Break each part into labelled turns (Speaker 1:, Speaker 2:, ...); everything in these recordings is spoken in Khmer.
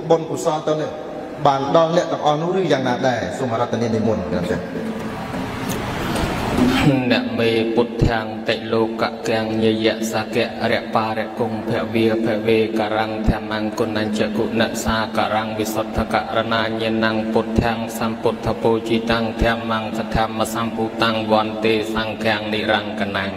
Speaker 1: បុណ្យកុសលទៅនេះបានដល់អ្នកទាំងអស់នោះឬយ៉ាងណាដែរសូមអរតនានិមន្តខ្ញុំចា៎
Speaker 2: នមេពុទ្ធាំតិលោកកាំងញយសកៈរបារគងភវាភវេករੰធម្មងគុណញ្ចគុណសាករੰវិសុទ្ធករណាញាណងពុទ្ធាំសម្ពុទ្ធពោជិតាំងធម្មងសធម្មសម្ពុតាំងវន្ទេសង្ឃាំងនិរង្គនំ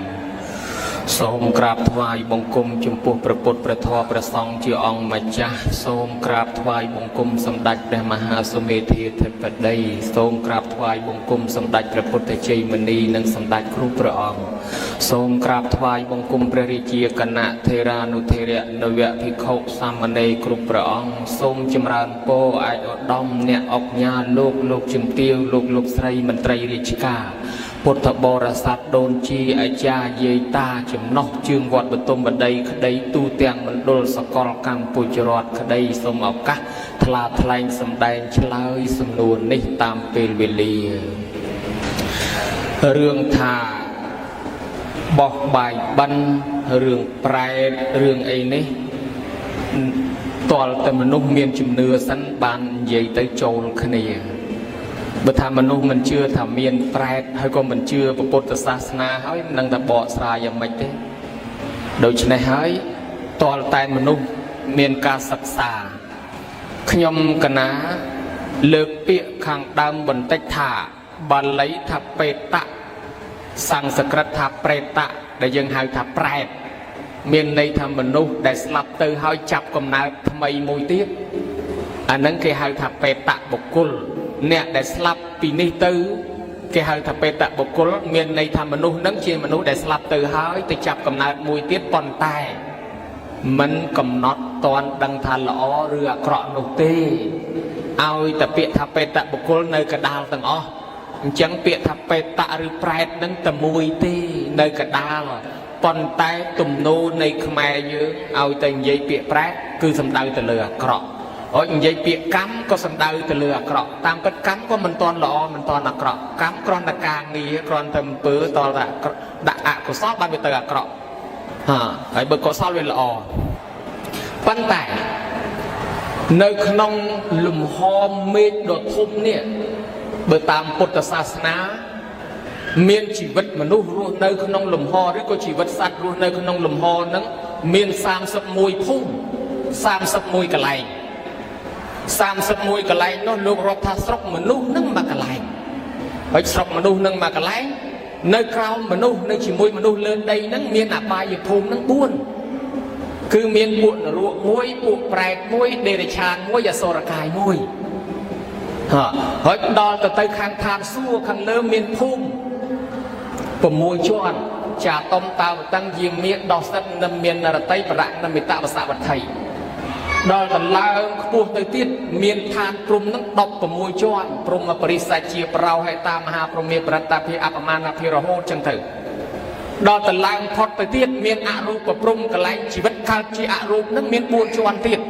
Speaker 2: សូមក្រាបថ្វាយបង្គំចំពោះព្រះពុទ្ធព្រះធម៌ព្រះសង្ឃជាអង្គម្ចាស់សូមក្រាបថ្វាយបង្គំសម្ដេចព្រះមហាសុមេធាធិបតីសូមក្រាបថ្វាយបង្គំសម្ដេចព្រះពុទ្ធជ័យមុនីនិងសម្ដេចគ្រូព្រះអង្គសូមក្រាបថ្វាយបង្គំព្រះរាជាគណៈថេរានុថេរៈនវភិក្ខុសាមណេរគ្រប់ព្រះអង្គសូមចម្រើនពរឯកឧត្តមអ្នកអុកញ៉ាលោកលោកជំទាវលោកលោកស្រីមន្ត្រីរាជការពុទ្ធបរិស័ទដូនជីអាចារ្យយាយតាចំណោះជើងវត្តបទុមបតីក្តីទូទាំងមណ្ឌលសកលកម្ពុជារដ្ឋក្តីសូមឱកាសថ្លាថ្លែងសម្ដែងឆ្លើយសំណួរនេះតាមពេលវេលារឿងថាបោះបាយបិណ្ឌរឿងប្រែតរឿងអីនេះតលតែមនុស្សមានជំនឿសិនបាននិយាយទៅចូលគ្នាបើថាមនុស្សមិនជឿថាមានប្រែតហើយក៏មិនជឿពុទ្ធសាសនាហើយមិនដឹងថាបកស្រាយយ៉ាងម៉េចទេដូច្នេះហើយតលតែមនុស្សមានការសិក្សាខ្ញុំកណាលើកពាក្យខាងដើមបន្តិចថាបាលីថាបេតៈសំស្ក្រឹតថាប្រេតៈដែលយើងហៅថាប្រែតមានន័យថាមនុស្សដែលស្លាប់ទៅហើយចាប់កំណើតថ្មីមួយទៀតអានឹងគេហៅថាបេតៈបុគ្គលអ្នកដែលស្លាប់ពីនេះទៅគេហៅថាបេតៈបុគ្គលមានន័យថាមនុស្សនឹងជាមនុស្សដែលស្លាប់ទៅហើយទៅចាប់កំណើតមួយទៀតប៉ុន្តែមិនកំណត់តន់ដឹងថាល្អឬអាក្រក់នោះទេឲ្យតែពាក្យថាបេតៈបុគ្គលនៅកដាលទាំងអស់អញ្ចឹងពាក្យថាបេតៈឬប្រែតនឹងតែមួយទេនៅកដាលប៉ុន្តែទំនោរនៃខ្មែរយើងឲ្យតែនិយាយពាក្យប្រែតគឺសំដៅទៅលើអាក្រក់អត់និយាយពាក្យកម្មក៏សំដៅទៅលើអាក្រក់តាមពិតកម្មក៏មិនទាន់ល្អមិនទាន់អាក្រក់កម្មគ្រាន់តែការងារគ្រាន់តែអំពើតតែដាក់អកុសលបានវាទៅអាក្រក់ហាហើយបើកុសលវាល្អប៉ុន្តែនៅក្នុងលំហមេឃដ៏ធំនេះបើតាមពុទ្ធសាសនាមានជីវិតមនុស្សរស់នៅក្នុងលំហឬក៏ជីវិតសត្វរស់នៅក្នុងលំហហ្នឹងមាន31ភូមិ31កន្លែង31កន្លែងនោះលោករាប់ថាស្រុកមនុស្សនឹងមួយកន្លែងហើយស្រុកមនុស្សនឹងមួយកន្លែងនៅក្រោមមនុស្សនៅជាមួយមនុស្សលើដីហ្នឹងមានអបាយភូមិហ្នឹង4គឺមានពួកនរកមួយពួកប្រែតមួយដេរឆានមួយអសុរកាយមួយហ่าហើយដល់ទៅខាងឋានសួគ៌ខាងលើមានភូមិ6ជាន់ចាតុំតាវតឹងយាមាដោះសិតនិមាននរតីបរៈនិមិតវសវត្ថីដល់កន្លើងខ្ពស់ទៅទៀតមានឋានព្រំនឹង16ជាន់ព្រំបរិសជាប្រោហេតាមហាព្រមេបរតភិអបមានភិរហូតចឹងទៅដល់ទៅឡើងផុតទៅទៀតមានអរូបព្រំកន្លែងជីវិតកើតជាអរូបនឹងមាន4ជាន់ទៀត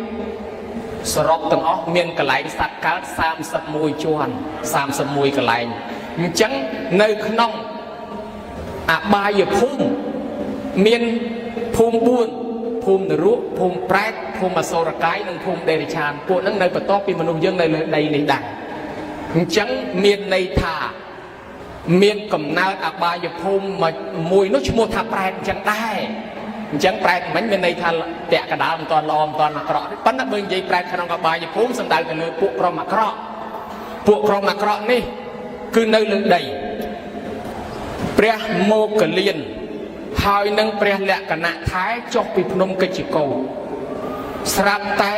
Speaker 2: សរុបទាំងអស់មានកន្លែងសត្វកើត31ជាន់31កន្លែងអញ្ចឹងនៅក្នុងអបាយភូមិមានភូមិ4ភូមិនរកភូមិប្រែតភូមិអសុរកាយនិងភូមិដេរិឆានពួកហ្នឹងនៅបន្ទាប់ពីមនុស្សយើងនៅលើដីនេះដែរអញ្ចឹងមានន័យថាមានកំណើតអបាយភូមិមួយនោះឈ្មោះថាប្រែតអញ្ចឹងដែរអញ្ចឹងប្រែតមិញមានន័យថាតាក់កដាលមិនទាន់ល្អមិនទាន់អាក្រក់ទេប៉ុន្តែបើនិយាយប្រែតក្នុងអបាយភូមិសំដៅទៅលើពួកក្រុមអាក្រក់ពួកក្រុមអាក្រក់នេះគឺនៅលើដីព្រះមោគលានហើយនឹងព្រះលក្ខណៈថែចុះពីភ្នំកិច្ចកោស្រាប់តែ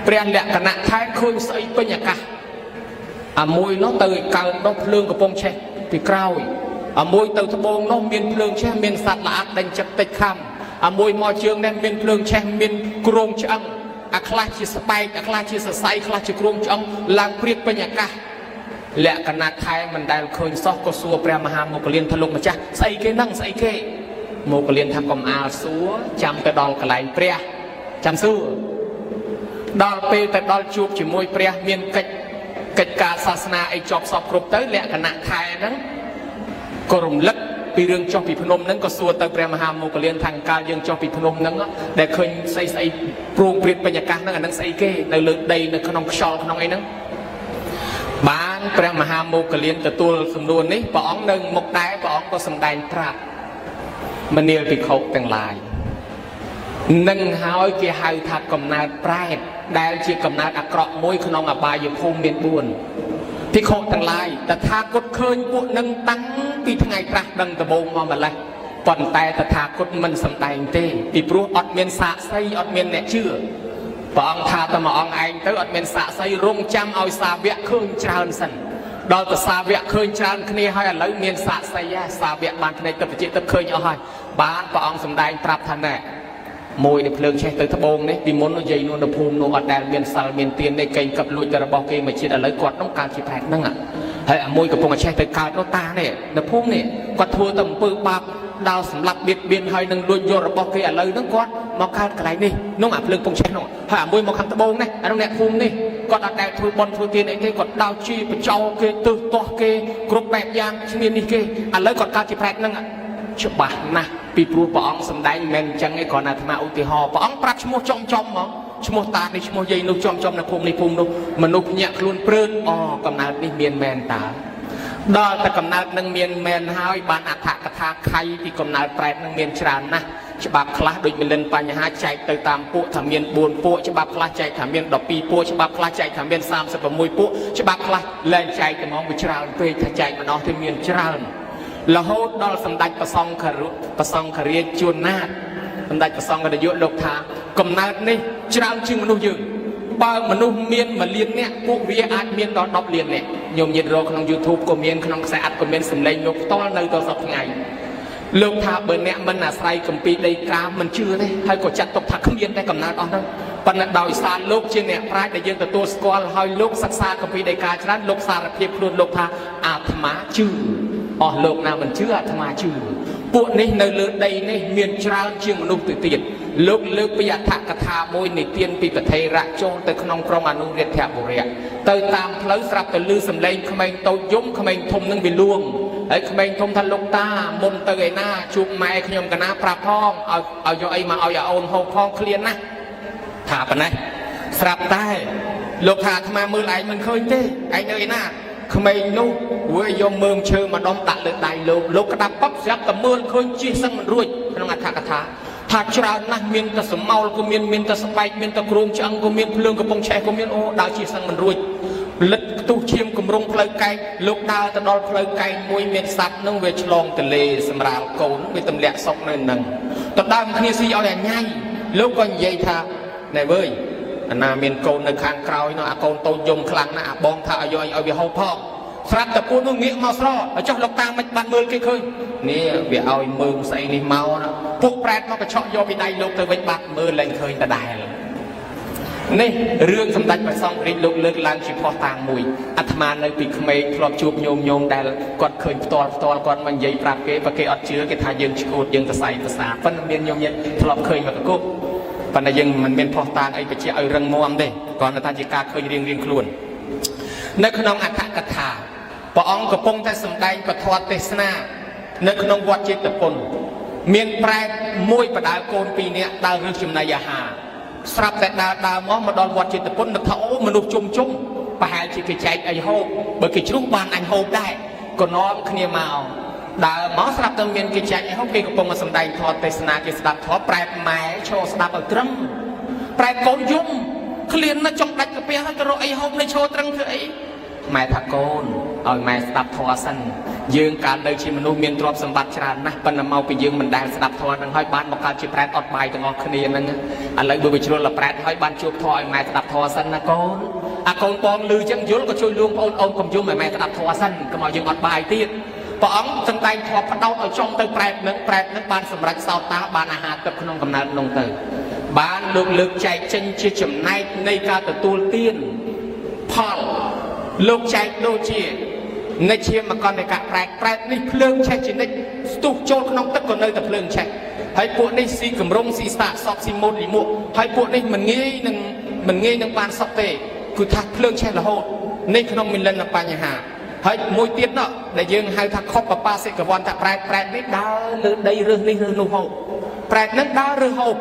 Speaker 2: ព្រះលក្ខណៈថែឃើញស្អីពេញអាកាសអាមួយនោះទៅឲ្យកើតនោះភ្លើងកំពុងឆេះពីក្រោយអាមួយទៅត្បូងនោះមានភ្លើងឆេះមានសត្វល្អិតដេញចឹកតិចខំអាមួយមកជើងនេះមានភ្លើងឆេះមានគ្រោងឆ្អឹងអាខ្លះជាស្បែកអាខ្លះជាសរសៃខ្លះជាគ្រោងឆ្អឹងឡើងព្រៀកពេញអាកាសលក្ខណៈថែមិនដែលឃើញសោះក៏សួរព្រះមហាមោគលានថាលោកម្ចាស់ស្អីគេហ្នឹងស្អីគេមោគលានថាកុំអាលសួរចាំទៅដល់កន្លែងព្រះចាំសួរដល់ពេលទៅដល់ជួបជាមួយព្រះមានកិច្ចការសាសនាអីចប់សពគ្រប់ទៅលក្ខណៈថែហ្នឹងក៏រំលឹក ពីរឿងចុះពីភ្នំហ្នឹងក៏សួរទៅព្រះមហាមោគលានថាកាលយើងចុះពីភ្នំហ្នឹងដែលឃើញស្អីស្អីព្រួងព្រាតពេញអាកាសហ្នឹងអាហ្នឹងស្អីគេនៅលើដីនៅក្នុងខ្យល់ក្នុងអីហ្នឹងបានព្រះមហាមោគលានទទួលសំណួរនេះព្រះអង្គនៅមុខដែរព្រះអង្គក៏សម្ដែងប្រាប់មនាលភិក្ខុទាំងឡាយនឹងហើយគេហៅថាកំណើតប្រែតដែលជាកំណើតអាក្រក់មួយក្នុងអបាយភូមិមាន4ភិក្ខុទាំងឡាយតថាគតឃើញពួកនឹងតាំងពីថ្ងៃត្រាស់ដឹងដំបូងមកម្លេះប៉ុន្តែតថាគតមិនសម្ដែងទេពីព្រោះអត់មានសាក្សីអត់មានអ្នកជឿព្រះអង្គថាតែមួយអង្គឯងទៅអត់មានសាក្សីរងចាំឲ្យសាវកឃើញច្រើនសិនដល់ទៅសាវកឃើញច្រើនគ្នាហើយឥឡូវមានសាក្សីសាវកបានភ្នែកទៅបច្ចិទៅឃើញអស់ហើយបានព្រះអង្គសម្ដែងប្រាប់ថាណែមួយនៃភ្លើងឆេះទៅត្បូងនេះពីមុននិយាយនោះនៅភូមិនោះអត់ដែលមានសិលមានទានទេកេងកឹបលួចតែរបស់គេមួយជាតិឥឡូវគាត់នោះកើតជាប្រែតហ្នឹងហើយអាមួយកំពុងតែឆេះទៅកើតនោះតានេះនៅភូមិនេះគាត់ធ្វើតែអំពើបាបដល់សម្លាប់បៀតបៀនហើយនឹងលួចយករបស់គេឥឡូវហ្នឹងគាត់មកកើតកន្លែងនេះនោះអាភ្លើងពងឆេះនោះហើយអាមួយមកខាងត្បូងនេះអានោះអ្នកភូមិនេះគាត់អត់ដែលធ្វើបន់ធ្វើទានអីទេគាត់ដោជីបចោគេទើសទាស់គេគ្រប់បែបយ៉ាងគ្មាននេះគេឥឡូវគាត់កើតជាប្រែតហ្នឹងច្បាស់ណាស់ពីព្រោះព្រះអង្គសម្ដែងមិនមែនអញ្ចឹងឯងគ្រាន់តែអាត្មាឧទាហរណ៍ព្រះអង្គប្រាប់ឈ្មោះចំចំហ្មងឈ្មោះតានេះឈ្មោះយាយនោះចំចំនៅភូមិនេះភូមិនោះមនុស្សភ្ញាក់ខ្លួនព្រឺនអូកំណើតនេះមានមែនតើដល់តែកំណើតនឹងមានមែនហើយបានអដ្ឋកថាខៃពីកំណើតប្រែតនឹងមានច្រើនណាស់ច្បាប់ខ្លះដូចមលិនបញ្ហាចែកទៅតាមពួកថាមាន4ពួកច្បាប់ខ្លះចែកថាមាន12ពួកច្បាប់ខ្លះចែកថាមាន36ពួកច្បាប់ខ្លះលែងចែកតែហ្មងវាច្រើនពេកថាចែកម្ដងទៅមានច្រើនរហូតដល់សម្ដេចប្រសង្ឃរុប្រសង្ឃរាជជួនណាតសម្ដេចប្រសង្ឃនាយកលោកថាកំណើតនេះច្រើនជាងមនុស្សយើងបើមនុស្សមាន1លានអ្នកពួកវាអាចមានដល់10លានអ្នកញោមញាតរកក្នុង YouTube ក៏មានក្នុងខ្សែអត្ថក៏មានសម្លេងលោកផ្ទាល់នៅដល់សប្តាហ៍ថ្ងៃលោកថាបើអ្នកមិនអាស្រ័យគម្ពីរដីកាមិនជឿទេហើយក៏ចាត់ទុកថាគ្មានតែកំណើតអស់ហ្នឹងប៉ុន្តែដោយសារលោកជាអ្នកប្រាជ្ញដែលយើងទទួលស្គាល់ហើយលោកសិក្សាគម្ពីរដីកាច្រើនលោកសារភាពខ្លួនលោកថាអាត្មាជឿអស់លោកណាមិនជឿអាត្មាជឿពួកនេះនៅលើដីនេះមានច្រើនជាងមនុស្សទៅទៀតលោកលើកពីអដ្ឋកថាមួយនិទានពីប្រធេរៈចូលទៅក្នុងក្រុងអនុរាធបុរៈទៅតាមផ្លូវស្រាប់តែឮសំឡេងក្មេងតូចយំក្មេងធំនឹងវាលួងហើយក្មេងធំថាលោកតាមុនទៅឯណាជួបម៉ែខ្ញុំកណាប្រាប់ផងឲ្យយកអីមកឲ្យអូនហូបផងឃ្លានណាស់ថាប៉ុណ្ណេះស្រាប់តែលោកថាអាត្មាមើលឯងមិនឃើញទេឯងនៅឯណាក្មេងនោះវាយកមើមឈើមកដុំដាក់លើដៃលោកលោកក្តាប់ប៉ប់ស្រាប់តែមើលឃើញជិះសឹងមិនរួចក្នុងអដ្ឋកថាថាច្រើនណាស់មានតែសមោលក៏មានមានតែស្បែកមានតែគ្រោងឆ្អឹងក៏មានភ្លើងកំពុងឆេះក៏មានអូដើរជិះសឹងមិនរួចលិតផ្ទុះឈាមគម្រងផ្លូវកែងលោកដើរទៅដល់ផ្លូវកែងមួយមានសត្វនឹងវាឆ្លងទលេសម្រាលកូនវាទម្លាក់សុកនៅនឹងទៅដើមគ្នាស៊ីឲ្យអាញ៉ៃលោកក៏និយាយថាណែវើយអាណាមានកូននៅខាងក្រោយនោះអាកូនតូចយំខ្លាំងណាស់អាបងថាឲ្យយកឲ្យវាហូបផងស្រាប់តែពួកនោះងាកមកស្រឲ្យចុះលោកតាមិនបានមើលគេឃើញនេះវាឲ្យមើលស្អីនេះមកណាពួកប្រែតមកកញ្ឆក់យកពីដៃលោកទៅវិញបាត់មើលលែងឃើញដដែលនេះរឿងសម្ដេចព្រះសង្ឃរាជលោកលើកឡើងជាផុសតាងមួយអាត្មានៅពីក្មេងធ្លាប់ជួបញោមញោមដែលគាត់ឃើញផ្ទាល់ផ្ទាល់គាត់មកនិយាយប្រាប់គេបើគេអត់ជឿគេថាយើងឆ្កួតយើងសរសៃប្រសាប៉ុន្តែមានញោមញាតធ្លាប់ឃើញមកកគុកប៉ុន្តែយើងមិនមានផុសតាងអីបញ្ជាក់ឲ្យរឹងមាំទេគ្រាន់តែថាជាការឃើញរៀងរៀងខ្លួននៅក្នុងអដ្ឋកថាព្រះអង្គកំពុងតែសម្ដែងពធទេសនានៅក្នុងវត្តចេតពុនមានប្រែតមួយបដើកូនពីរនាក់ដើររើសចំណីអាហារស្រាប់តែដើរដើរមកដល់វត្តចេតពុននឹកថាអូមនុស្សជុំជុំប្រហែលជាគេចែកអីហូបបើគេជ្រុះបានអញហូបដែរក៏នាំគ្នាមកដើរមកស្រាប់តែមានគេចែកអីហូបគេកំពុងតែសម្ដែងធម៌ទេសនាគេស្ដាប់ធម៌ប្រែតម៉ែឈរស្ដាប់ឲ្យត្រឹមប្រែតកូនយំឃ្លានណាស់ចង់ដាច់កាពះហើយទៅរកអីហូបនៅឈរត្រឹងធ្វើអីម៉ែថាកូនឲ្យម៉ែស្ដាប់ធម៌សិនយើងកាលនៅជាមនុស្សមានទ្រព្យសម្បត្តិច្រើនណាស់ប៉ុន្តែមកពីយើងមិនដែលស្ដាប់ធម៌នឹងហើយបានមកកើតជាប្រែតអត់បាយទាំងអស់គ្នាហ្នឹងឥឡូវបើវាជ្រុលប្រែតហើយបានជួបធម៌ឲ្យម៉ែស្ដាប់ធម៌សិនណាកូនអាកូនបងលឺចឹងយល់ក៏ជួយលួងបងអូនកុំយំឲ្យម៉ែស្ដាប់ធម៌សិនកុំឲ្យយើងអត់បាយទៀតព្រះអង្គសម្ដែងធម៌ផ្ដោតឲ្យចំទៅប្រែតនឹងប្រែតនឹងបានសម្រេចសោតាបានអាហារទឹកក្នុងកំណើតនោះទៅបានលោកលើកចែកចេញជាចំណែកនៃការទទួលទានផលលោកចែកដូចជានិជាមកនិកៈប្រែតប្រែតនេះភ្លើងឆេះជានិច្ចស្ទុះចូលក្នុងទឹកក៏នៅតែភ្លើងឆេះហើយពួកនេះស៊ីកម្រងស៊ីស្តាកសក់ស៊ីម៉ូតលីមួកហើយពួកនេះមិនងាយនឹងបានសក់ទេគឺថាភ្លើងឆេះរហូតនេះក្នុងមិលិនបញ្ហា ហើយមួយទៀតណោះដែលយើងហៅថាខុបបបាសិកវន្តប្រែតប្រែតនេះដើរលើដីរើសនេះរើសនោះហូបប្រែតនឹងដើររើសហូប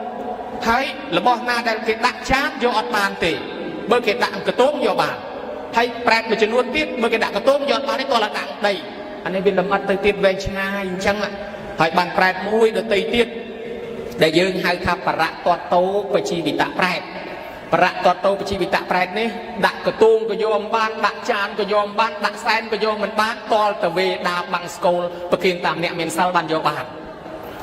Speaker 2: ហើយរបស់ណាដែលគេដាក់ចានយកអត់បានទេបើគេដាក់កន្ទងយកបានហើយប្រែតមួយចំនួនទៀតបើគេដាក់កន្ទងយកអត់បានទេតោះដាក់ដីអានេះវាលំអិតទៅទៀតវែងឆ្ងាយអញ្ចឹងហើយបានប្រែតមួយដតីទៀតដែលយើងហៅថាបរៈតតោបជីវិតប្រែតបរៈតតោបជីវិតប្រែតនេះដាក់កតួងក៏យកមិនបានដាក់ចានក៏យកមិនបានដាក់សែនក៏យកមិនបានតលតវេដាបាំងស្គលប្រគិនតាមអ្នកមានសិលបានយកបាន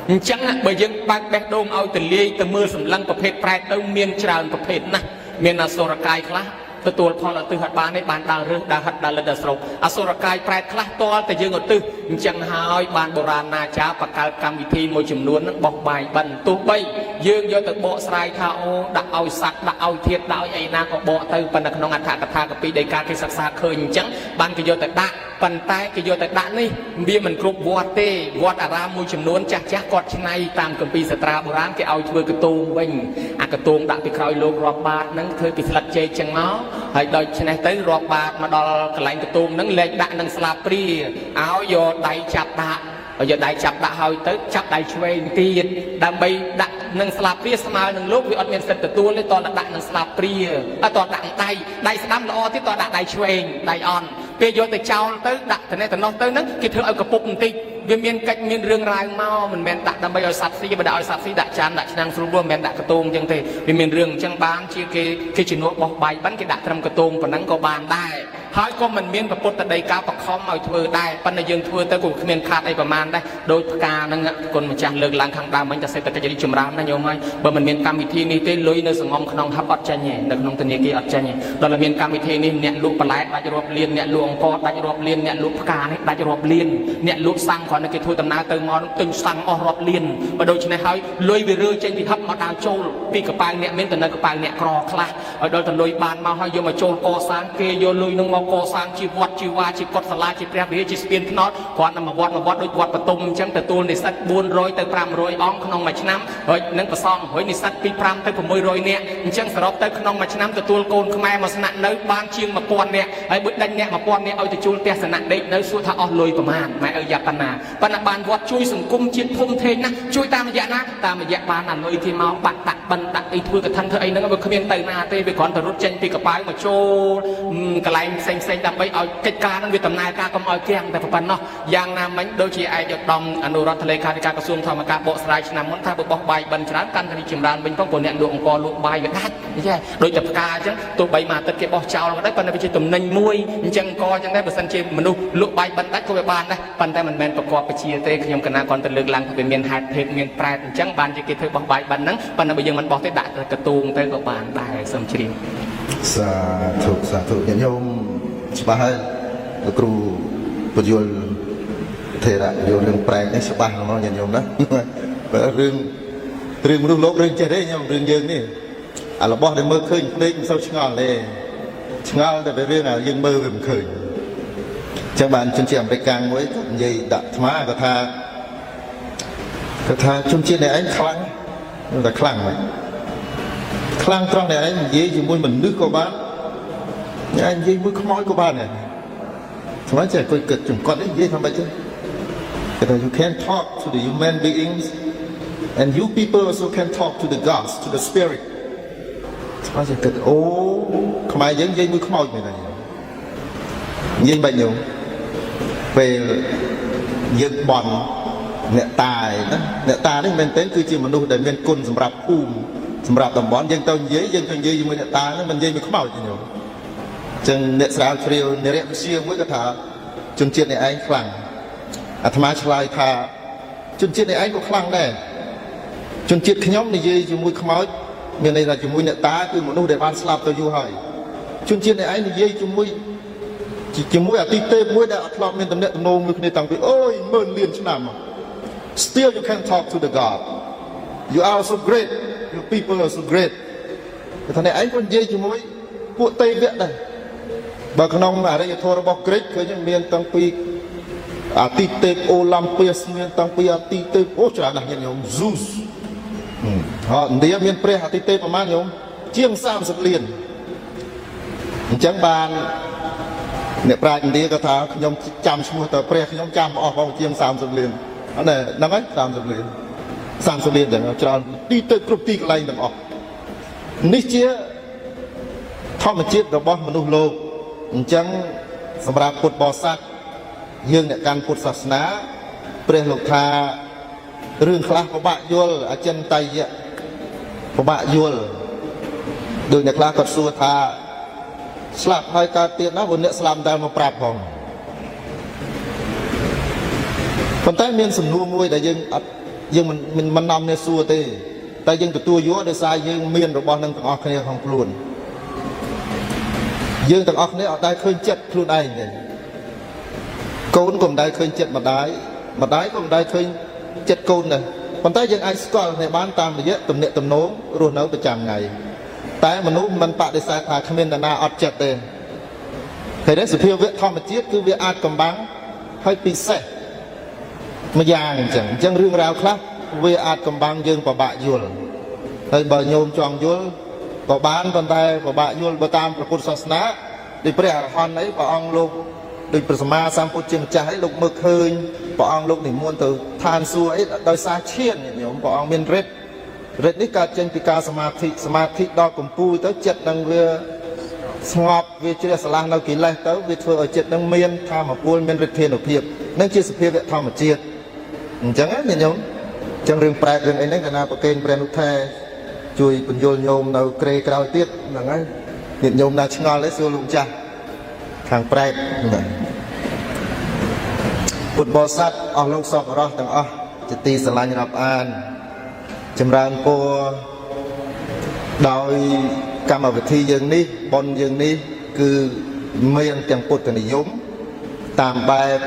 Speaker 2: អញ្ចឹងបើយើងបើកបេះដូងឲ្យទលាយទៅមើលសម្លឹងប្រភេទប្រែតទៅមានច្រើនប្រភេទណាស់មានអសុរកាយខ្លះទទួលផលឧទ្ទិសអត់បានទេបានដើររើសដើរហិតដើរលិតដើរស្រុកអសុរកាយប្រែតខ្លះតលតែយើងឧទ្ទិសអញ្ចឹងហើយបានបុរាណាចារបង្កើតកម្មវិធីមួយចំនួនហ្នឹងបោះបាយបិណ្ឌទោះបីយើងយកទៅបកស្រាយថាអូដាក់ឲ្យសัตว์ដាក់ឲ្យធាតដាក់ឲ្យអីណាក៏បកទៅប៉ុន្តែក្នុងអត្ថកថាកពីដីកាគេសិក្សាឃើញអញ្ចឹងបានគេយកទៅដាក់ប៉ុន្តែគេយកទៅដាក់នេះវាមិនគ្រប់វត្តទេវត្តអារាមមួយចំនួនចាស់ចាស់គាត់ឆ្នៃតាមគម្ពីរសត្រាបុរាណគេឲ្យធ្វើកតូងវិញអាកតូងដាក់ពីក្រោយលោករាប់បាតហ្នឹងធ្វើពីស្លឹកចេកចឹងមកហើយដូច្នេះទៅរាប់បាតមកដល់កន្លែងកតូងហ្នឹងលែងដាក់នឹងស្លាបព្រាឲ្យយកដៃចាប់ដាក់ឲ្យយកដៃចាប់ដាក់ហើយទៅចាប់ដៃឆ្វេងទៀតដើម្បីដាក់នឹងស្លាបព្រាស្មើនឹងលោកវាអត់មានសិទ្ធិទទួលទេតោះដាក់នឹងស្លាបព្រាអត់តដាក់ដៃដៃស្ដាំល្អទៀតតដាក់ដៃឆ្វេងដៃអន់ពេលយកទៅចោលទៅដាក់តំណែតំណោះទៅហ្នឹងគេធ្វើឲ្យកពុបបន្តិចវាមានកិច្ចមានរឿងរ៉ាវមកមិនមែនដាក់ដើម្បីឲ្យសត្វស៊ីបើដាក់ឲ្យសត្វស៊ីដាក់ចានដាក់ឆ្នាំងស្រួលមិនមែនដាក់កតូងអញ្ចឹងទេវាមានរឿងអញ្ចឹងបានជាគេគេជំនួសបោះបាយបានគេដាក់ត្រឹមកតូងប៉ុណ្ណឹងក៏បានដែរហើយក៏មិនមានពុទ្ធដីកាបខំឲ្យធ្វើដែរប៉ុន្តែយើងធ្វើទៅក៏គ្មានខាតអីប្រមាណដែរដោយផ្កាហ្នឹងគុណម្ចាស់លើកឡើងខាងដើមមិញតែសេដ្ឋកិច្ចរីកចម្រើនណាញោមហើយបើមិនមានកម្មវិធីនេះទេលុយនៅសងំក្នុងហឹបអត់ចាញ់ទេនៅក្នុងធនាគារអត់ចាញ់ទេដល់តែមានកម្មវិធីនេះអ្នកលក់បន្លែដាច់រាប់លានអ្នកលក់អង្ករដាច់រាប់លានអ្នកលក់ផ្កានេះដាច់រាប់លានអ្នកលក់សាំងគ្រាន់តែគេធ្វើដំណើរទៅមកទិញសាំងអស់រាប់លានបើដូច្នេះហើយលុយវារើចេញពីហឹបមកដើរចូលពីកប៉ាវអ្នកមានទៅនៅកប៉ាវអ្នកក្រខ្លះឲ្យដល់ទៅលុយបានមកហើយយកមកចូលកសាងគេយកលុយនឹងមកកសាងជាវត្តជាវាជាកុដិសាលាជាព្រះវិហារជាស្ពានថ្នល់គ្រាន់តែមួយវត្តមួយវត្តដូចវត្តបទុមអញ្ចឹងទទួលនិស្សិត400ទៅ500អង្គក្នុងមួយឆ្នាំហើយនឹងប្រសងហើយនិស្សិតពី5ទៅ600នាក់អញ្ចឹងសរុបទៅក្នុងមួយឆ្នាំទទួលកូនខ្មែរមកស្នាក់នៅបានជាង1000នាក់ហើយបើដេញអ្នក1000នាក់ឲ្យទៅជួលផ្ទះសំណាក់ដេកនៅសួរថាអស់លុយប្រមាណម៉ែឪយ៉ាប់ប៉ុណ្ណាប៉ុន្តែបានវត្តជួយសង្គមជាតិធំធេងណាស់ជួយតាមរយៈណាតាមរយៈបានអាលុយគេមកបាក់ដាក់បិណ្ឌដាក់អីធ្វើកឋិនធ្វើអីហ្នឹងវាគ្មានទៅណាទេវាគ្រាន់តែរត់ចេញពីកប៉ាវមកចូលកន្លែងផ្សេងផ្សេងដើម្បីឲ្យកិច្ចការហ្នឹងវាដំណើរការកុំឲ្យគាំងតែប៉ុណ្ណោះយ៉ាងណាមិញដូចជាឯកឧត្តមអនុរដ្ឋលេខាធិការក្រសួងធម្មការបកស្រាយឆ្នាំមុនថាបើបោះបាយបិណ្ឌច្រើនកាន់តែរីកចម្រើនវិញផងព្រោះអ្នកលក់អង្ករលក់បាយវាដាច់ចេះដូចតែផ្កាអញ្ចឹងទោះបីមួយអាទិត្យគេបោះចោលក៏ដោយប៉ុន្តែវាជាតំណែងមួយអញ្ចឹងអង្ករអញ្ចឹងដែរបើសិនជាមនុស្សលក់បាយបិណ្ឌដាច់ក៏វាបានដែរប៉ុន្តែមិនមែនប្រកបវិជាទេខ្ញុំកណាគាត់ទៅលើកឡើងថាវាមានហេតុភេទមានប្រែតអញ្ចឹងបានជាគេធ្វើបោះបាយបិណ្ឌហ្នឹងប៉ុន្តែបើយើងមិនបោះទេដាក់កទូងទៅក៏បានដែរសូមជ្រាប
Speaker 1: សាធុសាធុញាតិញោមច្បាស់ហើយលោកគ្រូពយល់ថេរៈយល់រឿងប្រែកនេះច្បាស់ហ្មងញាតិញោមណាបើរឿងរឿងមនុស្សលោករឿងចេះទេញោមរឿងយើងនេះអារបស់ដែលមើលឃើញភ្នែកមិនសូវឆ្ងល់ទេឆ្ងល់តែវារឿងអាយើងមើលវាមិនឃើញអញ្ចឹងបានជនជាតិអាមេរិកកាំងមួយគាត់និយាយដាក់អាត្មាគាត់ថាគាត់ថាជនជាតិអ្នកឯងខ្លាំងតែខ្លាំងហ្មងខ្លាំងត្រង់អ្នកឯងនិយាយជាមួយមនុស្សក៏បានអ្នកឯងនិយាយមួយខ្មោចក៏បានដែរស្មានចេះគាត់គិតចំគាត់នេះនិយាយថាម៉េចទេគេថា you can talk to the human beings and you people also can talk to the gods, to the spirit. ស្មានចេះគិតអូខ្មែរយើងនិយាយមួយខ្មោចមែនទេនិយាយបាច់ញោមពេលយើងបន់អ្នកតាឯណាអ្នកតានេះមែនទែនគឺជាមនុស្សដែលមានគុណសម្រាប់ភូមិសម្រាប់តំបន់យើងទៅនិយាយយើងទៅនិយាយជាមួយអ្នកតាហ្នឹងមិននិយាយមួយខ្មោចទេញោមអញ្ចឹងអ្នកស្រាវជ្រាវនិរវិទ្យាមួយក៏ថាជនជាតិអ្នកឯងខ្លាំងអាត្មាឆ្លើយថាជនជាតិអ្នកឯងក៏ខ្លាំងដែរជនជាតិខ្ញុំនិយាយជាមួយខ្មោចមានន័យថាជាមួយអ្នកតាគឺមនុស្សដែលបានស្លាប់ទៅយូរហើយជនជាតិអ្នកឯងនិយាយជាមួយជាមួយអតិទេពមួយដែលអត់ធ្លាប់មានតំណែងទំនងមួយគ្នាតាំងពីអូយម៉ឺនលានឆ្នាំមក Still you can talk to the God. You are so great. Your people are so great. គេថាអ្នកឯងក៏និយាយជាមួយពួកទេវៈដែរបើក្នុងអរិយធម៌របស់ក្រិចឃើញមានតាំងពីអតិទេពអូឡំពីសមានតាំងពីអតិទេពអូច្រើនណាស់ញាតិញោម Zeus ហ៎ឥណ្ឌាមានព្រះអតិទេពប្រហែលញោមជាង30លានអញ្ចឹងបាន អ្នកប្រាជ្ញឥណ្ឌាក៏ថាខ្ញុំចាំឈ្មោះតើព្រះខ្ញុំចាំអស់ផងជាង30លានអត់ទេហ្នឹងហើយ30លាន30លានចឹងច្រើនទីទៅគ្រប់ទីកន្លែងទាំងអស់នេះជាធម្មជាតិរបស់មនុស្សលោកអញ្ចឹងសម្រាប់ពុទ្ធបរិស័ទយើងអ្នកកាន់ពុទ្ធសាសនាព្រះលោកថារឿងខ្លះពិបាកយល់អចិន្តយៈពិបាកយល់ដូចអ្នកខ្លះគាត់សួរថាស្លាប់ហើយកើតទៀតណាព្រោះអ្នកស្លាប់មិនដែលមកប្រាប់ផងប៉ុន្តែមានសំណួរមួយដែលយើងអត់យើងមិនមិនមិននាំគ្នាសួរទេតែយើងទទួលយកដោយសារយើងមានរបស់នឹងទាំងអស់គ្នាក្នុងខ្លួនយើងទាំងអស់គ្នាអត់ដែលឃើញចិត្តខ្លួនឯងទេកូនក៏មិនដែលឃើញចិត្តម្ដាយម្ដាយក៏មិនដែលឃើញចិត្តកូនដែរប៉ុន្តែយើងអាចស្គាល់គ្នាបានតាមរយៈទំនាក់ទំនងរស់នៅប្រចាំថ្ងៃតែមនុស្សមិនបដិសេធថាគ្មាននរណាអត់ចិត្តទេឃើញទេសភាវៈធម្មជាតិគឺវាអាចកំបាំងហើយពិសេសម្យ៉ាងអញ្ចឹងអញ្ចឹងរឿងរ៉ាវខ្លះវាអាចកំបាំងយើងពិបាកយល់ហើយបើញោមចង់យល់ក៏បានប៉ុន្តែពិបាកយល់បើតាមព្រះពុទ្ធសាសនាដូចព្រះអរហន្តអីព្រះអង្គលោកដូចព្រះសម្មាសម្ពុទ្ធជាម្ចាស់អីលោកមើលឃើញព្រះអង្គលោកនិមន្តទៅឋានសួគ៌អីដោយសារឈានញោមព្រះអង្គមានរិទ្ធរិទ្ធនេះកើតចេញពីការសមាធិសមាធិដល់កំពូលទៅចិត្តនឹងវាស្ងប់វាជ្រះស្រឡះនៅកិលេសទៅវាធ្វើឲ្យចិត្តនឹងមានធម៌ពលមានឫទ្ធានុភាពនឹងជាសភាវៈធម្មជាតិអញ្ចឹងណាញោមអញ្ចឹងរឿងប្រែតរឿងអីហ្នឹងកាលណាប្រគេនព្រះនុថែជួយបញ្យល់ញោមនៅក្រេក្រោយទៀតហ្នឹងហើយញាតិញោមណាឆ្ងល់ទេសួរលោកម្ចាស់ខាងប្រែតហ្នឹងពុទ្ធបរិស័ទអស់លោកសពរោះទាំងអស់ជាទីស្រឡាញ់រាប់អានចម្រើនពរដោយកម្មវិធីយើងនេះបុណ្យយើងនេះគឺមានទាំងពុទ្ធនិយមតាមបែប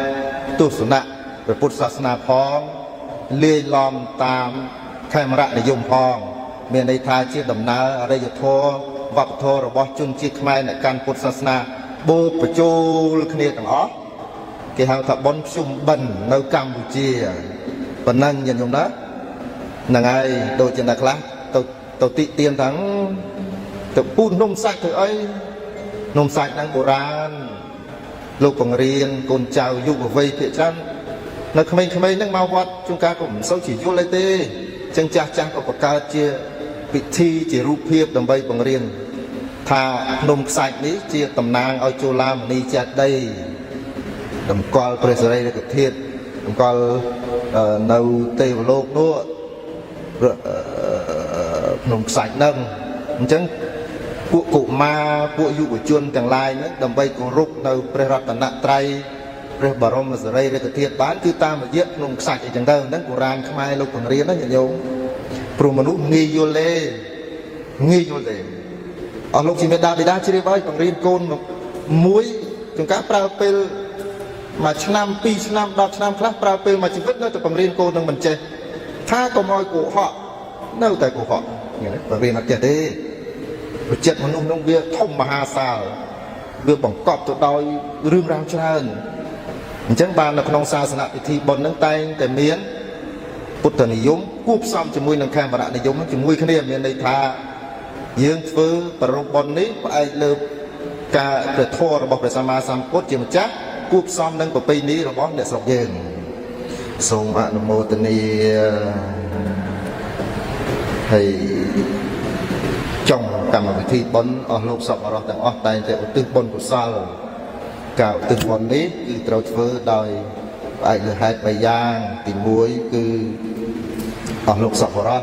Speaker 1: ទស្សនៈព្រះពុទ្ធសាសនាផងលាយឡំតាមខេមរៈនិយមផងមានន័យថាជាដំណើរអរិយធម៌វប្បធម៌របស់ជនជាតិខ្មែរអ្នកកាន់ពុទ្ធសាសនាបូកបញ្ចូលគ្នាទាំងអស់គេហៅថាបុណ្យភ្ជុំបិណ្ឌនៅកម្ពុជាប៉ុណ្ណឹងញាតិញោមណាហ្នឹងហើយដូចជាអ្នកខ្លះទៅទៅតិទៀនទាំងទៅពូននំសាច់ធ្វើអីនំសាច់ហ្នឹងបុរាណលោកបង្រៀនកូនចៅយុវវ័យភាគច្រើននៅក្មេងៗហ្នឹងមកវត្តជួនកាលក៏មិនសូវជាយល់អីទេអញ្ចឹងចាស់ចាស់ក៏បង្កើតជាពិធីជារូបភាពដើម្បីបង្រៀនថាភ្នំខ្សាច់នេះជាតំណាងឲ្យជូឡាមនីចេតិយតម្កល់ព្រះសិរីរិកធាតុតម្កល់នៅទេវលោកនោះភ្នំខ្សាច់ហ្នឹងអញ្ចឹងពួកកុមារពួកយុវជនទាំងឡាយហ្នឹងដើម្បីគោរពនៅព្រះរតនត្រ័យព្រះបរមសិរីរិកធាតុបានគឺតាមរយៈភ្នំខ្សាច់អីចឹងទៅហ្នឹងបុរាណខ្មែរលោកបង្រៀនណាញាតិញោមព្រោះមនុស្សងាយយល់ទេងាយយល់ទេអស់លោកជាមេដាបិតាជ្រាបហើយបង្រៀនកូនមួយជួនកាលប្រើពេលមួយឆ្នាំពីរឆ្នាំ10ឆ្នាំខ្លះប្រើពេលមួយជីវិតនៅតែបង្រៀនកូននឹងមិនចេះថាកុំឲ្យកុហកនៅតែកុហកបង្រៀនអត់ចេះទេព្រោះចិត្តមនុស្សនោះវាធំមហាសាលវាបង្កប់ទៅដោយរឿងរ៉ាវច្រើនអញ្ចឹងបាននៅក្នុងសាសនពិធីបុណ្យហ្នឹងតែងតែមានពុទ្ធនិយមគួបផ្សំជាមួយនឹងខេមរៈនិយមជាមួយគ្នាមានន័យថាយើងធ្វើប្រារព្ធបុណ្យនេះផ្អែកលើការព្រះធម៌របស់ព្រះសម្មាសម្ពុទ្ធជាម្ចាស់គួបផ្សំនឹងប្រពៃណីរបស់អ្នកស្រុកយើងសូមអនុមោទនាហើយចុងកម្មវិធីបុណ្យអស់លោកសពអរោះទាំងអស់តែងតែឧទ្ទិសបុណ្យកុសលការឧទ្ទិសបុណ្យនេះគឺត្រូវធ្វើដោយផ្អែកលើហេតុបីយ៉ាងទី1គឺអស់លោកសពអរោះ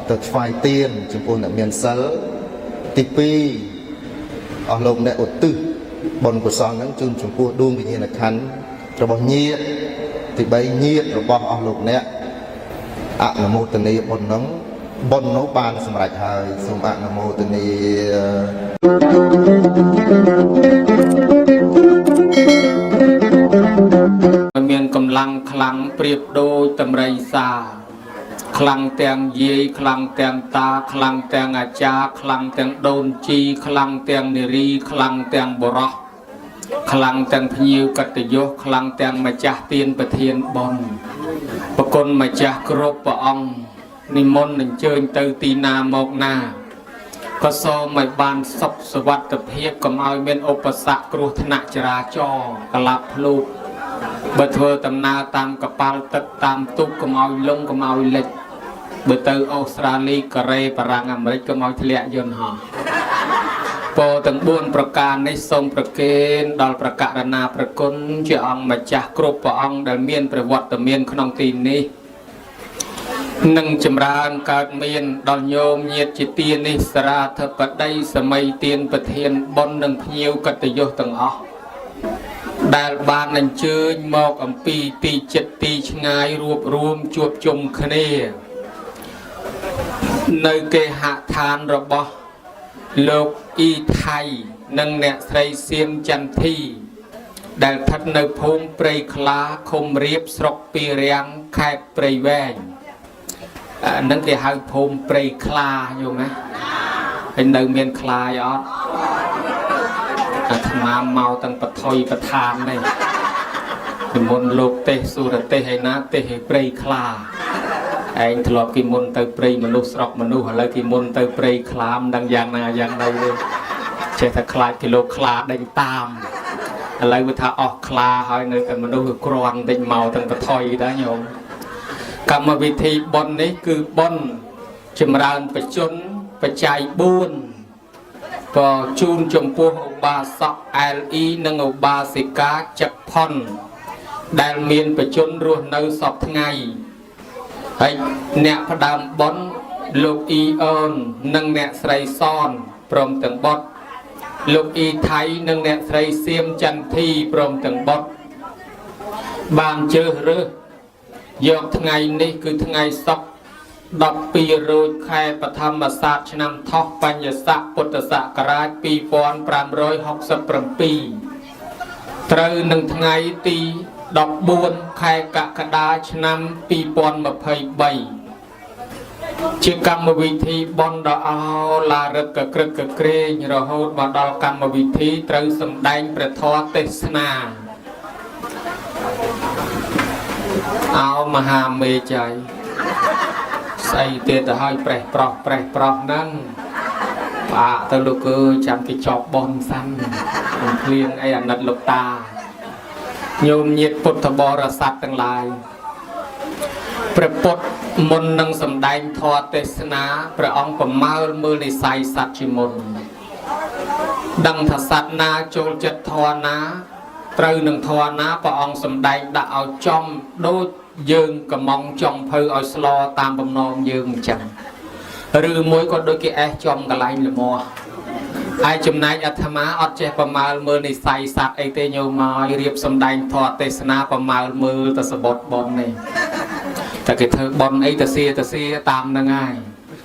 Speaker 1: ទៅថ្វាយទានចំពោះអ្នកមានសិលទី2អស់លោកអ្នកឧទ្ទិសបុណ្យកុសលហ្នឹងជូនចំពោះដួងវិញ្ញាណក្ខន្ធរបស់ញាតិទី3ញាតិរបស់អស់លោកអ្នកអនុមោទនាបុណ្យហ្នឹងបុណ្យនោះបានសម្រេចហើយសូមអនុមោទនា
Speaker 2: មានកម្លាំងខ្លាំងប្រៀបដូចតម្រៃសាខ្លាំងទាំងយាយខ្លាំងទាំងតាខ្លាំងទាំងអាចារ្យខ្លាំងទាំងដូនជីខ្លាំងទាំងនារីខ្លាំងទាំងបុរសខ្លាំងទាំងភ្ញៀវកតញ្ញុខ្លាំងទាំងម្ចាស់ទានប្រធានបុណ្យប្រគុណម្ចាស់គ្រប់ព្រះអង្គនិមន្តអញ្ជើញទៅទីណាមកណា ក៏សូមឲ្យបានសុខសុវត្ថិភាពកុំឲ្យមានឧបសគ្គគ្រោះថ្នាក់ចរាចរណ៍កលាប់ភ្លូកបើធ្វើដំណើរតាមកប៉ាល់ទឹកតាមទូកកុំឲ្យលង់កុំឲ្យលិចបើទៅអូស្ត្រាលីកូរ៉េបារាំងអាមេរិកកុំឲ្យធ្លាក់យន្តហោះពរទាំង4ប្រការនេះសូមប្រគេនដល់ប្រករណាប្រគុណជាអង្គម្ចាស់គ្រប់ព្រះអង្គដែលមានព្រះវត្តមានក្នុងទីនេះនឹងចម្រើនកើតមានដល់ញោមញាតជាទានិសរាធិបតីសម័យទានប្រធានបុណ្យនិងភ្ញៀវកិត្តិយសទាំងអស់ដែលបានអញ្ជើញមកអំពីទីចិត្តទីឆ្ងាយរួបរួមជួបជុំគ្នានៅគេហដ្ឋានរបស់លោកអ៊ីថៃនិងអ្នកស្រីសៀមចន្ទធីដែលស្ថិតនៅភូមិព្រៃខ្លាឃុំរៀបស្រុកពីរាំងខេត្តព្រៃវែងអាហ្នឹងគេហៅភូមិព្រៃខ្លាយល់ណាហើយនៅមានខ្លាយអត់អាត្មាមកទាំងបថុយបឋាននេះពីមុនលោកទេសសុរទេសឯណាទេសឯព្រៃខ្លាឯងធ្លាប់គេមុនទៅព្រៃមនុស្សស្រុកមនុស្សឥឡូវគេមុនទៅព្រៃខ្លាមិនដឹងយ៉ាងណាយ៉ាងណីទេចេះតែខ្លាចគីឡូខ្លាដេញតាមឥឡូវវាថាអស់ខ្លាហើយនៅតែមនុស្សវាគ្រាន់តិចមកទាំងបថុយដែរញោមកម្មវិធីបុណ្យនេះគឺបុណ្យចម្រើនបជនបច្ច័យ4ក៏ជូនចំពោះឧបាសកអែលអ៊ីនិងឧបាសិកាចឹកផុនដែលមានបជនរស់នៅសពថ្ងៃហើយអ្នកផ្ដើមបុណ្យលោកអ៊ីអូននិងអ្នកស្រីសនព្រមទាំងបុត្រលោកអ៊ីថៃនិងអ្នកស្រីសៀមចន្ទធីព្រមទាំងបុត្របានជ្រើសរើសយកថ្ងៃនេះគឺថ្ងៃសុក្រ12រោចខែបឋមសាទឆ្នាំថោះបញ្ញស័កពុទ្ធសករាជ2567ត្រូវនឹងថ្ងៃទី14ខែកក្កដាឆ្នាំ2023ជាកម្មវិធីបុណ្យដ៏អោឡារឹកកក្រឹកកក្រែងរហូតមកដល់កម្មវិធីត្រូវសម្ដែងព្រះធម៌ទេសនាអោមហាមេចៃស្អីទៀតទៅឲ្យប្រេះប្រោះប្រេះប្រោះហ្នឹងផ្អាកទៅលោកអើយចាំគេចប់បុណ្យសិននឹងភ្លៀងអីអាណិតលោកតាញោមញាតពុទ្ធបរិស័ទទាំងឡាយព្រះពុទ្ធមុននឹងសម្ដែងធម៌ទេសនាព្រះអង្គប្រមើលមើលនិស័យសត្វជាមុនដឹងថាសត្វណាចូលចិត្តធម៌ណាត្រូវនឹងធម៌ណាព្រះអង្គសម្ដែងដាក់ឲ្យចំដូចយើងកំងចង់ភៅឲ្យស្លតាមបំណងយើងអញ្ចឹងឬមួយក៏ដូចគេអេះចំកន្លែងលមាស់ហើយចំណែកអាត្មាអត់ចេះប្រមើលមើលនិស័យសត្វអីទេញោមមករៀបសម្ដែងធម៌ទេសនាប្រមើលមើលទៅសបុតប៉ុននេះតែគេធ្វើប៉ុនអីទៅសៀទៅសៀតាមហ្នឹងហើយ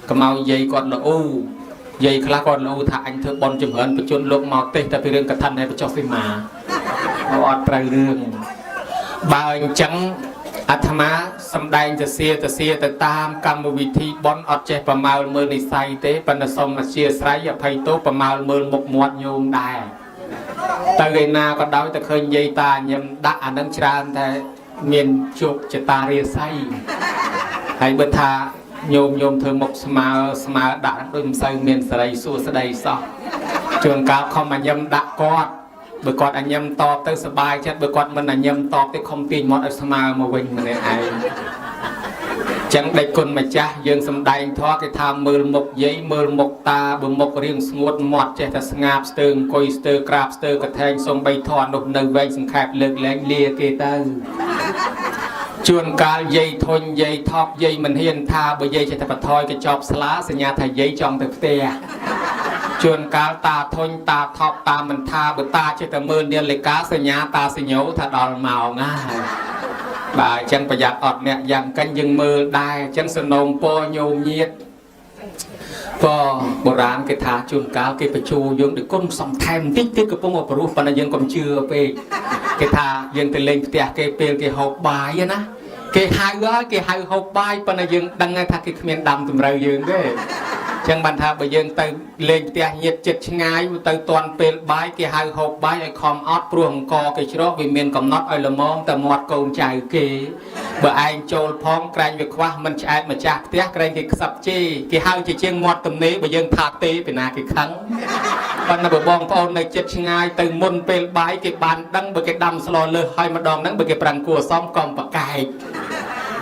Speaker 2: កុំឲ្យយាយគាត់ល្អូយាយខ្លះគាត់ល្អូថាអញធ្វើប៉ុនចម្រើនបជនលោកមកទេសតែពីរឿងកឋិនហើយបញ្ចុះសីមាអត់ត្រូវរឿងបើអញ្ចឹងអាត្មាសម្ដែងទៅសៀទៅសៀទៅតាមកម្មវិធីបុណ្យអត់ចេះប្រមើលមើលនិស័យទេប៉ុន្តែសូមអធិស្ឋានអភ័យទោសប្រមើលមើលមុខមាត់ញោមដែរទៅឯណាក៏ដោយតែឃើញយាយតាញឹមដាក់អានឹងច្រើនតែមានជោគចតារាសីហើយបើថាញោមញោមធ្វើមុខស្មើស្មើដាក់ដូចមិនសូវមានសេរីសួស្តីសោះជួនកាលខំអាញឹមដាក់គាត់បើគាត់អញឹមតបទៅសบายចិត្តបើគាត់មិនអញឹមតបទេខំទាញមាត់ឲ្យស្មើមកវិញម្នាក់ឯងចឹងដេចគុណម្ចាស់យើងសំដែងធម៌គេថាមើលមុខយាយមើលមុខតាបើមុខរៀងស្ងួតមាត់ចេះតែស្ងាបស្ទើអង្គុយស្ទើក្រាបស្ទើកថែងសំបីធម៌នោះនៅវែងសង្ខេបលើកលែងលាគេទៅជួនកាលយាយធុញយាយថប់យាយមិនហ៊ានថាបើយាយចេះតែបថយកញ្ចប់ស្លាសញ្ញាថាយាយចង់ទៅផ្ទះជួនកាលតាធុញតាថប់តាមិនថាបើតាចេះតែមើលនាឡិកាសញ្ញាតាសញ្ញោថាដល់ម៉ោងហើយបាទអញ្ចឹងប្រយ័ត្នអត់អ្នកយ៉ាងកិញយើងមើលដែរអញ្ចឹងសនំពរញោមញាតពបុរាណគេថាជួនកាលគេបញ្ជូយើងដូចគុណសំថែមបន្តិចទៀតកំពុងអបរោះប៉ុន្តែយើងកុំជឿពេកគេថាយើងទៅលេងផ្ទះគេពេលគេហូបបាយណាគេហៅហើយគេហៅហូបបាយប៉ុន្តែយើងដឹងថាគេគ្មានដាំតម្រូវយើងទេ ចឹងបានថាបើយើងទៅលេងផ្ទះញាតចិត្តឆ្ងាយទៅតាន់ពេលបាយគេហៅហូបបាយឲ្យខំអត់ព្រោះអង្គគេជ្រកវាមានកំណត់ឲ្យល្មមតែមាត់កូនចៅគេបើឯងចូលផងក្រែងវាខ្វះមិនឆ្អែតម្ចាស់ផ្ទះក្រែងគេខ្សឹបជេរគេហៅជាជាងមាត់ទំនេរបើយើងថាទេពីណាគេខឹងប៉ុន្តែបើបងប្អូននៅចិត្តឆ្ងាយទៅមុនពេលបាយគេបានដឹងបើគេដាំស្លលើសហើយម្ដងហ្នឹងបើគេប្រាំងគួរសមកំប្រកែក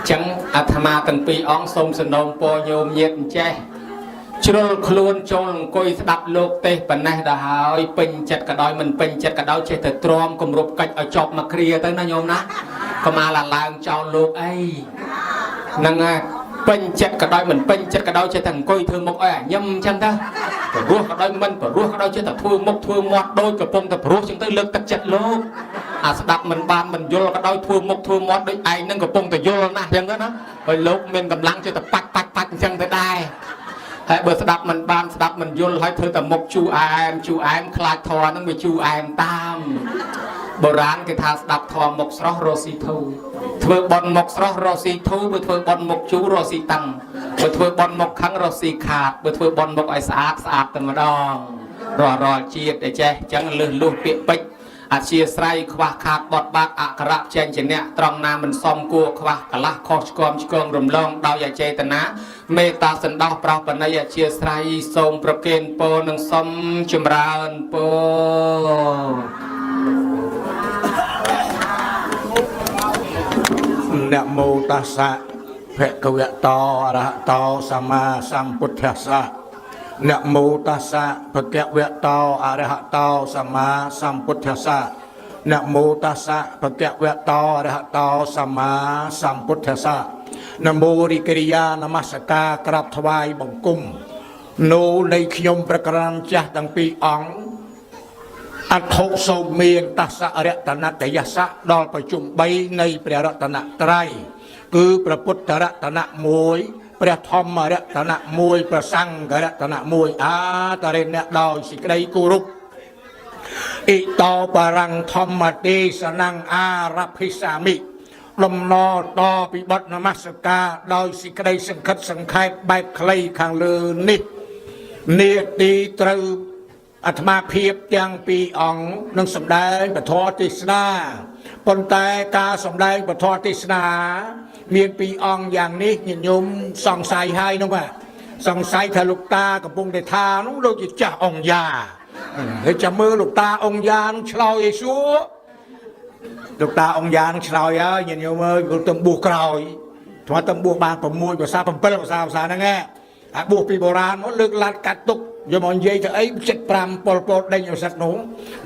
Speaker 2: ចឹងអាត្មាទាំងពីរអង្គសូមសំណូមពរញោមញាតិអញ្ចេះជ្រុលខ្លួនចូលអង្គុយស្ដាប់លោកទេសប៉ុណ្ណេះដល់ហើយពេញចិត្តក៏ដោយមិនពេញចិត្តក៏ដោយចេះតែទ្រាំគម្រប់កិច្ចឲ្យចប់មកគ្រាទៅណាញោមណាកុំអាឡាឡើងចោលលោកអីហ្នឹងហើយពេញចិត្តក៏ដោយមិនពេញចិត្តក៏ដោយចេះតែអង្គុយធ្វើមុខឲ្យអាញឹមអញ្ចឹងទៅព្រោះក៏ដោយមិនព្រោះក៏ដោយចេះតែធ្វើមុខធ្វើមាត់ដូចកំពុងតែព្រោះអញ្ចឹងទៅលើកទឹកចិត្តលោកអាស្ដាប់មិនបានមិនយល់ក៏ដោយធ្វើមុខធ្វើមាត់ដូចឯងនឹងកំពុងតែយល់ណាស់អញ្ចឹងទៅណាហើយលោកមានកម្លាំងចេះតែបាច់បាច់បាច់អញ្ចឹងទៅដែរហើយបើស្ដាប់មិនបានស្ដាប់មិនយល់ហើយធ្វើតែមុខជូអែមជូអែមខ្លាចធរហ្នឹងវាជូអែមតាមបុរាណគេថាស្ដាប់ធម៌មុខស្រស់រស់ស៊ីធូធ្វើបន់មុខស្រស់រស់ស៊ីធូបើធ្វើបន់មុខជូរស់ស៊ីតឹងបើធ្វើបន់មុខខឹងរស់ស៊ីខាតបើធ្វើបន់មុខឲ្យស្អាតស្អាតតែម្ដងរាល់រាល់ជាតិអីចេះអញ្ចឹងលឹះលុះពាក្យពេចន៍អធិស្រ័យខ្វះខាតបត់បាក់អក្សរៈចែងជាអ្នកត្រង់ណាមិនសមគួរខ្វះកលះខុសឆ្គំឆ្គងរំលងដោយអចេតនាមេត្តាសន្តោសប្រោសបណិយអធិស្រ័យសូមប្រគេនពរនិងសុំចម្រើនពរ
Speaker 3: នមោតស្សៈភគវតោអរហតោសម្មាសម្ពុទ្ធស្សៈនមោតស្សៈភគវតោអរហតោសម្មាសម្ពុទ្ធស្សៈនមោតស្សៈភគវតោអរហតោសម្មាសម្ពុទ្ធស្សៈនមោរិកិរិយានមស្ការក្រាបថ្វាយបង្គំនោនៃខ្ញុំប្រក្រាមចាស់ទាំងពីរអង្គ អត្ថុសូមមានតសរតនតយសៈដល់ប្រជុំ3នៃព្រះរតនត្រ័យគឺព្រះពុទ្ធរតនៈ1ព្រះធម្មរតនៈ1ព្រះសង្ឃរតនៈ1អាតរិអ្នកដោយសេចក្តីគោរពអ៊ីតោបរੰធម្មទេសនំអារភិសាមិលំណតពីបទនមស្ការដោយសេចក្តីសង្ខិតសង្ខេបបែបខ្លីខាងលើនេះ នេតិត្រូវអាត្មាភាពទាំងពីរអង្គនឹងសម្ដែងពធទេសនាប៉ុន្តែការសម្ដែងពធទេសនាមានពីរអង្គយ៉ាងនេះញាតិញោមសង្ស័យហើយនោះបាទសង្ស័យថាលោកតាកំពុងតែថានោះដូចជាចាស់អង្គយ៉ាហើយចាំមើលលោកតាអង្គយ៉ានឹងឆ្លើយឲ្យសួរលោកតាអង្គយ៉ានឹងឆ្លើយហើយញាតិញោមអើយព្រោះទៅបួសក្រោយថ្មទៅបួសបាន6ភាសា7ភាសាភាសាហ្នឹងឯង អាបួសពីបុរាណមកលើកឡាត់កាត់ទុកយកមកនិយាយទៅអី75ប៉ុលពតដេញឲ្យសិតនោះ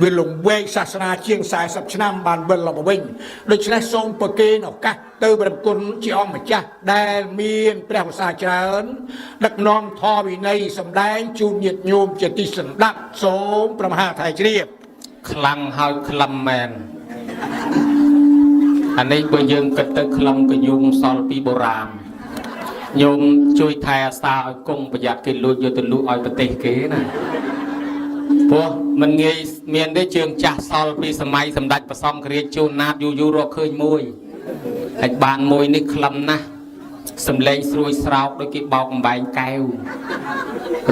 Speaker 3: វាលំវែកសាសនាជាង40ឆ្នាំបានវិលមកវិញដូច្នេះសូមប្រគេនឱកាសទៅព្រះគុណជាអង្គម្ចាស់ដែលមានព្រះវស្សាច្រើនដឹកនាំធម៌វិន័យសម្ដែងជូនញាតិញោមជាទីសន្តាប់សូមព្រះមហាថៃជ្រាប
Speaker 2: ខ្លាំងហើយក្លឹមមែនអានេះបើយើងគិតទៅក្លឹមកយុងសល់ពីបុរាណញោមជួយថែអាសាឲ្យគង់ប្រយ័ត្នគេលួចយកទៅលក់ឲ្យប្រទេសគេណាព្រោះមិនងាយមានទេជើងចាស់សល់ពីសម័យសម្ដេចព្រះសង្ឃរាជជួនណាតយូរយូររកឃើញមួយហើយបានមួយនេះក្លឹមណាស់សំឡេងស្រួយស្រោកដូចគេបោកអំបែងកែវ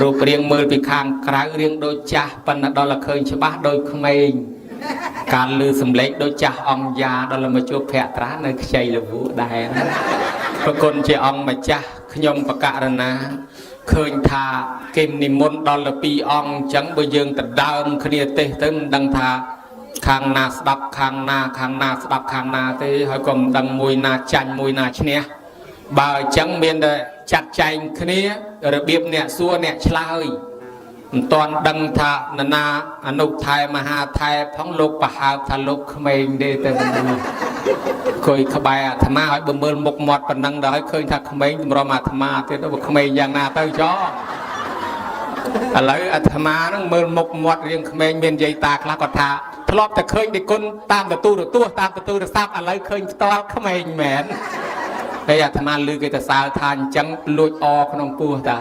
Speaker 2: រូបរាងមើលពីខាងក្រៅរាងដូចចាស់ប៉ុន្តែដល់តែឃើញច្បាស់ដូចក្មេង ការលឺសំឡេងដូចចាស់អង្គយ៉ាដល់មកជួបភក្ត្រានៅខ្ចីលវក់ដែរណាប្រគុណជាអង្គម្ចាស់ខ្ញុំបកករណាឃើញថាគេនិមន្តដល់ទៅពីរអង្គអញ្ចឹងបើយើងដណ្ដើមគ្នាទេសទៅមិនដឹងថាខាងណាស្ដាប់ខាងណាខាងណាស្ដាប់ខាងណាទេហើយក៏មិនដឹងមួយណាចាញ់មួយណាឈ្នះបើអញ្ចឹងមានតែចាត់ចែងគ្នារបៀបអ្នកសួរអ្នកឆ្លើយ មិនតាន់ដឹងថានណាអនុថែមហាថែផងលោកប្រហើបថាលោកក្មេងទេទៅអង្គុយក្បែរអាត្មាឲ្យបើមើលមុខមាត់ប៉ុណ្ណឹងដល់ឲ្យឃើញថាក្មេងតម្រុំអាត្មាទៀតទៅបើក្មេងយ៉ាងណាទៅចោឥឡូវអាត្មាហ្នឹងមើលមុខមាត់រៀងក្មេងមានយាយតាខ្លះគាត់ថាធ្លាប់តែឃើញដេគុណតាមទទូរទស្សន៍តាមទទូរស័ព្ទឥឡូវឃើញផ្ទាល់ក្មេងមែន ហើយអាត្មាឮគេទៅសើថាអញ្ចឹងលួចអក្នុងពោះតា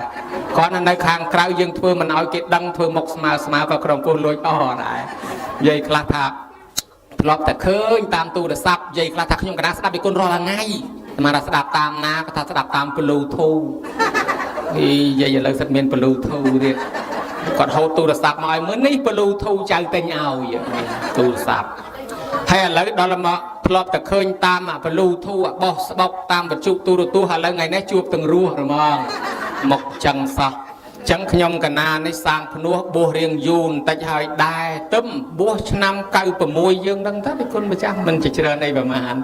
Speaker 2: គាត់នៅខាងក្រៅយើងធ្វើមិនឲ្យគេដឹងធ្វើមុខស្មើស្មើក៏ក្នុងពោះលួចអដែរនិយាយខ្លះថាធ្លាប់តែឃើញតាមទូរស័ព្ទនិយាយខ្លះថាខ្ញុំកណាស្ដាប់ពីគុណរាល់ថ្ងៃអាត្មាថាស្ដាប់តាមណាគាត់ថាស្ដាប់តាម Bluetooth អីយាយឥឡូវសិតមាន Bluetooth ទៀតគាត់ហូតទូរស័ព្ទមកឲ្យមើលនេះ Bluetooth ចៅទិញឲ្យទូរស័ព្ទហើយឥឡូវដល់មកធ្លាប់តែឃើញតាមអា Bluetooth អាបោះស្បុកតាមវិទ្យុទូរទស្សន៍ឥឡូវថ្ងៃនេះជួបទាំងរស់ហ្មងមកចឹងសោះចឹងខ្ញុំកណានេះសាងភ្នោះបួសរៀងយូរបន្តិចហើយដែរទឹមបួសឆ្នាំ96យើងដឹងថាគុណម្ចាស់មិនជាច្រើនអីប្រហែល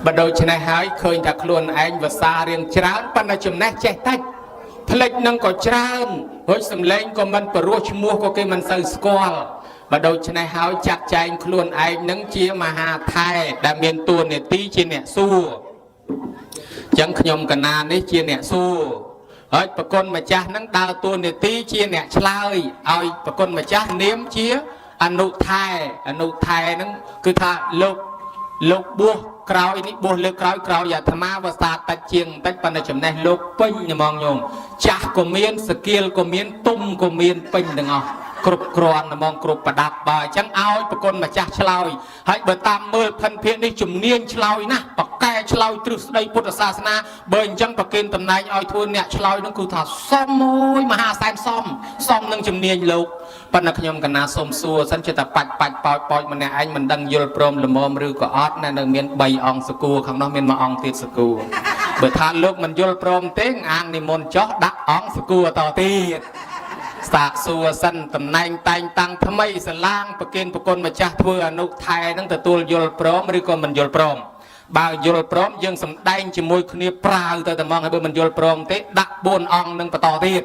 Speaker 2: បើដូច្នេះហើយឃើញថាខ្លួនឯងវសារៀងច្រើនប៉ុន្តែចំណេះចេះតិចផ្លិចនឹងក៏ច្រើនរួចសំឡេងក៏មិនព្រោះឈ្មោះក៏គេមិនសូវស្គាល់បើដូច្នេះហើយចាត់ចែងខ្លួនឯងនឹងជាមហាថែដែលមានតួនាទីជាអ្នកសួរចឹងខ្ញុំកណានេះជាអ្នកសួរហើយប្រគុណម្ចាស់នឹងដើរតួនាទីជាអ្នកឆ្លើយឲ្យប្រគុណម្ចាស់នាមជាអនុថែអនុថែហ្នឹងគឺថាលោកលោកបួសក្រោយនេះបួសលើកក្រោយក្រោយអាត្មាវសាតិចជាងបន្តិចប៉ុន្តែចំណេះលោកពេញហ្មងញោមចាស់ក៏មានសកៀលក៏មានទុំក៏មានពេញទាំងអស់គ្រប់គ្រាន់ហ្មងគ្រប់ប្រដាប់បើអញ្ចឹងឲ្យប្រគុណម្ចាស់ឆ្លើយហើយបើតាមមើលផិនភាកនេះជំនាញឆ្លើយណាស់បកែឆ្លើយទ្រឹស្ដីពុទ្ធសាសនាបើអញ្ចឹងប្រគិនតំណែងឲ្យធ្វើអ្នកឆ្លើយនឹងគឺថាសមមួយមហាសែនសមសមនឹងជំនាញលោកប៉ុន្តែខ្ញុំកណាសូមសួរសិនចេះតែបាច់បាច់ប៉ោចប៉ោចម្នាក់ឯងមិនដឹងយល់ព្រមល្មមឬក៏អត់ណានៅមាន3អង្គសកួរខាងនោះមានមួយអង្គទៀតសកួរបើថាលោកមិនយល់ព្រមទេអាងនិមន្តចោះដាក់អង្គសកួរតទៀតសាកសួរសិនតំណែងតែងតាំងថ្មីសាឡាងប្រគិនប្រគុណម្ចាស់ធ្វើអនុថែនឹងទទួលយល់ព្រមឬក៏មិនយល់ព្រមបើយល់ព្រមយើងសំដែងជាមួយគ្នាប្រាវទៅតែហ្មងហើយបើមិនយល់ព្រមទេដាក់4អង្គនឹងបន្តទៀត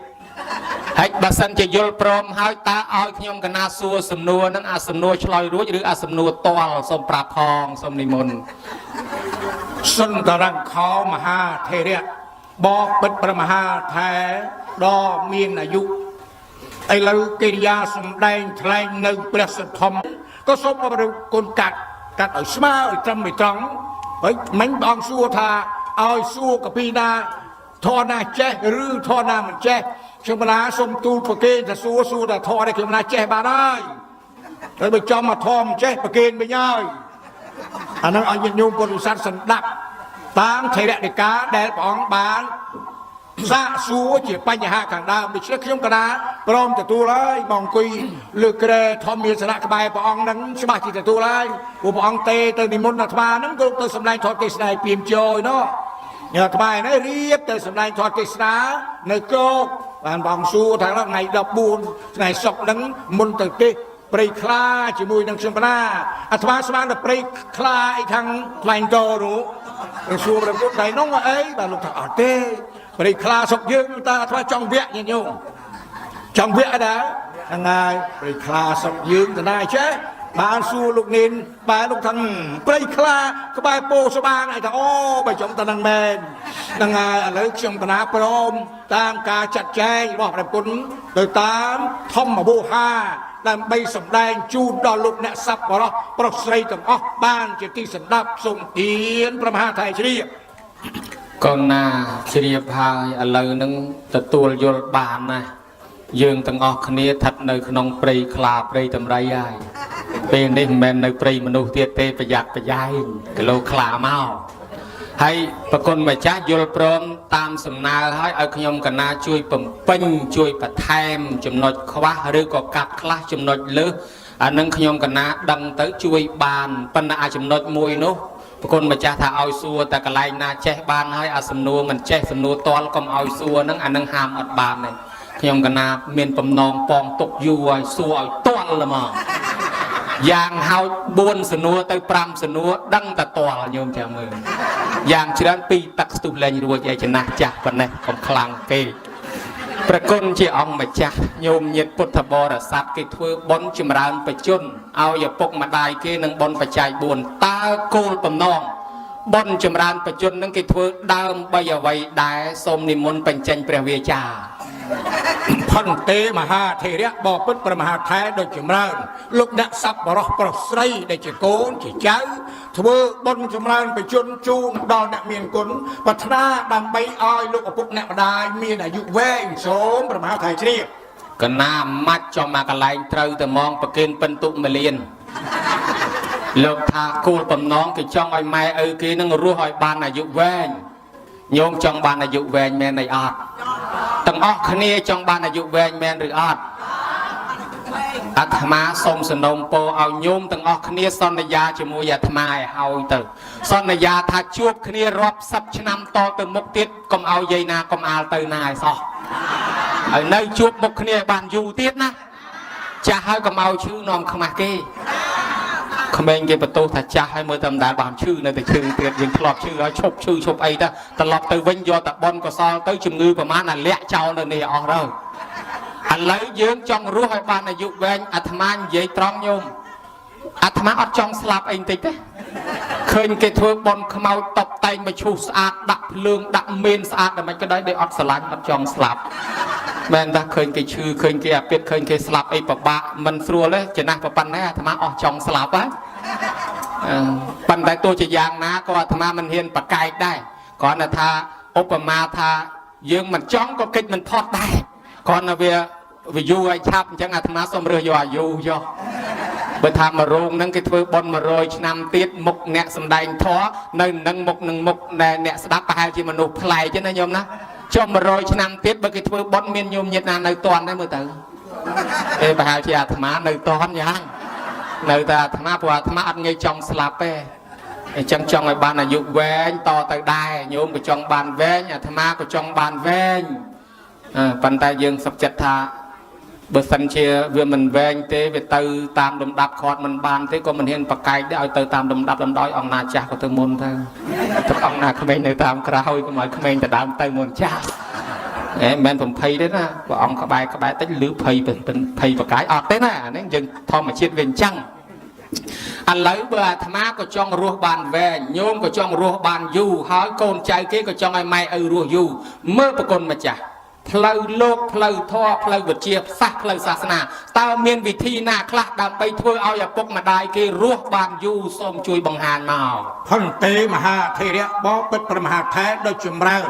Speaker 2: ហើយបើសិនជាយល់ព្រមហើយតើឲ្យខ្ញុំកណាសួរសំណួរនឹងអាសំណួរឆ្លើយរួចឬអាសំណួរតល់សូមប្រាប់ផងសូមនិមន្ត
Speaker 3: សុន្តរង្ខោមហាថេរៈបបិទ្ធព្រះមហាថែដ៏មានអាយុឥឡូវកិរិយាសម្ដែងថ្លែងនៅព្រះសទ្ធំក៏សូមអរគុណកាត់កាត់ឲ្យស្មើឲ្យត្រឹមឲ្យត្រង់ហើយមិញបងសួរថាឲ្យសួរកពីណាធរណាចេះឬធរណាមិនចេះខ្ញុំណាសូមទូលប្រគេនថាសួរសួរថាធរនេះខ្ញុំណាចេះបានហើយហើយបើចំមកធរមិនចេះប្រគេនវិញហើយអាហ្នឹងឲ្យញាតិញោមពុទ្ធបរិស័ទសន្តាប់តាមថេរដីកាដែលព្រះអង្គបានសាកសួរជាបញ្ហាខាងដើមដូច្នេះខ្ញុំកណាព្រមទទួលហើយមកអង្គុយលើក្រែធម្មមានសនៈក្បែរព្រះអង្គហ្នឹងច្បាស់ជាទទួលហើយព្រោះព្រះអង្គទេទៅនិមន្តអាត្មាហ្នឹងក៏ទៅសម្ដែងធម៌ទេសនាឲ្យពីមជយណោះញ៉ាអាត្មានេះរៀបទៅសម្ដែងធម៌ទេសនានៅគោកបានព្រះអង្គសួរថាថ្ងៃ14ថ្ងៃសុក្រហ្នឹងមុនទៅទេសព្រៃខ្លាជាមួយនឹងខ្ញុំកណាអាត្មាស្មានតែព្រៃខ្លាអីខាងថ្លែងតនោះទៅសួរព្រះពុទ្ធដៃនោះអីបាទលោកថាអត់ទេព្រៃខ្លាស្រុកយើងតើអាត្មាចង់វគ្គញាតិញោមចង់វគ្គដែរហ្នឹងហើយព្រៃខ្លាស្រុកយើងទៅណាចេះបានសួរលោកនីនបាទលោកថាព្រៃខ្លាក្បែរពោស្បាងអីថាអូបើចំតែនឹងមែនហ្នឹងហើយឥឡូវខ្ញុំកណាព្រមតាមការចាត់ចែងរបស់ព្រះគុណទៅតាមធម្មវោហាដើម្បីសម្ដែងជូនដល់លោកអ្នកសប្បុរសប្រុសស្រីទាំងអស់បានជាទីសន្តាប់សូមទានព្រះមហាថៃជ្រាប
Speaker 2: កូនណាជ្រាបហើយឥឡូវនឹងទទួលយល់បានណាយើងទាំងអស់គ្នាស្ថិតនៅក្នុងព្រៃខ្លាព្រៃតម្រៃហើយពេលនេះមិនមែននៅព្រៃមនុស្សទៀតទេប្រយ័ត្នប្រយែងគីឡូខ្លាមកហើយប្រគុណម្ចាស់យល់ព្រមតាមសំណើហើយឲ្យខ្ញុំកណាជួយបំពេញជួយបន្ថែមចំណុចខ្វះឬក៏កាត់ខ្លះចំណុចលើសអានឹងខ្ញុំកណាដឹងទៅជួយបានប៉ុន្តែអាចំណុចមួយនោះប្រគុណម្ចាស់ថាឲ្យសួរតែកន្លែងណាចេះបានហើយអាសំណួរមិនចេះសំណួរតល់កុំឲ្យសួរហ្នឹងអានឹងហាមអត់បានទេខ្ញុំកណាមានបំណងប៉ងទុកយូរឲ្យសួរឲ្យតល់ហ្មងយ៉ាងហោច4សំណួរទៅ5សំណួរដឹងតែតល់ញោមចាំមើលយ៉ាងច្រើនពីរទឹកស្ទុះលែងរួចឯចំណាស់ចាស់ប៉ុណ្ណេះកុំខ្លាំងពេកប្រគុណជាអង្គម្ចាស់ញោមញាតពុទ្ធបរិស័ទគេធ្វើបុណ្យចម្រើនបជនឲ្យឪពុកម្ដាយគេនឹងបុណ្យបច្ច័យ4តើគោលបំណងបុណ្យចម្រើនបជននឹងគេធ្វើដើមបីអ្វីដែរសូមនិមន្តបញ្ចេញព្រះវាចា
Speaker 3: ផន្ទេមហាថេរៈបពិតព្រះមហាថែដូចចម្រើនលោកអ្នកសប្បុរសប្រុសស្រីដែលជាកូនជាចៅធ្វើបុណ្យចម្រើនបជនជូនដល់អ្នកមានគុណប្រាថ្នាដើម្បីឲ្យលោកឪពុកអ្នកម្ដាយមានអាយុវែងសូមព្រះមហាថែជ្រាប
Speaker 2: កណាម៉ាច់ចំមកកន្លែងត្រូវតែមងប្រគិនពិន្ទុមលៀនលោកថាគោលបំណងគេចង់ឲ្យម៉ែឪគេនឹងរស់ឲ្យបានអាយុវែងញោមចង់បានអាយុវែងមែនអីអត់ទាំង ទាំងអស់គ្នាចង់បានអាយុវែងមែនឬអត់អាត្មាសូមសំណូមពរឲ្យញោមទាំងអស់គ្នាសន្យាជាមួយអាត្មាឲ្យហើយទៅសន្យាថាជួបគ្នារាប់សិបឆ្នាំតទៅមុខទៀតកុំឲ្យយាយណាកុំអាលទៅណាឲ្យសោះឲ្យនៅជួបមុខគ្នាឲ្យបានយូរទៀតណាចាស់ហើយកុំឲ្យឈឺនាំខ្មាស់គេក្មេងគេបន្ទោសថាចាស់ហើយមើលតែមិនដែលបានឈឺនៅតែឈឺទៀតយើងធ្លាប់ឈឺហើយឈប់ឈឺឈប់អីទៅត្រឡប់ទៅវិញយកតែបុណ្យកុសលទៅជំងឺប្រមាណអាលាក់ចោលនៅនេះអស់ទៅឥឡូវយើងចង់រស់ឲ្យបានអាយុវែងអាត្មានិយាយត្រង់ញោមអាត្មាអត់ចង់ស្លាប់អីបន្តិចទេឃើញគេធ្វើបុណ្យខ្មោចតបតែងមកឈូសស្អាតដាក់ភ្លើងដាក់មេនស្អាតតែមិនក៏ដោយដូចអត់ស្រឡាញ់អត់ចង់ស្លាប់មែនតាឃើញគេឈឺឃើញគេអាពាតឃើញគេស្លាប់អីពិបាកមិនស្រួលទេចំណាស់ប៉ុណ្ណេះអាត្មាអស់ចង់ស្លាប់ហើយប៉ុន្តែទោះជាយ៉ាងណាក៏អាត្មាមិនហ៊ានប្រកែកដែរគ្រាន់តែថាឧបមាថាយើងមិនចង់ក៏កិច្ចមិនផុតដែរគ្រាន់តែវាយូរឲ្យឆាប់អញ្ចឹងអាត្មាសូមរើសយកអាយុយកបើថាមករោងហ្នឹងគេធ្វើបុណ្យ100ឆ្នាំទៀតមុខអ្នកសំដែងធម៌នៅនឹងមុខនឹងមុខដែលអ្នកស្ដាប់ប្រហែលជាមនុស្សប្លែកទេណាញោមណាចុះ100ឆ្នាំទៀតបើគេធ្វើបុណ្យមានញោមញាតណានៅតន់ដែរមើលទៅអេប្រហែលជាអាត្មានៅតន់យ៉ាងនៅតែអាត្មាព្រោះអាត្មាអត់ងាយចង់ស្លាប់ទេអញ្ចឹងចង់ឲ្យបានអាយុវែងតទៅដែរញោមក៏ចង់បានវែងអាត្មាក៏ចង់បានវែងប៉ុន្តែយើងសុខចិត្តថាបើសិនជាវាមិនវែងទេវាទៅតាមលំដាប់គាត់មិនបានទេក៏មិនហ៊ានប្រកែកដែរឲ្យទៅតាមលំដាប់លំដោយអង្គណាចាស់ក៏ទៅមុនទៅទឹកអង្គណាក្មេងនៅតាមក្រោយកុំឲ្យក្មេងទៅដើមទៅមុនចាស់អេមិនមែនបំភ័យទេណាព្រះអង្គក្បែរក្បែរតិចឬភ័យភ័យប្រកាយអត់ទេណាអានេះយើងធម្មជាតិវាអញ្ចឹងឥឡូវបើអាត្មាក៏ចង់រស់បានវែងញោមក៏ចង់រស់បានយូរហើយកូនចៅគេក៏ចង់ឲ្យម៉ែឪរស់យូរមើលប្រគុណម្ចាស់ផ្លូវលោកផ្លូវធម៌ផ្លូវវិទ្យាសាស្ត្រផ្លូវសាសនាតើមានវិធីណាខ្លះដើម្បីធ្វើឲ្យឪពុកម្ដាយគេរស់បានយូរសូមជួយបង្ហាញមក
Speaker 3: ផន្ទេមហាធិរៈបបិទ្ធព្រះមហាថេរដោយចម្រើន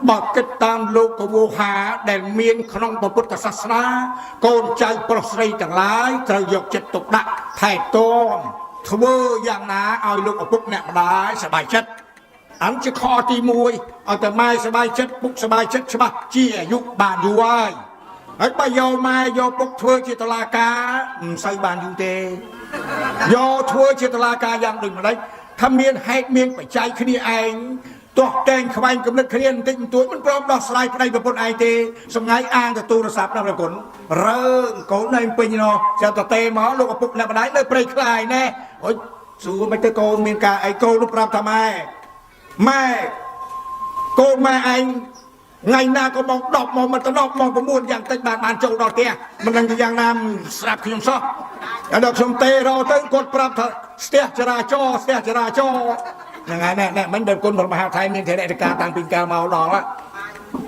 Speaker 3: បើគិតតាមលោកវោហាដែលមានក្នុងពុទ្ធសាសនាកូនចៅប្រុសស្រីទាំងឡាយត្រូវយកចិត្តទុកដាក់ថែទាំធ្វើយ៉ាងណាឲ្យលោកឪពុកអ្នកម្ដាយសប្បាយចិត្តអញ្ជាខទី1ឲ្យតែម៉ែសប្បាយចិត្តពុកសប្បាយចិត្តច្បាស់ជាអាយុបានយូរហើយហើយបើយកម៉ែយកពុកធ្វើជាតឡាការមិនសូវបានយូរទេយកធ្វើជាតឡាការយ៉ាងដូចម្ដេចថាមានហេតុមានបច្ច័យគ្នាឯងទាស់តែងខ្វែងគំនិតគ្នាបន្តិចបន្តួចមិនព្រមដោះស្រាយប្តីប្រពន្ធឯងទេសម្ងាយអាងទៅទូរស័ព្ទដល់ប្រគុណរើងកូននៅពេញណោះចាំតទេមកលោកឪពុកអ្នកម្ដាយនៅព្រៃខ្លាយណែអូយសួរមិនទៅកូនមានការអីកូននោះប្រាប់ថាម៉ែម៉ែកូនម៉ែឯងថ្ងៃណាក៏ម៉ោង10ម៉ោងមិនទៅ10ម៉ោង9យ៉ាងតិចបានចូលដល់ផ្ទះមិនដឹងជាយ៉ាងណាស្រាប់ខ្ញុំសោះដល់ខ្ញុំទេរកទៅគាត់ប្រាប់ថាស្ទះចរាចរណ៍ស្ទះចរាចរណ៍ហ្នឹងហើយណែណែមិនដែលគុណព្រះមហាថៃមានធរណការតាំងពីកាលមកដល់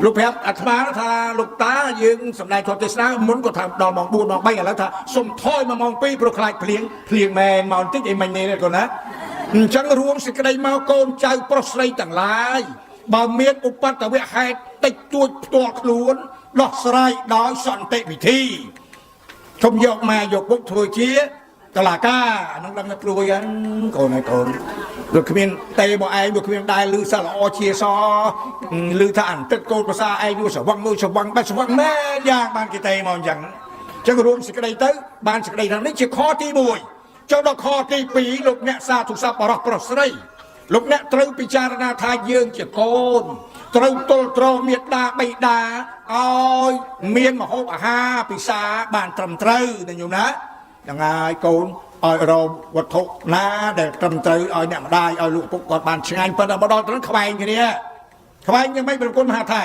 Speaker 3: លោកប្រាប់អាត្មាថាលោកតាយើងសម្ដែងធម៌ទេសនាមុនក៏ថាដល់ម៉ោង4ម៉ោង3ឥឡូវថាសុំថយមកម៉ោង2ព្រោះខ្លាចភ្លៀងភ្លៀងមែនមកបន្តិចអីមិញនេះកូនណាអញ្ចឹងរួមសេចក្តីមកកូនចៅប្រុសស្រីទាំងឡាយបើមានឧបតវហេតុតិចតួចផ្ទាល់ខ្លួនដោះស្រាយដោយសន្តិវិធីជុំយកម៉ែយកពុកធ្វើជាតឡាការអានោះដឹងតែព្រួយហ្នឹងកូនហើយកូនវាគ្មានទេមកឯងវាគ្មានដែរឮសិល្អជាសឮថាអន្តិតកូនភាសាឯងវាស្វឹងមួយស្វឹងបែបស្វឹងមែនយ៉ាងបានគេទេមកអញ្ចឹងអញ្ចឹងរួមសេចក្តីទៅបានសេចក្តីថានេះជាខទី1ចូលដល់ខទី2លោកអ្នកសាធុស័ព្ទបរោះប្រុសស្រីលោកអ្នកត្រូវពិចារណាថាយើងជាកូនត្រូវទល់ទ្រមេដាបៃតាឲ្យមានមហូបអាហារពិសាបានត្រឹមត្រូវណាញោមណាហ្នឹងហើយកូនឲ្យរកវត្ថុណាដែលត្រឹមត្រូវឲ្យអ្នកម្ដាយឲ្យលោកឪពុកគាត់បានឆ្ងាញ់ប៉ុន្តែមកដល់ត្រឹមខ្វែងគ្នាខ្វែងយ៉ាងម៉េចប្រគុណមហាថែ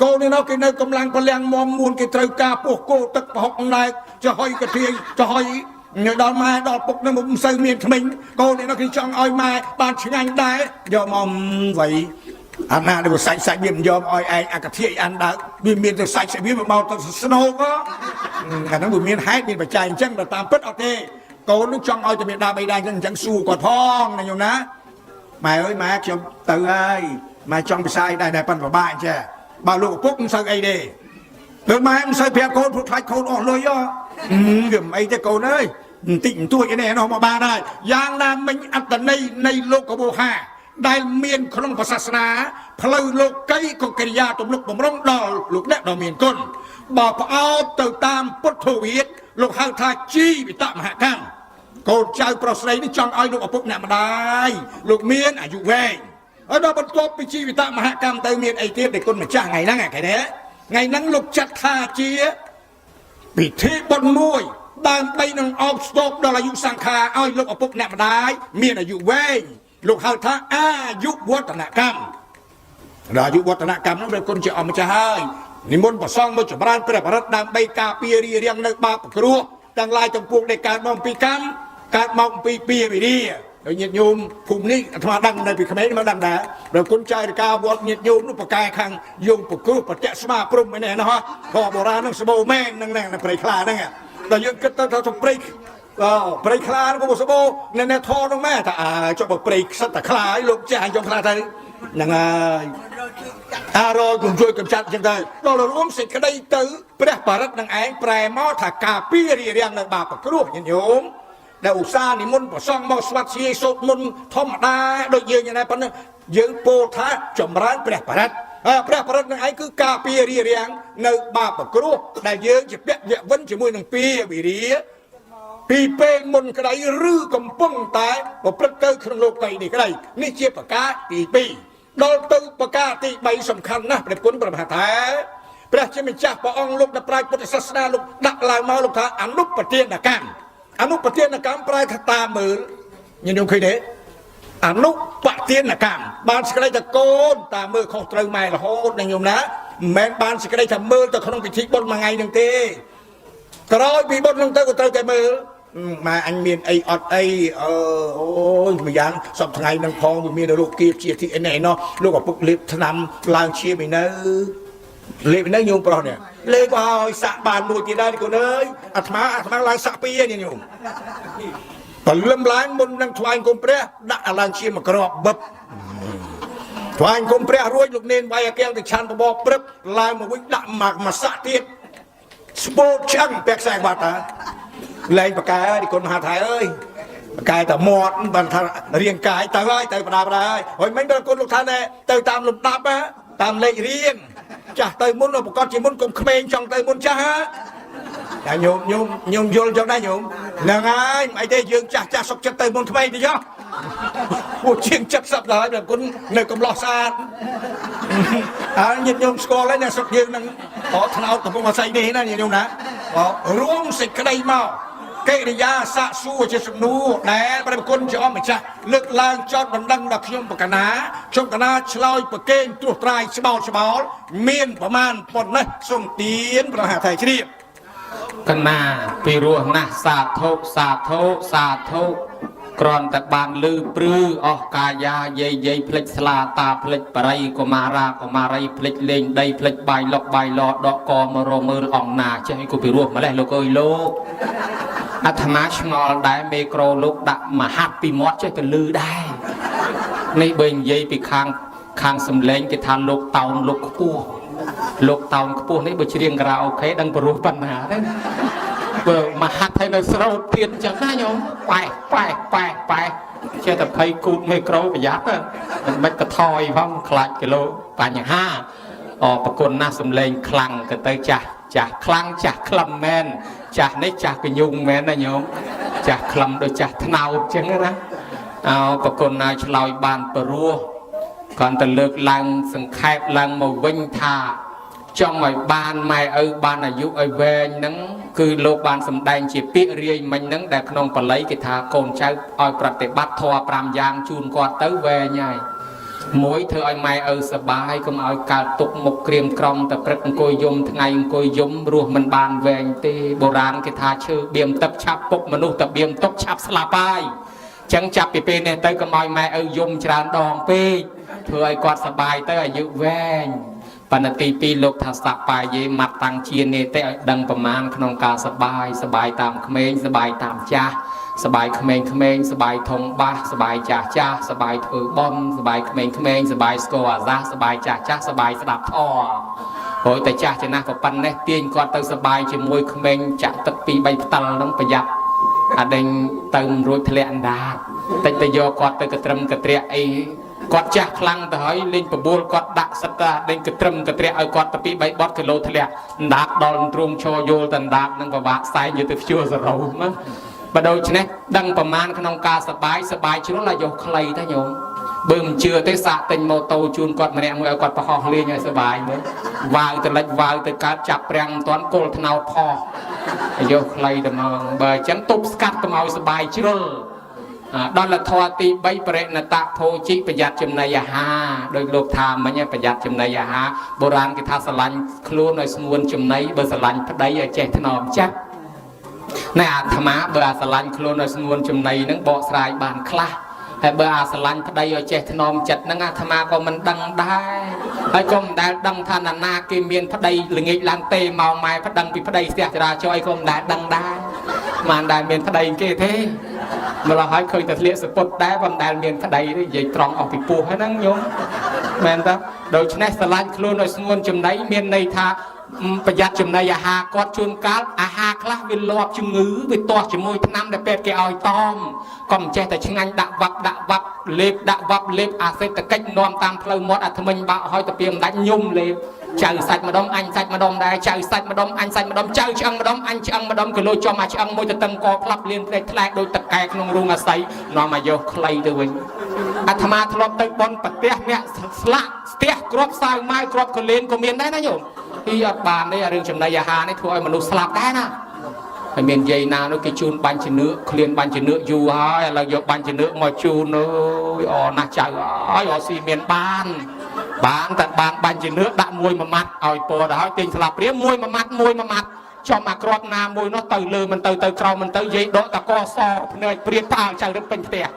Speaker 3: កូននេះនោះគេនៅកម្លាំងពលំមមមួនគេត្រូវការពោះគោទឹកប្រហុកណែកចហុយកធាយចហុយញដល់ម៉ែដល់ពុកនឹងមិនសូវមានក្មេងកូននេះនោះគេចង់ឲ្យម៉ែបានឆ្ងាញ់ដែរយកមកវៃអាណាដែលសាច់សាច់វាមិនយកឲ្យឯងអកធិអានដើវាមានទៅសាច់សាច់វាមកទៅស្នោកអាហ្នឹងវាមានហេតុមានបច្ច័យអញ្ចឹងដល់តាមពិតអត់ទេកូននោះចង់ឲ្យតែមានដើមអីដែរអញ្ចឹងសួរគាត់ផងណាញោមណាម៉ែអើយម៉ែខ្ញុំទៅហើយម៉ែចង់ពិសាអីដែរតែប៉ិនពិបាកអញ្ចឹងបើលោកឪពុកមិនសូវអីទេដល់ម៉ែមិនសូវប្រាប់កូនព្រោះខ្លាចកូនអស់លុយហ៎វាមិនអីទេកូនអើយបន្តិចបន្តួចឯនេះនោះមកបានហើយយ៉ាងណាមិញអត្តន័យនៃលោកកបោហា ដែលមានក្នុងព្រះសាសនាផ្លូវលោកីក៏កិរិយាទំនុកបំរុងដល់លោកអ្នកដ៏មានគុណបើផ្អោបទៅតាមពុទ្ធវិទ្យាលោកហៅថាជីវិតមហកម្មកូនចៅប្រុសស្រីនេះចង់ឲ្យលោកឪពុកអ្នកម្ដាយលោកមានអាយុវែងហើយដល់បន្ទាប់ពីជីវិតមហកម្មទៅមានអីទៀតដែលគុណម្ចាស់ថ្ងៃហ្នឹងគេទេថ្ងៃហ្នឹងលោកចាត់ថាជាពិធីបុណ្យមួយដើម្បីនឹងអោបស្ទប់ដល់អាយុសង្ខារឲ្យលោកឪពុកអ្នកម្ដាយមានអាយុវែងលោកហៅថាអាយុវឌ្ឍនកម្មដល់អាយុវឌ្ឍនកម្មនោះព្រះគុណជាអម្ចាស់ហើយនិមន្តប្រសងមកចម្រើនព្រះបរិត្តដើម្បីការពាររារាំងនៅបាបគ្រោះទាំងឡាយទាំងពួងដែលកើតមកពីកម្មកើតមកពីពាវិរិយហើយញាតិញោមភូមិនេះអាត្មាដឹងនៅពីក្មេងមកដឹងដែរព្រះគុណចៅរិកាវត្តញាតិញោមនោះប្រកែខាងយងប្រគ្រោះប្រតិស្មាព្រំឯនេះណោះធម៌បុរាណនឹងស្បូមែននឹងនឹងព្រៃខ្លាហ្នឹងដល់យើងគិតទៅថាព្រៃអព្រៃខ្លានោះក៏ស្បូនៅនៅធរនោះមែនថាអាចុះបើព្រៃខ្សិតតែខ្លាឲ្យលោកចាស់យកខ្លាទៅហ្នឹងហើយអារយគុំជួយកំចាត់ចឹងទៅដល់រួមសេចក្តីទៅព្រះបរិត្តនឹងឯងប្រែមកថាការពាររារាំងនៅបាបគ្រោះញាតិញោមដែលឧស្សាហ៍និមន្តប្រសង់មកស្វាត់ជាយសូត្រមន្តធម្មតាដូចយើងយ៉ាងណាប៉ុណ្ណឹងយើងពោលថាចម្រើនព្រះបរិត្តព្រះបរិត្តនឹងឯងគឺការពាររារាំងនៅបាបគ្រោះដែលយើងជាពាក់វវិនជាមួយនឹងពាវិរិយពីពេលមុនក្តីឬកំពុងតែប្រព្រឹត្តទៅក្នុងលោកីនេះក្តីនេះជាប្រការទី2ដល់ទៅប្រការទី3សំខាន់ណាស់ព្រះគុណព្រះមហាថាព្រះជាម្ចាស់ព្រះអង្គលោកដល់ប្រាជ្ញពុទ្ធសាសនាលោកដាក់ឡើងមកលោកថាអនុប្រទានកម្មអនុប្រទានកម្មប្រែថាតាមមើលញាតិញោមឃើញទេអនុបទានកម្មបានសេចក្តីថាកូនតាមមើលខុសត្រូវម៉ែរហូតណាញោមណាមិនមែនបានសេចក្តីថាមើលទៅក្នុងពិធីបុណ្យមួយថ្ងៃនឹងទេក្រោយពីបុណ្យនឹងទៅក៏ត្រូវតែមើលម៉ែអញមានអីអត់អីអឺអូយម្យ៉ាងសប្តាហ៍ថ្ងៃនឹងផងវាមានរោគគៀបជាទីអីណែណោះលោកឪពុកលេបថ្នាំឡើងឈាមឯនៅលេបនៅញោមប្រុសនេះលេបឲ្យសាក់បានមួយទៀតដែរកូនអើយអាត្មាអាត្មាឡើងសាក់ពីរឯងញោមព្រលឹមឡើងមុននឹងថ្វាយគុំព្រះដាក់ឡើងឈាមមកក្របបឹបថ្វាយគុំព្រះរួចលោកនេនវាយអាកៀងទៅឆាន់បបព្រឹបឡើងមកវិញដាក់មកសាក់ទៀតស្ពោតឆ្អឹងពាក់ខ្សែបាត់តាលែងបកែអើយគុណមហាថៃអើយបកែតែមាត់បានថារាងកាយទៅហើយទៅបដាបដាហើយហើយមិនដល់គុណលោកថាណែទៅតាមលំដាប់ណាតាមលេខរៀងចាស់ទៅមុនប្រកាសជាមុនកុំក្មេងចង់ទៅមុនចាស់ហ่าតែញោមញោមញោមយល់ចឹងដែរញោមហ្នឹងហើយមិនអីទេយើងចាស់ចាស់សុកចិត្តទៅមុនក្មេងទៅចុះពួកជាង70ដល់ហើយគុណនៅកំឡោះស្អាតហើយញាតិញោមស្គាល់ហើយណាស្រុកយើងនឹងអត់ថ្នោតកំពុងអាស័យនេះណាញាតិញោមណារួមសេចក្តីមកកិរិយាសាកសួរជាសំណួរដែលព្រះគុណជាអម្ចាស់លើកឡើងចោតបណ្ដឹងដល់ខ្ញុំបកណាខ្ញុំកណាឆ្លើយប្រកេងត្រួសត្រាយច្បោលច្បោលមានប្រមាណប៉ុណ្ណេះសូមទានព្រះមហាថៃជ្រាប
Speaker 2: កណាពីរោះណាស់សាធុសាធុសាធុគ្រាន់តែបានលឺព្រឺអស់កាយាយាយយាយភ្លេចស្លាតាភ្លេចបរិយកុមារាកុមារីភ្លេចលេងដីភ្លេចបាយលុកបាយឡដកកមករមើលអង្គណាចេះអីក៏ពីរោះម្លេះលោកអើយលោកអាត្មាឆ្ងល់ដែរមេក្រូលោកដាក់មហាត់ពីមាត់ចេះទៅលឺដែរនេះបើនិយាយពីខាងខាងសំឡេងគេថាលោកតោនលោកខ្ពស់លោកតោនខ្ពស់នេះបើច្រៀងការ៉ាអូខេដឹងព្រោះប៉ុណ្ណាទេបើមហាត់ឲ្យនៅស្រោតទៀតអញ្ចឹងណាញោមប៉ែប៉ែប៉ែប៉ែចេះតែភ័យគូតមេក្រូប្រយ័ត្នមិនមិនក៏ថយផងខ្លាចគីឡូបញ្ហាអរប្រគុណណាស់សំឡេងខ្លាំងក៏ទៅចាស់ចាស់ខ្លាំងចាស់ក្លឹមមែនចាស់នេះចាស់កញ្ញុងមែនណាញោមចាស់ក្លឹមដូចចាស់ថ្នោតអញ្ចឹងណាអោប្រគុណណាឆ្លើយបានព្រោះគ្រាន់តែលើកឡើងសង្ខេបឡើងមកវិញថាចង់ឲ្យបានម៉ែឪបានអាយុឲ្យវែងហ្នឹងគឺលោកបានសម្ដែងជាពាក្យរាយមិញហ្នឹងដែលក្នុងបាលីគេថាកូនចៅឲ្យប្រតិបត្តិធម៌5យ៉ាងជូនគាត់ទៅវែងហើយមួយធ្វើឲ្យម៉ែឪសប្បាយកុំឲ្យកើតទុកមុខក្រៀមក្រំតែព្រឹកអង្គុយយំថ្ងៃអង្គុយយំរស់មិនបានវែងទេបុរាណគេថាឈើបៀមទឹកឆាប់ពុកមនុស្សតែបៀមទុកឆាប់ស្លាប់ហើយចឹងចាប់ពីពេលនេះទៅកុំឲ្យម៉ែឪយំច្រើនដងពេកធ្វើឲ្យគាត់សប្បាយទៅអាយុវែងបណ្ឌទី2លោកថាសបាយយេម៉ាត់តាំងជានេតិឲ្យដឹងប្រមាណក្នុងការសបាយសបាយតាមក្មេងសបាយតាមចាស់សបាយក្មេងក្មេងសបាយធំបាសសបាយចាស់ចាស់សបាយធ្វើបុណ្យសបាយក្មេងក្មេងសបាយស្គាល់អាសាសបាយចាស់ចាស់សបាយស្ដាប់ធម៌ព្រោះតែចាស់ចំណាស់ក៏ប៉ុណ្ណេះទាញគាត់ទៅសបាយជាមួយក្មេងចាក់ទឹក2 3ផ្តិលហ្នឹងប្រយ័ត្នអាដេញទៅមិនរួចធ្លាក់អណ្ដាតតិចទៅយកគាត់ទៅកត្រឹមកត្រាក់អី គាត់ចាស់ខ្លាំងទៅហើយលេងបបួលគាត់ដាក់សិតតាដេញកត្រឹមកត្រាក់ឲ្យគាត់ទៅពី3បត់គីឡូធ្លាក់អណ្ដាតដល់ទ្រូងឈរយល់តែអណ្ដាតនឹងពិបាកសែងយកទៅព្យួរសរោមបើដូច្នេះដឹងប្រមាណក្នុងការសបាយសបាយជ្រុលអាយុខ្លីតាញោមបើមិនជឿទេសាកទិញម៉ូតូជូនគាត់ម្នាក់មួយឲ្យគាត់ប្រហោះលេងឲ្យសបាយមើលវាវទៅលិចវាវទៅកើតចាប់ប្រាំងមិនទាន់គល់ថ្នោតផោះអាយុខ្លីតែហ្មងបើអញ្ចឹងទប់ស្កាត់កុំឲ្យសបាយជ្រុលដល់ធម៌ទី3បរិណតភោជិប្រយ័ត្នចំណីអាហារដោយលោកថាមិញប្រយ័ត្នចំណីអាហារបុរាណគេថាស្រឡាញ់ខ្លួនឲ្យស្ងួនចំណីបើស្រឡាញ់ប្តីឲ្យចេះថ្នមចិត្តណែអាត្មាបើអាស្រឡាញ់ខ្លួនឲ្យស្ងួនចំណីហ្នឹងបកស្រាយបានខ្លះហើយបើអាស្រឡាញ់ប្តីឲ្យចេះថ្នមចិត្តហ្នឹងអាត្មាក៏មិនដឹងដែរហើយក៏មិនដែលដឹងថាណានាគេមានប្តីល្ងាចឡើងទេមកម៉ែប្តឹងពីប្តីស្ទះចរាចរណ៍អីក៏មិនដែលដឹងដែរមិនដែលមានប្តីគេទេម្ល៉េះហើយឃើញតែធ្លាក់សពុតដែរមិនដែលមានប្តីទេនិយាយត្រង់អស់ពីពោះហ្នឹងញោមមែនតើដូច្នេះស្រឡាញ់ខ្លួនឲ្យស្ងួនចំណីមានន័យថាប្រយ័ត្នចំណីអាហារគាត់ជួនកាលអាហារខ្លះវាលាប់ជំងឺវាទាស់ជាមួយថ្នាំដែលពេទ្យគេឲ្យតមកុំចេះតែឆ្ងាញ់ដាក់វ៉ាប់ដាក់វ៉ាប់លេបដាក់វ៉ាប់លេបអាសេដ្ឋកិច្ចនាំតាមផ្លូវមាត់អាថ្មិញបាក់ឲ្យទៅពីមិនដាច់ញុំលេបចៅសាច់ម្ដុំអញសាច់ម្ដុំដែរចៅសាច់ម្ដុំអញសាច់ម្ដុំចៅឆ្អឹងម្ដុំអញឆ្អឹងម្ដុំគីឡូចំអាឆ្អឹងមួយទៅតឹងកផ្លាប់លៀនផ្លេកថ្លែកដូចតកែក្នុងរូងអាស័យនាំអាយុខ្លីទៅវិញអាត្មាធ្លាប់ទៅបនប្រទេសអ្នកស្លាក់ស្ទះគ្រាប់សាវម៉ាវគ្រាប់កលែនក៏មានដែរណាញោមពីអត់បានទេរឿងចំណីអាហារនេះធ្វើឲ្យមនុស្សស្លាប់ដែរណាហើយមានយាយណានោះគេជូនបាញ់ជំនឿឃ្លានបាញ់ជំនឿយូរហើយឥឡូវយកបាញ់ជំនឿមកជូនអើយអណាស់ចៅអើយអស៊ីមានបានបានតែបានបាញ់ជំនឿដាក់មួយមួយម៉ាត់ឲ្យពរទៅហើយទិញស្លាបព្រាមួយមួយម៉ាត់មួយមួយម៉ាត់ចំអាក្របណាមួយនោះទៅលើមិនទៅទៅក្រោមមិនទៅយាយដកតកសភ្នែកព្រាតផ្អើលចៅរឹបពេញផ្ទះ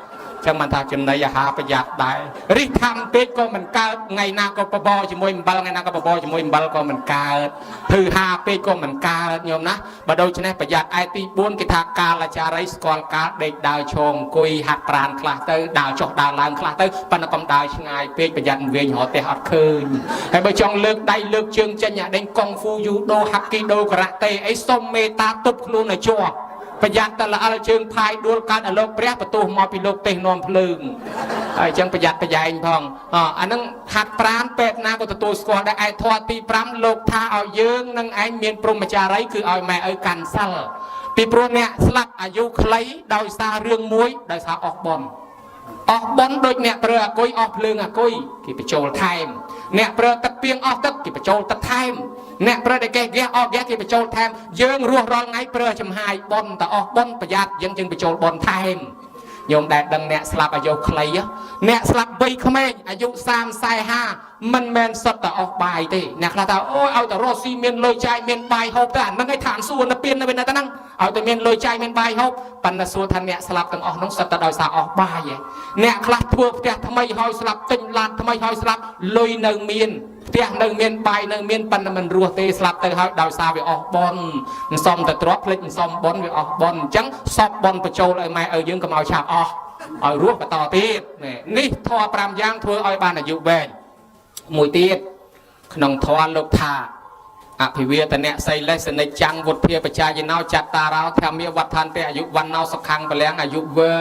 Speaker 2: ចឹងបានថាចំណីអាហារប្រយ័ត្នដែររិះខំពេកក៏មិនកើតថ្ងៃណាក៏បបរជាមួយអំបិលថ្ងៃណាក៏បបរជាមួយអំបិលក៏មិនកើតធឺហាពេកក៏មិនកើតញោមណាបើដូច្នេះប្រយ័ត្នឯទី4គេថាកាលចារីស្គាល់កាលដេកដើរឈរអង្គុយហាត់ប្រានខ្លះទៅដើរចុះដើរឡើងខ្លះទៅប៉ុន្តែកុំដើរឆ្ងាយពេកប្រយ័ត្នវិញរកផ្ទះអត់ឃើញហើយបើចង់លើកដៃលើកជើងចេញអាដេញកុងហ្វូយូដូហាក់គីដូការ៉ាតេអីសុំមេត្តាទប់ខ្លួនឲ្យជាប់ប្រយ័ត្នតែល្អិលជើងផាយដួលកើតឲ្យលោកព្រះបន្ទោសមកពីលោកទេសនាំភ្លើងហើយអញ្ចឹងប្រយ័ត្នប្រយែងផងអាហ្នឹងហាត់ប្រានពេទ្យណាក៏ទទួលស្គាល់ដែរឯធម៌ទី5លោកថាឲ្យយើងនឹងឯងមានព្រហ្មចារីគឺឲ្យម៉ែឪកាន់សិលពីព្រោះអ្នកស្លាប់អាយុខ្លីដោយសាររឿងមួយដោយសារអស់បុណ្យអស់បុណ្យដូចអ្នកប្រើអាគុយអស់ភ្លើងអាគុយគេបញ្ចូលថែមអ្នកប្រើទឹកពីងអស់ទឹកគេបញ្ចូលទឹកថែមអ្នកប្រើតែកេះហ្គាសអស់ហ្គាសគេបញ្ចូលថែមយើងរស់រាល់ថ្ងៃប្រើចំហាយបុណ្យតែអស់បុណ្យប្រយ័ត្នយើងจึงបញ្ចូលបុណ្យថែមញោមដែលដឹងអ្នកស្លាប់អាយុខ្លីអ្នកស្លាប់វ័យក្មេងអាយុ30 40 មិនមែនសុទ្ធតែអស់បាយទេអ្នកខ្លះថាអូយឲ្យតែរស់ស៊ីមានលុយចាយមានបាយហូបទៅអាហ្នឹងឯងឋានសួគ៌នៅពៀននៅវិញទៅហ្នឹងឲ្យតែមានលុយចាយមានបាយហូបប៉ុន្តែសួរថាអ្នកស្លាប់ទាំងអស់ហ្នឹងសុទ្ធតែដោយសារអស់បាយឯងអ្នកខ្លះធ្វើផ្ទះថ្មីហើយស្លាប់ទិញឡានថ្មីហើយស្លាប់លុយនៅមានផ្ទះនៅមានបាយនៅមានប៉ុន្តែមិនរស់ទេស្លាប់ទៅហើយដោយសារវាអស់បុណ្យមិនសមតែទ្រព្យភ្លេចមិនសមបុណ្យវាអស់បុណ្យអញ្ចឹងសពបុណ្យបញ្ចូលឲ្យម៉ែឲ្យយើងកុំឲ្យឆាប់អស់ឲ្យរស់បន្តទៀតនេះធម៌5យ៉ាងធ្វើឲ្យបានអាយុវែងមួយទៀតក្នុងធម៌លោកថាអភិវេទនៈសីលេសនិច្ចំវុទ្ធាបច្ចាយណោចត្តារោធម្មាវដ្ឋានទេអាយុវណ្ណោសុខੰពលំអាយុវែ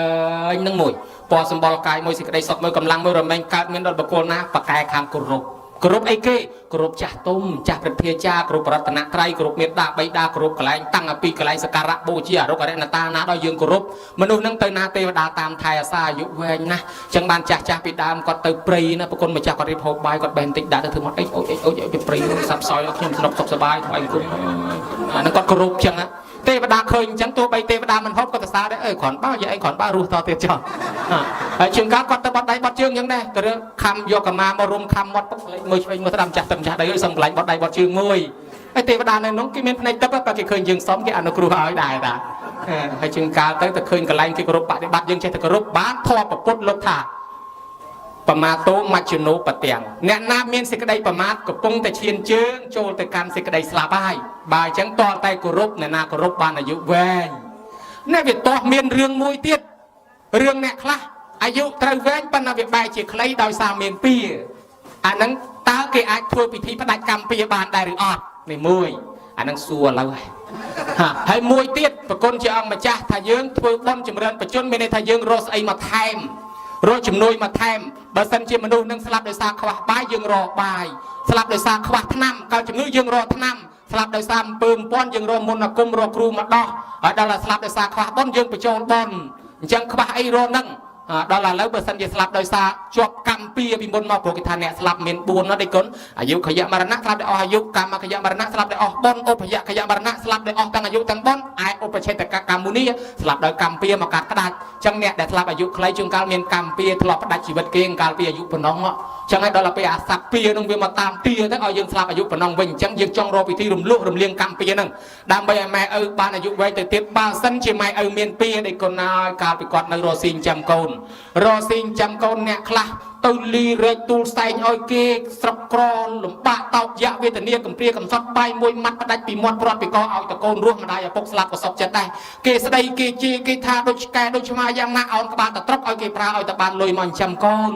Speaker 2: ងនឹងមួយពណ៌សម្បល់កាយមួយសេចក្តីសុខមួយកម្លាំងមួយរមែងកើតមានដល់បុគ្គលណាបកែខាងគោរពគោរពអីគេគោរពចាស់ទុំចាស់ព្រឹទ្ធាចារ្យគោរពរតនត្រ័យគោរពមេត្តាបិតាគោរពកន្លែងតាំងពីកន្លែងសក្ការៈបូជាអរុក្ខរិណតាណាដល់យើងគោរពមនុស្សនឹងទៅណាទេវតាតាមថែអាសាអាយុវែងណាស់ចឹងបានចាស់ចាស់ពីដើមគាត់ទៅព្រៃណាប្រគុណម្ចាស់គាត់រៀបហូបបាយគាត់បេះបន្តិចដាក់ទៅធ្វើមកអីអូយអីអូយទៅព្រៃសាប់សោយខ្ញុំស្នុកសុខសប្បាយថ្វាយគុំអាហ្នឹងគាត់គោរពចឹងណាទេវតាឃើញអញ្ចឹងទោះបីទេវតាមិនហូបក៏សរសើរដែរអើគ្រាន់បើយាយឯងគ្រាន់បើរស់តទៀតចុះហើយជាងកាលគាត់ទៅបត់ដៃបត់ជើងអញ្ចឹងដែរទៅខំយកកម្មាមករុំខំមាត់ពុកមើលឆ្វេងមើលស្ដាំចាស់ទឹមចាស់ដីអើយសុំកន្លែងបត់ដៃបត់ជើងមួយហើយទេវតានៅនោះគេមានភ្នែកទឹកបើគេឃើញយើងសុំគេអនុគ្រោះឲ្យដែរតាហើយជាងកាលទៅទៅឃើញកន្លែងគេគោរពបដិបត្តិយើងចេះតែគោរពបានធម៌ពុទ្ធលោកថាប្រមាទោមជ្ឈនោបទាំងអ្នកណាមានសេចក្តីប្រមាទកំពុងតែឈានជើងចូលទៅកាន់សេចក្តីស្លាប់ហើយបើអញ្ចឹងតលតែគោរពអ្នកណាគោរពបានអាយុវែងអ្នកវាតោះមានរឿងមួយទៀតរឿងអ្នកខ្លះអាយុត្រូវវែងប៉ុន្តែវាបែរជាខ្លីដោយសារមានពៀអាហ្នឹងតើគេអាចធ្វើពិធីផ្ដាច់កម្មពៀបានដែរឬអត់នេះមួយអាហ្នឹងសួរឥឡូវហើយហើយមួយទៀតប្រគុណជាអង្គម្ចាស់ថាយើងធ្វើបុណ្យចម្រើនបជនមានន័យថាយើងរកស្អីមកថែមរកជំនួយមកថែម បើសិនជាមនុស្សនឹងស្លាប់ដោយសារខ្វះបាយយើងរកបាយស្លាប់ដោយសារខ្វះថ្នាំកើតជំងឺយើងរកថ្នាំស្លាប់ដោយសារអំពើអំពាន់យើងរកមន្តអាគមរកគ្រូមកដោះហើយដល់តែស្លាប់ដោយសារខ្វះបុណ្យយើងបញ្ចូលបុណ្យអញ្ចឹងខ្វះអីរកនឹងដល់ឥឡូវបើសិនជាស្លាប់ដោយសារជាប់កម្មពៀពីមុនមកព្រោះគេថាអ្នកស្លាប់មាន4ណាស់ដេកគុណអាយុខយៈមរណៈស្លាប់ដោយអស់អាយុកម្មខយៈមរណៈស្លាប់ដោយអស់បុណ្យឧបយៈខយៈមរណៈស្លាប់ដោយអស់ទាំងអាយុទាំងបុណ្យឯឧបឆេតកកម្មមុនីស្លាប់ដោយកម្មពៀមកកាត់ក្តាច់អញ្ចឹងអ្នកដែលស្លាប់អាយុខ្លីជួនកាលមានកម្មពៀធ្លាប់ផ្ដាច់ជីវិតគេកាលពីអាយុប៉ុណ្ណោះអញ្ចឹងហើយដល់ពេលអាសត្វពៀនឹងវាមកតាមទាទៅឲ្យយើងស្លាប់អាយុប៉ុណ្ណោះវិញអញ្ចឹងយើងចង់រកវិធីរំលោះរំលៀងកម្មពៀហ្នឹងដើម្បីឲ្យម៉ែឪបានអាយុវែងទៅទៀតបើសិនជាម៉ែឪមានពៀដេកគុណហើយកាលពីគាត់នៅរស់ស៊ីចិញ្ចឹមកូនរស់ស៊ីចិញ្ចឹមកូនអ្នកខ្លះទៅលីរែកទូលសែងឲ្យគេស្រុកក្រលំបាកតោកយៈវេទនាកំព្រាកំសត់បាយមួយម៉ាត់ផ្ដាច់ពីមាត់ព្រាត់ពីកឲ្យតកូនរស់ម្ដាយឪពុកស្លាប់ក៏សុខចិត្តដែរគេស្ដីគេជេរគេថាដូចឆ្កែដូចឆ្មាយ៉ាងណាអោនក្បាលតត្រុកឲ្យគេប្រើឲ្យតបានលុយមកចិញ្ចឹមកូន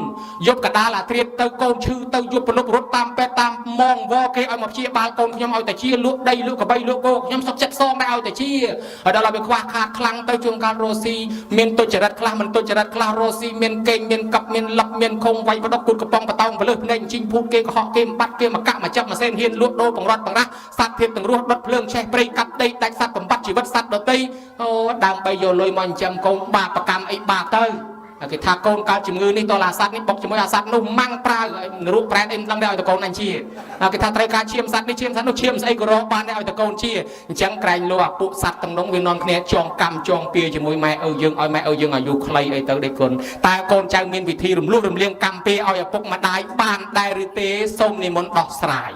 Speaker 2: យប់កដាលអាត្រៀតទៅកូនឈឺទៅយប់ប្រលប់រត់តាមពេទ្យតាមមងវគេឲ្យមកព្យាបាលកូនខ្ញុំឲ្យតែជាលក់ដីលក់កបីលក់គោខ្ញុំសុខចិត្តសងដែរឲ្យតែជាហើយដល់ឲ្យវាខ្វះខាតខ្លាំងទៅជួនកាលរស់ស៊ីមានទុច្ចរិតខ្លះមិនទុច្ចរិតខ្លះរស់ស៊ីមានកេងមានកັບមានលឹកមានខុងវាយបដកគូតកំប៉ុងបតោងពលឹះភ្នែកជីងភូតគេកុហកគេបាត់គេមកកាក់មកចាប់មកសេនហ៊ានលក់ដូរបង្រត់បង្រាស់សត្វធៀបទាំងរស់ដុតភ្លើងឆេះព្រៃកាប់ដីដាច់សត្វបំបត្តិជីវិតសត្វដតីអូដើម្បីយកលុយមកចិញ្ចឹមកូនបាបកម្មអីបាបទៅគេថាកូនកើតជំងឺនេះតឡាសត្វនេះបុកជាមួយអាសត្វនោះម៉ាំងប្រើរូបប្រែតអីមិនដឹងដែរឲ្យតកូនអញជាគេថាត្រូវការឈាមសត្វនេះឈាមសត្វនោះឈាមស្អីក៏រកបានដែរឲ្យតកូនជាអញ្ចឹងក្រែងលោអាពួកសត្វទាំងនោះវានាំគ្នាចងកម្មចងពៀជាមួយម៉ែឪយើងឲ្យម៉ែឪយើងអាយុខ្លីអីទៅដេកគុណតើកូនចៅមានវិធីរំលោះរំលៀងកម្មពៀឲ្យឪពុកម្ដាយបានដែរឬទេសូមនិមន្តដោះស្រាយ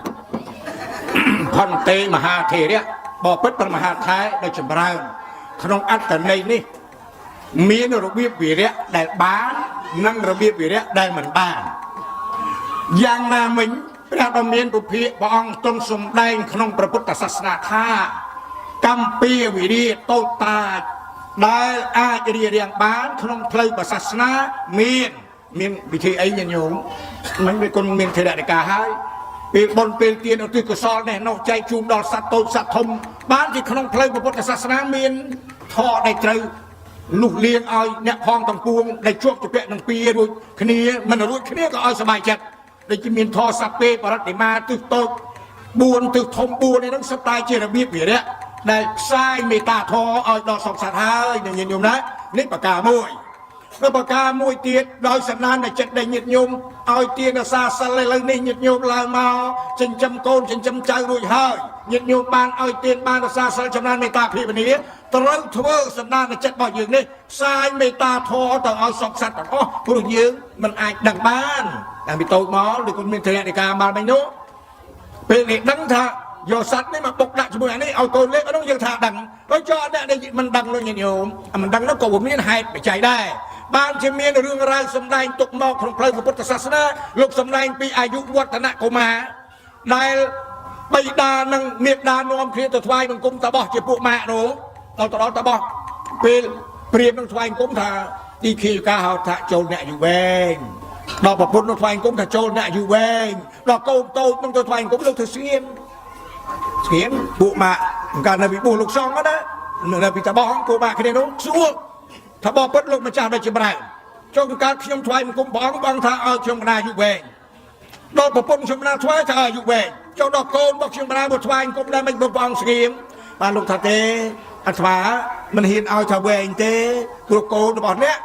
Speaker 3: ផន្ទេមហាធេរៈបបិទ្ធព្រះមហាថែដោយចម្រើនក្នុងអត្តន័យនេះមានរបៀបវិរៈដែលបាននិងរបៀបវិរៈដែលមិនបានយ៉ាងណាមិញព្រះដ៏មានពុភិព្រះអង្គទ្រង់សម្ដែងក្នុងព្រះពុទ្ធសាសនាថាកម្មពៀវិរិយតូចតាចដែលអាចរារាំងបានក្នុងផ្លូវព្រះសាសនាមានមានវិធីអីញាតិញោមមិនវាគុណមានធេរដីកាហើយពេលបុណ្យពេលទានឧទ្ទិសកុសលនេះនោះចែកជូនដល់សត្វតូចសត្វធំបានជាក្នុងផ្លូវព្រះពុទ្ធសាសនាមានធម៌ដែលត្រូវលុះលៀងឲ្យអ្នកផងទាំងពួងដែលជាប់ជាពាក់នឹងពីរួចគ្នាមិនរួចគ្នាក៏ឲ្យសប្បាយចិត្តដូចជាមានធម៌សព្វេបរិមាទិសតូច4ទិសធំ4នេះហ្នឹងសុទ្ធតែជារបៀបវិរៈដែលផ្សាយមេត្តាធម៌ឲ្យដល់សពសត្វហើយញាតិញោមណានេះប្រការមួយដល់ប្រការមួយទៀតដោយសន្តាននៃចិត្តដែលញាតិញោមឲ្យទានរសាសិលឥឡូវនេះញាតិញោមឡើងមកចិញ្ចឹមកូនចិញ្ចឹមចៅរួចហើយញាតិញោមបានឲ្យទានបានរសាសិលចំណានមេត្តាភិវនីត្រូវធ្វើសន្តាននៃចិត្តរបស់យើងនេះផ្សាយមេត្តាធម៌ទៅឲ្យសពសត្វទាំងអស់ព្រោះយើងមិនអាចដឹងបានតាំងពីតូចមកឬគុណមានធរណិកាមកមិននោះពេលនេះដឹងថាយកសត្វនេះមកបុកដាក់ជាមួយអានេះឲ្យកូនលេបអានោះយើងថាដឹងដូចចោលអ្នកដែលមិនដឹងនោះញាតិញោមមិនដឹងនោះក៏វាមានហេតុបច្ច័យដែរបានជាមានរឿងរ៉ាវសម្ដែងទុកមកក្នុងផ្លូវពុទ្ធសាសនាលោកសម្ដែងពីអាយុវឌ្ឍនកុមារដែលបិតានិងមេដានាំគ្នាទៅថ្វាយបង្គំតបោះជាពួកម៉ាក់នោះដល់ទៅដល់តបោះពេលព្រាមនឹងថ្វាយបង្គំថាទីខីកាហៅថាចូលអ្នកអាយុវែងដល់ប្រពន្ធនឹងថ្វាយបង្គំថាចូលអ្នកអាយុវែងដល់កូនតូចនឹងទៅថ្វាយបង្គំលោកធ្វើស្ងៀមស្ងៀមពួកម៉ាក់កាលនៅពីបួសលោកសង្ឃណានៅពីតបោះពួកម៉ាក់គ្នានោះសួរថាបបិទ្ធលោកម្ចាស់ដែលចម្រើនចុងកាលខ្ញុំថ្វាយបង្គំព្រះអង្គព្រះអង្គថាឲ្យខ្ញុំកណាអាយុវែងដល់ប្រពន្ធខ្ញុំណាថ្វាយថាឲ្យអាយុវែងចុះដល់កូនរបស់ខ្ញុំណាមកថ្វាយបង្គំដែរមិនព្រះអង្គស្ងៀមបានលោកថាទេអាត្មាមិនហ៊ានឲ្យថាវែងទេព្រោះកូនរបស់អ្នក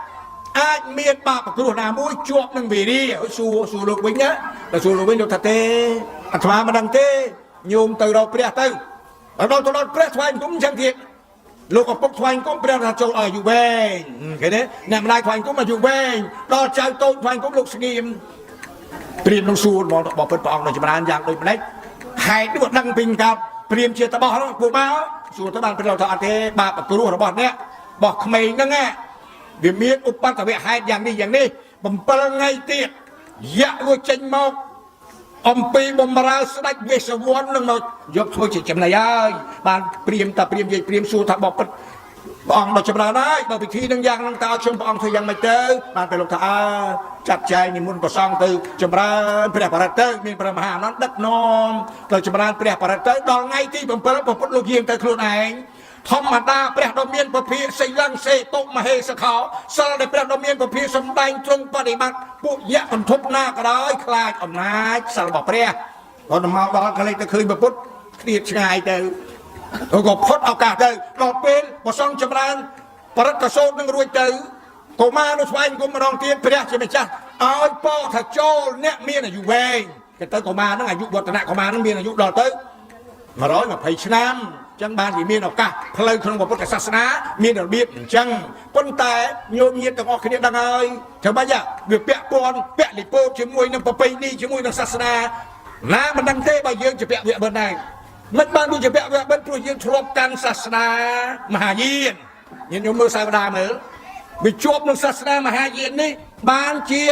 Speaker 3: អាចមានបាបគ្រោះណាមួយជាប់នឹងវិរិយសួរសួរលោកវិញណាដល់សួរលោកវិញលោកថាទេអាត្មាមិនដឹងទេញោមទៅរកព្រះទៅដល់ទៅដល់ព្រះថ្វាយបង្គំអញ្ចឹងទៀតលោកឪពុកថ្វាយអង្គមព្រះថាចូលឲ្យអាយុវែងឃើញទេអ្នកម្ដាយថ្វាយអង្គមអាយុវែងដល់ចៅតូចថ្វាយអង្គមលោកស្ងៀមព្រាមនឹងសួរមកបបិទ្ធព្រះអង្គនៅចម្រើនយ៉ាងដូចម្ដេចហេតុនេះដឹងពីកាព្រាមជាតបោះនោះពួកមកសួរទៅបានព្រះថាអត់ទេបាបគ្រោះរបស់អ្នករបស់ក្មេងហ្នឹងណាវាមានឧបតវហេតុយ៉ាងនេះយ៉ាងនេះ7ថ្ងៃទៀតយៈរួចចេញមកអំពីបំរើស្ដេចវេស្សវណ្ណនឹងមកយកធ្វើជាចំណៃហើយបានព្រាមតាព្រាមយាយព្រាមសួរថាបបិទ្ធព្រះអង្គដល់ចម្រើនហើយបើពិធីនឹងយ៉ាងនឹងតើខ្ញុំព្រះអង្គធ្វើយ៉ាងម៉េចទៅបានទៅលោកថាអើចាត់ចែងនិមន្តព្រះសង្ឃទៅចម្រើនព្រះបរិត្តទៅមានព្រះមហាអនន្តដឹកនាំទៅចម្រើនព្រះបរិត្តទៅដល់ថ្ងៃទី7ព្រះពុទ្ធលោកយាងទៅខ្លួនឯង ធម្មតាព្រះដ៏មានពភាសិលੰសេតុមហេសខោសិលដែលព្រះដ៏មានពភាសំដែងទ្រង់បដិបត្តិពួកយៈកន្ធប់ណាក៏ដោយខ្លាចអំណាចសិលរបស់ព្រះគាត់មកដល់កលេចទៅឃើញព្រះពុទ្ធគ្នាឆ្ងាយទៅក៏ផុតឱកាសទៅដល់ពេលប្រសងចម្រើនបរិទ្ធសោតនឹងរួចទៅកុមារនោះស្វែងគុំម្ដងទៀតព្រះជាម្ចាស់ឲ្យពោថាចូលអ្នកមានអាយុវែងគេទៅកុមារនឹងអាយុវឌ្ឍនៈកុមារនឹងមានអាយុដល់ទៅ120ឆ្នាំចឹងបានវាមានឱកាសផ្លូវក្នុងពុទ្ធសាសនាមានរបៀបអញ្ចឹងប៉ុន្តែញោមញាតទាំងអស់គ្នាដឹងហើយធ្វើម៉េចវាពាក់ព័ន្ធពាក់លិពោតជាមួយនឹងប្រពៃណីជាមួយនឹងសាសនាណាមិនដឹងទេបើយើងជាពាក់វគ្គបិណ្ឌដែរមិនបានដូចជាពាក់វគ្គបិណ្ឌព្រោះយើងធ្លាប់កាន់សាសនាមហាយានញាតិញោមមើលសាវតាមើលវាជាប់នឹងសាសនាមហាយាននេះបានជា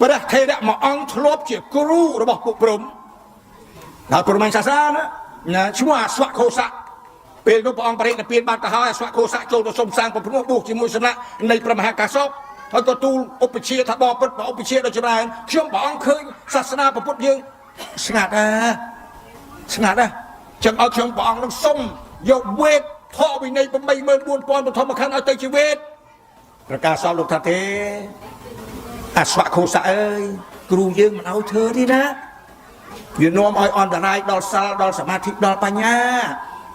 Speaker 3: ព្រះថេរៈមួយអង្គធ្លាប់ជាគ្រូរបស់ពួកព្រំដល់ព្រហ្មញ្ញសាសនាណាឈ្មោះអស្វខោសៈពេលនោះព្រះអង្គបរិនិព្វានបានទៅហើយអស្វខោសៈចូលទៅសុំសាងពភ្នោះបួសជាមួយសំណាក់នៃព្រះមហាកាសបហើយក៏ទូលឧបជាថាបបិទ្ធឧបជាដ៏ចម្រើនខ្ញុំព្រះអង្គឃើញសាសនាពុទ្ធយើងស្ងាត់ណាស្ងាត់ណាចឹងឲ្យខ្ញុំព្រះអង្គនឹងសុំយកវេទធម៌វិន័យ84000បឋមខណ្ឌឲ្យទៅជាវេទប្រកាសសពលោកថាទេអស្វខោសៈអើយគ្រូយើងមិនឲ្យធ្វើទេណាវានាំឲ្យអន្តរាយដល់សិលដល់សមាធិដល់បញ្ញា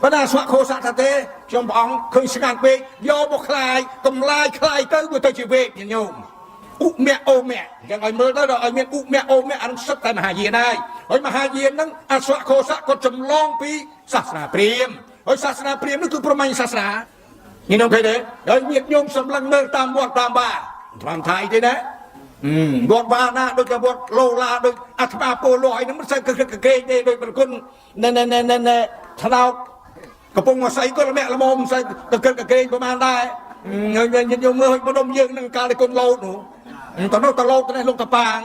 Speaker 3: ប៉ុន្តែអស្វខោសៈថាទេខ្ញុំព្រះអង្គឃើញស្ងាត់ពេកយកមកខ្លាយកំឡាយខ្លាយទៅវាទៅជាវេទញោមឧមៈអូមៈអញ្ចឹងឲ្យមើលទៅដល់ឲ្យមានឧមៈអូមៈអានឹងសុទ្ធតែមហាយានហើយហើយមហាយានហ្នឹងអស្វខោសៈក៏ចម្លងពីសាសនាព្រាហ្មណ៍ហើយសាសនាព្រាហ្មណ៍នោះគឺព្រហ្មញ្ញសាសនាញោមឃើញទេហើយញាតិញោមសម្លឹងមើលតាមវត្តតាមបាថ្មថៃទេណាវត្តបាណាដូចតែវត្តលោឡាដូចអាត្មាពោលអីហ្នឹងមិនសូវកឹកកក្រែងទេដូចប្រគុណណែណែណែណែណែថ្នោតកំពុងមកស្អីក៏ល្មាក់ល្មមមិនសូវកឹកកក្រែងប្រហែលដែរញញញមើលម្ដុំយើងនឹងកាលគុណលោតនោះតនោះតលោតនេះលោកតប៉ាង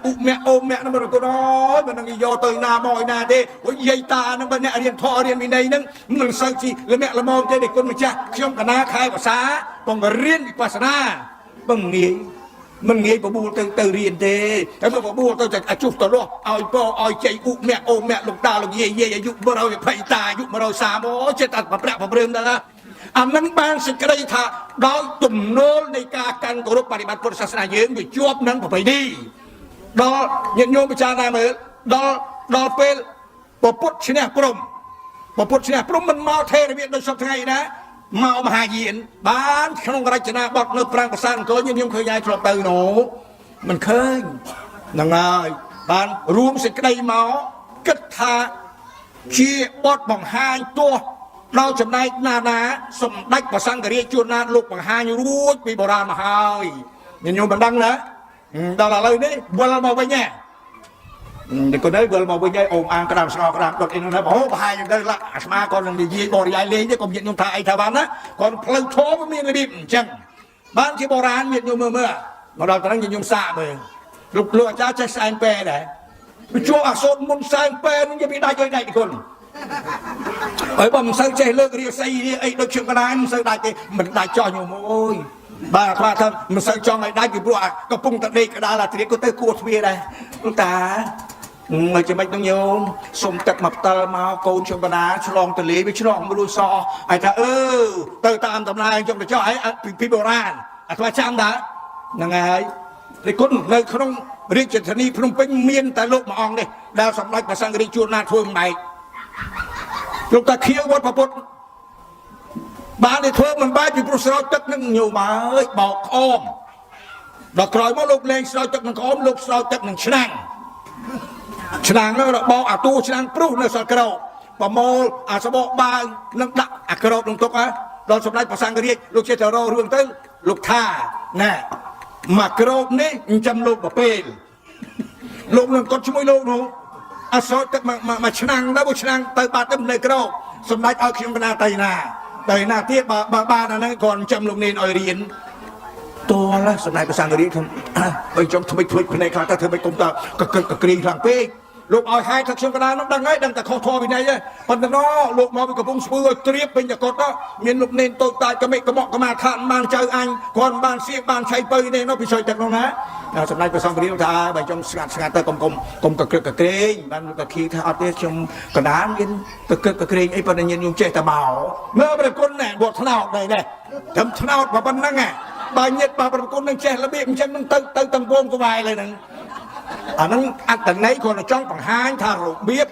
Speaker 3: ឧមៈអូមៈហ្នឹងប្រគុណអើយមិននឹងយកទៅណាមកឯណាទេអូយយាយតាហ្នឹងបើអ្នករៀនធម៌រៀនវិន័យហ្នឹងមិនសូវជីល្មាក់ល្មមទេទេគុណម្ចាស់ខ្ញុំកណាខែភាសាបង្រៀនវិបស្សនាបង្ងាយមិនងាយបបួលទៅទៅរៀនទេតែមកបបួលទៅតែអាជុះទៅលាស់ឲ្យពោឲ្យជ័យឧមៈអូមៈលោកតាលោកយាយយាយអាយុ120តាអាយុ130អូចិត្តតែប្រប្រាក់ប្រព្រឹមដល់ណាអានឹងបានសេចក្តីថាដោយទំនោរនៃការកាន់គោរពបប្រតិបត្តិពុទ្ធសាសនាយើងវាជាប់នឹងប្រពៃណីដល់ញាតិញោមពិចារណាមើលដល់ដល់ពេលពពុទ្ធឈ្នះព្រំពពុទ្ធឈ្នះព្រំមិនមកថេរវាដូចសពថ្ងៃណាមកមហាយានបានក្នុងរចនាបថនៅប្រាង្គប្រាសាទអង្គរញាតិញោមឃើញហើយធ្លាប់ទៅនោះមិនឃើញហ្នឹងហើយបានរួមសេចក្តីមកគិតថាជាបទបង្ហាញទោះដល់ចំណែកណាណាសម្ដេចព្រះសង្ឃរាជជួនណាតលោកបង្ហាញរួចពីបុរាណមកហើយញាតិញោមមិនដឹងណាដល់ឥឡូវនេះវិលមកវិញហ៎តែគាត់នៅវិលមកវិញហើយអូមអាងក្តាមស្ងោក្តាមដុតអីនោះណាអូប្រហែលទៅឡាក់អាស្មាគាត់នឹងនិយាយបរិយាយលេងទេកុំញាតិញោមថាអីថាបានណាគាត់ផ្លូវធម៌មានរបៀបអញ្ចឹងបានជាបុរាណញាតិញោមមើលមើលមកដល់ត្រង់ញាតិញោមសាកមើលលោកលោកអាចារ្យចេះសែនពេដែរវាជួបអាសូតមុនសែនពេនឹងនិយាយពីដាច់ឲ្យដាច់គុណហើយបើមិនសូវចេះលើករាសីរាអីដូចខ្ញុំកណ្ដាលមិនសូវដាច់ទេមិនដាច់ចោះញោមអើយបាទអាត្មាថាមិនសូវចង់ឲ្យដាច់ពីព្រោះកំពុងតែដេកកដាលអាត្រៀក៏ទៅគួរទ្វារដែរលោកតាមកចាំមិននឹងញោមសុំទឹកមកផ្តិលមកកូនខ្ញុំកណ្ដាលឆ្លងទលេវាឆ្លងមួយលួចសហើយថាអឺទៅតាមតំណែងខ្ញុំទៅចោះហើយពីបុរាណអាត្មាចាំដែរហ្នឹងហើយព្រះគុណនៅក្នុងរាជធានីភ្នំពេញមានតែលោកមួយអង្គនេះដែលសម្ដេចព្រះសង្ឃរាជជួនណាតធ្វើមិនបែកលោកតាខៀវវត្តពុទ្ធបានតែធ្វើមិនបែកពីព្រោះស្រោចទឹកនឹងញោមអើយបោកក្អមដល់ក្រោយមកលោកលែងស្រោចទឹកនឹងក្អមលោកស្រោចទឹកនឹងឆ្នាំងឆ្នាំងនោះរបោកអាទូឆ្នាំងព្រុសនៅសល់ក្រោកប្រមូលអាសបកបាវនឹងដាក់អាក្របនឹងទុកហ៎ដល់សម្ដេចព្រះសង្ឃរាជលោកចេះតែរករឿងទៅលោកថាណែមកក្របនេះចិញ្ចឹមលោកប្រពេលលោកនឹងគាត់ជាមួយលោកនោះអសោចទឹកមកឆ្នាំងទៅមួយឆ្នាំងទៅបាត់ទៅនៅក្របសម្ដេចឲ្យខ្ញុំកណាទៅណាទៅណាទៀតបើបើបានអាហ្នឹងគាត់ចិញ្ចឹមលោកនេនឲ្យរៀនតលសម្ដេចព្រះសង្ឃរាជខ្ញុំអើចង់ថ្មិចថ្មិចភ្នែកខ្លះទៅធ្វើម៉េចកុំតកកកក្រៀងខ្លាំងពេក លោកឲ្យហេតុថាខ្ញុំកណ្ដាលនោះដឹងហើយដឹងតែខុសធម៌វិន័យទេប៉ុន្តែណលោកមកពីកំពង់ស្ពឺឲ្យត្រៀបពេញតកត់មានលោកនេនតូចតាចកមិកមកកមាឋានបានចៅអញគាត់បានសៀកបានឆៃពៅនេះនោះពីសុយទឹកនោះណាសម្ដេចព្រះសង្ឃរាជថាបើចង់ស្ងាត់ស្ងាត់ទៅកុំកុំកុំកក្រឹកកក្រែងបានលោកតាខីថាអត់ទេខ្ញុំកណ្ដាលមានកក្រឹកកក្រែងអីប៉ុន្តែញាតិញោមចេះតែមកមើលព្រះគុណណែបត់ថ្នោតដែរនេះត្រឹមថ្នោតប៉ុណ្ណឹងបើញាតិបើព្រះគុណនឹងចេះរបៀបអញ្ចឹងនឹងទៅទៅទាំងវងស្វាយលើហ្នឹងអាហ្នឹងអត្តន័យគ្រាន់តែចង់បង្ហាញថារបៀប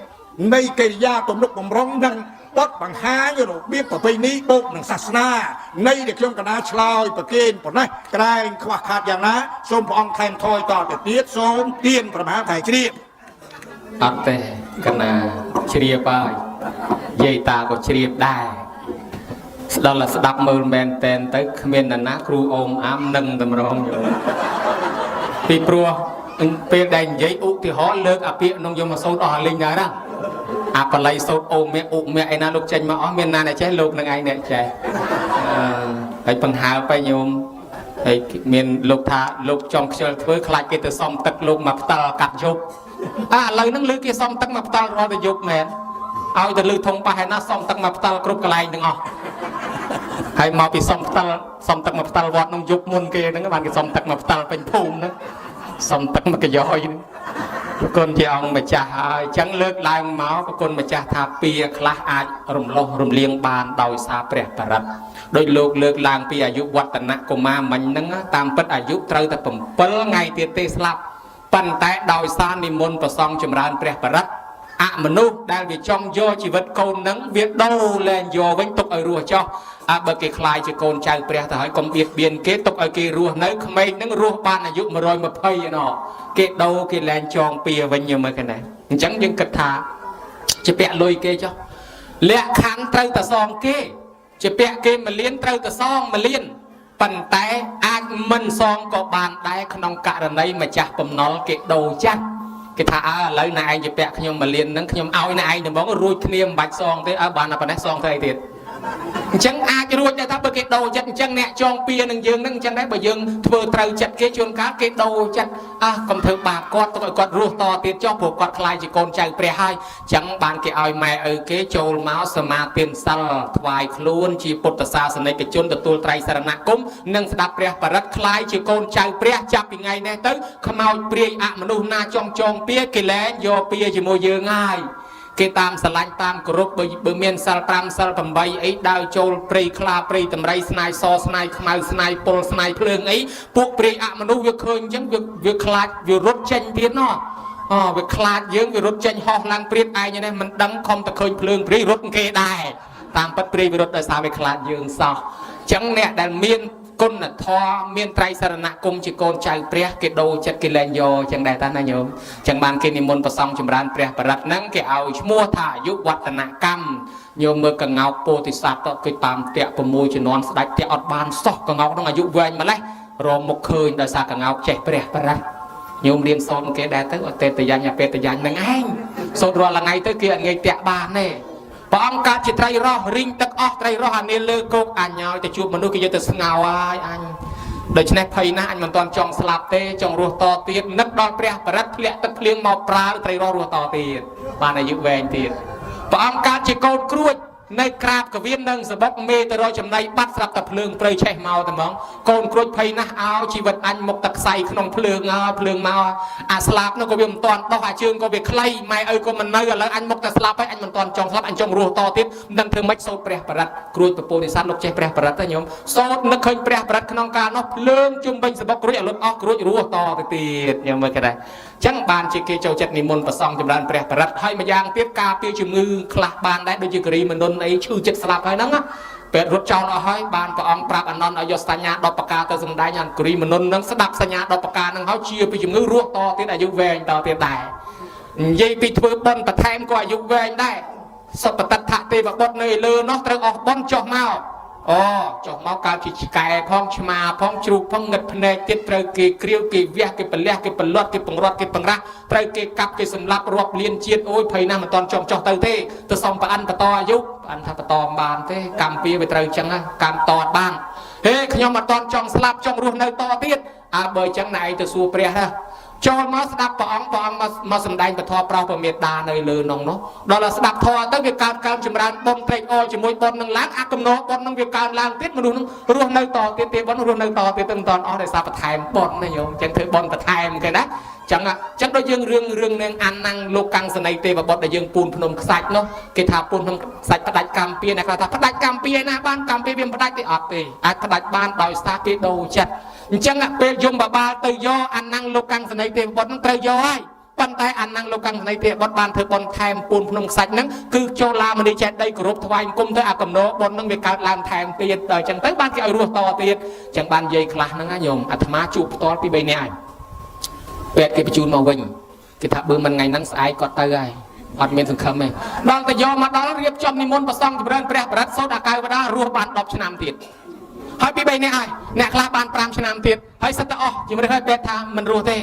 Speaker 3: នៃកិរិយាទំនុកបំរុងនិងបទបង្ហាញរបៀបប្រពៃណីបូកនឹងសាសនានៃដែលខ្ញុំកណាឆ្លើយប្រគេនប៉ុណ្ណេះក្រែងខ្វះខាតយ៉ាងណាសូមព្រះអង្គថែមថយតទៅទៀតសូមទានប្រមាថៃជ្រាប
Speaker 2: អត់ទេកណាជ្រាបហើយយាយតាក៏ជ្រាបដែរស្ដល់តែស្ដាប់មើលមែនតែនទៅគ្មាននរណាគ្រូអូមអាមនឹងតម្រងយល់ពីព្រោះពេលដែលនិយាយឧទាហរណ៍លើកអាពាកនោះយកមកសូត្រអស់អាលីងដែរណាអាបល័យសូត្រអូមមេឧមេអីណាលោកចេញមកអស់មានណាអ្នកចេះលោកនឹងឯងអ្នកចេះអឺហើយបង្ហើបទៅញោមហើយមានលោកថាលោកចង់ខ្ជិលធ្វើខ្លាចគេទៅសំទឹកលោកមកផ្តិលកាត់យប់អាឥឡូវហ្នឹងលើគេសំទឹកមកផ្តិលរាល់តែយប់មែនឲ្យទៅលើធំប៉ះឯណាសំទឹកមកផ្តិលគ្រប់កន្លែងទាំងអស់ហើយមកពីសំផ្តិលសំទឹកមកផ្តិលវត្តនោះយប់មុនគេហ្នឹងបានគេសំទឹកមកផ្តិលពេញភូមិហ្នឹងសំទឹកមកកយ៉យហ្នឹងប្រគុណជាអង្គម្ចាស់ហើយអញ្ចឹងលើកឡើងមកប្រគុណម្ចាស់ថាពៀខ្លះអាចរំលោះរំលៀងបានដោយសារព្រះបរិត្តដោយលោកលើកឡើងពីអាយុវឌ្ឍនកុមារមិញហ្នឹងតាមពិតអាយុត្រូវតែ7ថ្ងៃទៀតទេស្លាប់ប៉ុន្តែដោយសារនិមន្តប្រសង់ចម្រើនព្រះបរិត្តអមនុស្សដែលវាចង់យកជីវិតកូននឹងវាដូរលែងយកវិញទុកឲ្យរស់ចោះអើបើគេខ្លាយជាកូនចៅព្រះទៅហើយកុំបៀតបៀនគេទុកឲ្យគេរស់នៅក្មេងនឹងរស់បានអាយុ120ឯណោះគេដូរគេលែងចងពៀវិញយមើលកណែអញ្ចឹងយើងគិតថាជាពាក់លុយគេចុះលក្ខខណ្ឌត្រូវតែសងគេជាពាក់គេមួយលានត្រូវតែសងមួយលានប៉ុន្តែអាចមិនសងក៏បានដែរក្នុងករណីម្ចាស់បំណុលគេដូរចាស់គេថាអើឥឡូវណែឯងជាពាក់ខ្ញុំមួយលានហ្នឹងខ្ញុំឲ្យណែឯងតែហ្មងរួចគ្នាមិនបាច់សងទេអើបានតែប៉ុណ្ណេះសងទៅអីទៀតអញ្ចឹងអាចរួចដែរថាបើគេដូរចិត្តអញ្ចឹងអ្នកចងពៀនឹងយើងហ្នឹងអញ្ចឹងដែរបើយើងធ្វើត្រូវចិត្តគេជួនកាលគេដូរចិត្តអះកុំធ្វើបាបគាត់ទុកឲ្យគាត់រស់តទៀតចុះព្រោះគាត់ខ្លាចជាកូនចៅព្រះហើយអញ្ចឹងបានគេឲ្យម៉ែឪគេចូលមកសមាទានសិលថ្វាយខ្លួនជាពុទ្ធសាសនិកជនទទួលត្រៃសរណគមនិងស្ដាប់ព្រះបរិត្តខ្លាយជាកូនចៅព្រះចាប់ពីថ្ងៃនេះទៅខ្មោចព្រាយអមនុស្សណាចង់ចងពៀគេលែងយកពៀជាមួយយើងហើយគេតាមស្រឡាញ់តាមគោរពបើមានសិល5សិល8អីដើរចូលព្រៃខ្លាព្រៃតម្រៃស្នាយសស្នាយខ្មៅស្នាយពុលស្នាយភ្លើងអីពួកព្រៃអមនុស្សវាឃើញអញ្ចឹងវាខ្លាចវារត់ចេញទៀតណោះអូវាខ្លាចយើងវារត់ចេញហោះឡើងព្រាតឯងនេះមិនដឹងខំតែឃើញភ្លើងព្រៃរត់គេដែរតាមពិតព្រៃវារត់ដោយសារវាខ្លាចយើងសោះអញ្ចឹងអ្នកដែលមានគុណធម៌មានត្រៃសរណគមជាកូនចៅព្រះគេដូរចិត្តគេលែងយកចឹងដែរតាណាញោមចឹងបានគេនិមន្តប្រសង់ចម្រើនព្រះបរិត្តហ្នឹងគេឲ្យឈ្មោះថាអាយុវឌ្ឍនកម្មញោមមើលកងោកពោធិសត្វទៅគេតាមតាក់6ជំនាន់ស្ដេចតាក់អត់បានសោះកងោកហ្នឹងអាយុវែងម្លេះរងមុខឃើញដោយសារកងោកចេះព្រះបរិត្តញោមរៀនសូត្រគេដែរទៅអតេតយ៉ាញ់អបេតយ៉ាញ់ហ្នឹងឯងសូត្ររាល់ថ្ងៃទៅគេអត់ងាយតាក់បានទេព្រះអង្គកើតជាត្រីរស់រីងទឹកអស់ត្រីរស់អានេះលើគោកអញឲ្យទៅជួបមនុស្សគេយកទៅស្ងោហើយអញដូច្នេះភ័យណាស់អញមិនទាន់ចង់ស្លាប់ទេចង់រស់តទៀតនឹកដល់ព្រះបរិត្តធ្លាក់ទឹកភ្លៀងមកប្រាលត្រីរស់រស់តទៀតបានអាយុវែងទៀតព្រះអង្គកើតជាកូនគ្រួចនៅក្រាបកវៀននិងសបុកមេទៅរកចំណៃបាត់ស្រាប់តែភ្លើងព្រៃឆេះមកតែហ្មងកូនគ្រួចភ័យណាស់អោជីវិតអញមកទឹកខ្សៃក្នុងភ្លើងអើភ្លើងមកអាស្លាប់នោះក៏វាមិនទាន់ដោះអាជើងក៏វាខ្លីម៉ែឪក៏មិននៅឥឡូវអញមកតែស្លាប់ហើយអញមិនទាន់ចង់ស្លាប់អញចង់រស់តទៀតមិនដឹងធ្វើម៉េចសូត្រព្រះបរិត្តគ្រួចពពោធិសត្វលោកចេះព្រះបរិត្តទេញោមសូត្រនឹកឃើញព្រះបរិត្តក្នុងកាលនោះភ្លើងជុំវិញសបុកគ្រួចឲ្យលុតអស់គ្រួចរស់តទៅទៀតញោមមើលគេដែរចឹងបានជាគេចូលចិត្តនិមន្តប្រសង់ចម្រើនព្រះបរិត្តហើយម្យ៉ាងទៀតការពារជំងឺខ្លះបានដែរដូចជាគិរីមនុនអីឈឺចិត្តស្លាប់ហើយហ្នឹងណាពេទ្យរត់ចោលអស់ហើយបានព្រះអង្គប្រាប់អានន្ទឲ្យយកសញ្ញា10ប្រការទៅសម្ដែងអានគិរីមនុននឹងស្ដាប់សញ្ញា10ប្រការហ្នឹងហើយជាពីជំងឺរស់តទៀតអាយុវែងតទៀតដែរនិយាយពីធ្វើបុណ្យបន្ថែមក៏អាយុវែងដែរសុបតិដ្ឋទេវបុត្រនៅលើនោះត្រូវអស់បុណ្យចុះមកអូចុះមកកើតជាឆ្កែផងឆ្មាផងជ្រូកផងងឹតភ្នែកទៀតត្រូវគេក្រៀវគេវះគេប្រលះគេប្រលត់គេពង្រត់គេបង្រាស់ត្រូវគេកាប់គេសម្លាប់រាប់លានជាតិអូយភ័យណាស់មិនតន់ចង់ចុះទៅទេទៅសុំប្រអិនបន្តអាយុប្រអិនថាបន្តមិនបានទេកម្មពៀវាត្រូវចឹងកម្មតអត់បានហេខ្ញុំអត់តន់ចង់ស្លាប់ចង់រស់នៅតទៀតអើបើចឹងណែឯងទៅសួរព្រះណា ចូលមកស្ដាប់ព្រះអង្គព្រះអង្គមកមកសម្ដែងពធប្រោសពមេតានៅលើនងនោះដល់តែស្ដាប់ធម៌ទៅវាកើតកើនចម្រើនបុណ្យត្រេកអរជាមួយបុណ្យនឹងឡើងអាកំណោបុណ្យនឹងវាកើនឡើងទៀតមនុស្សនឹងរស់នៅតទៀតទេបុណ្យរស់នៅតទៀតទៅមិនតាន់អស់ដោយសារបន្ថែមបុណ្យណាញោមអញ្ចឹងធ្វើបុណ្យបន្ថែមគេណាចឹងចឹងដូចយើងរឿងរឿងនាងអានណាំងលោកកាំងសនីទេវបុត្រដែលយើងពូនភ្នំខ្សាច់នោះគេថាពូនភ្នំខ្សាច់ផ្ដាច់កម្មពៀអ្នកខ្លះថាផ្ដាច់កម្មពៀឯណាបានកម្មពៀវាមិនផ្ដាច់ទេអត់ទេអាចផ្ដាច់បានដោយសារគេដូរចិត្តអញ្ចឹងពេលយមបបាលទៅយកអានណាំងលោកកាំងសនីទេវបុត្រនឹងត្រូវយកហើយប៉ុន្តែអានណាំងលោកកាំងសនីទេវបុត្របានធ្វើបុណ្យថែមពូនភ្នំខ្សាច់ហ្នឹងគឺចូលឡាមនីចេតីគោរពថ្វាយគុំទៅអាកំណោបុណ្យហ្នឹងវាកើតឡើងថែមទៀតដល់អញ្ចឹងទៅបានគេឲ្យរស់តទៀតអញ្ចឹងបាននិយាយខ្លះហ្នឹងណាញោមអាត្មាជួបផ្ទាល់ពី3នាក់ហើយពេទ្យគេបញ្ជូនមកវិញគេថាបើមិនថ្ងៃហ្នឹងស្អែកគាត់ទៅហើយអត់មានសង្ឃឹមទេដល់តែយកមកដល់រៀបចំនិមន្តប្រសង់ចម្រើនព្រះបរិត្តសូត្រអាកៅវដារស់បាន10ឆ្នាំទៀតហើយពី3នាក់ហើយអ្នកខ្លះបាន5ឆ្នាំទៀតហើយសិតតែអស់ជំរឿនហើយពេទ្យថាមិនរស់ទេ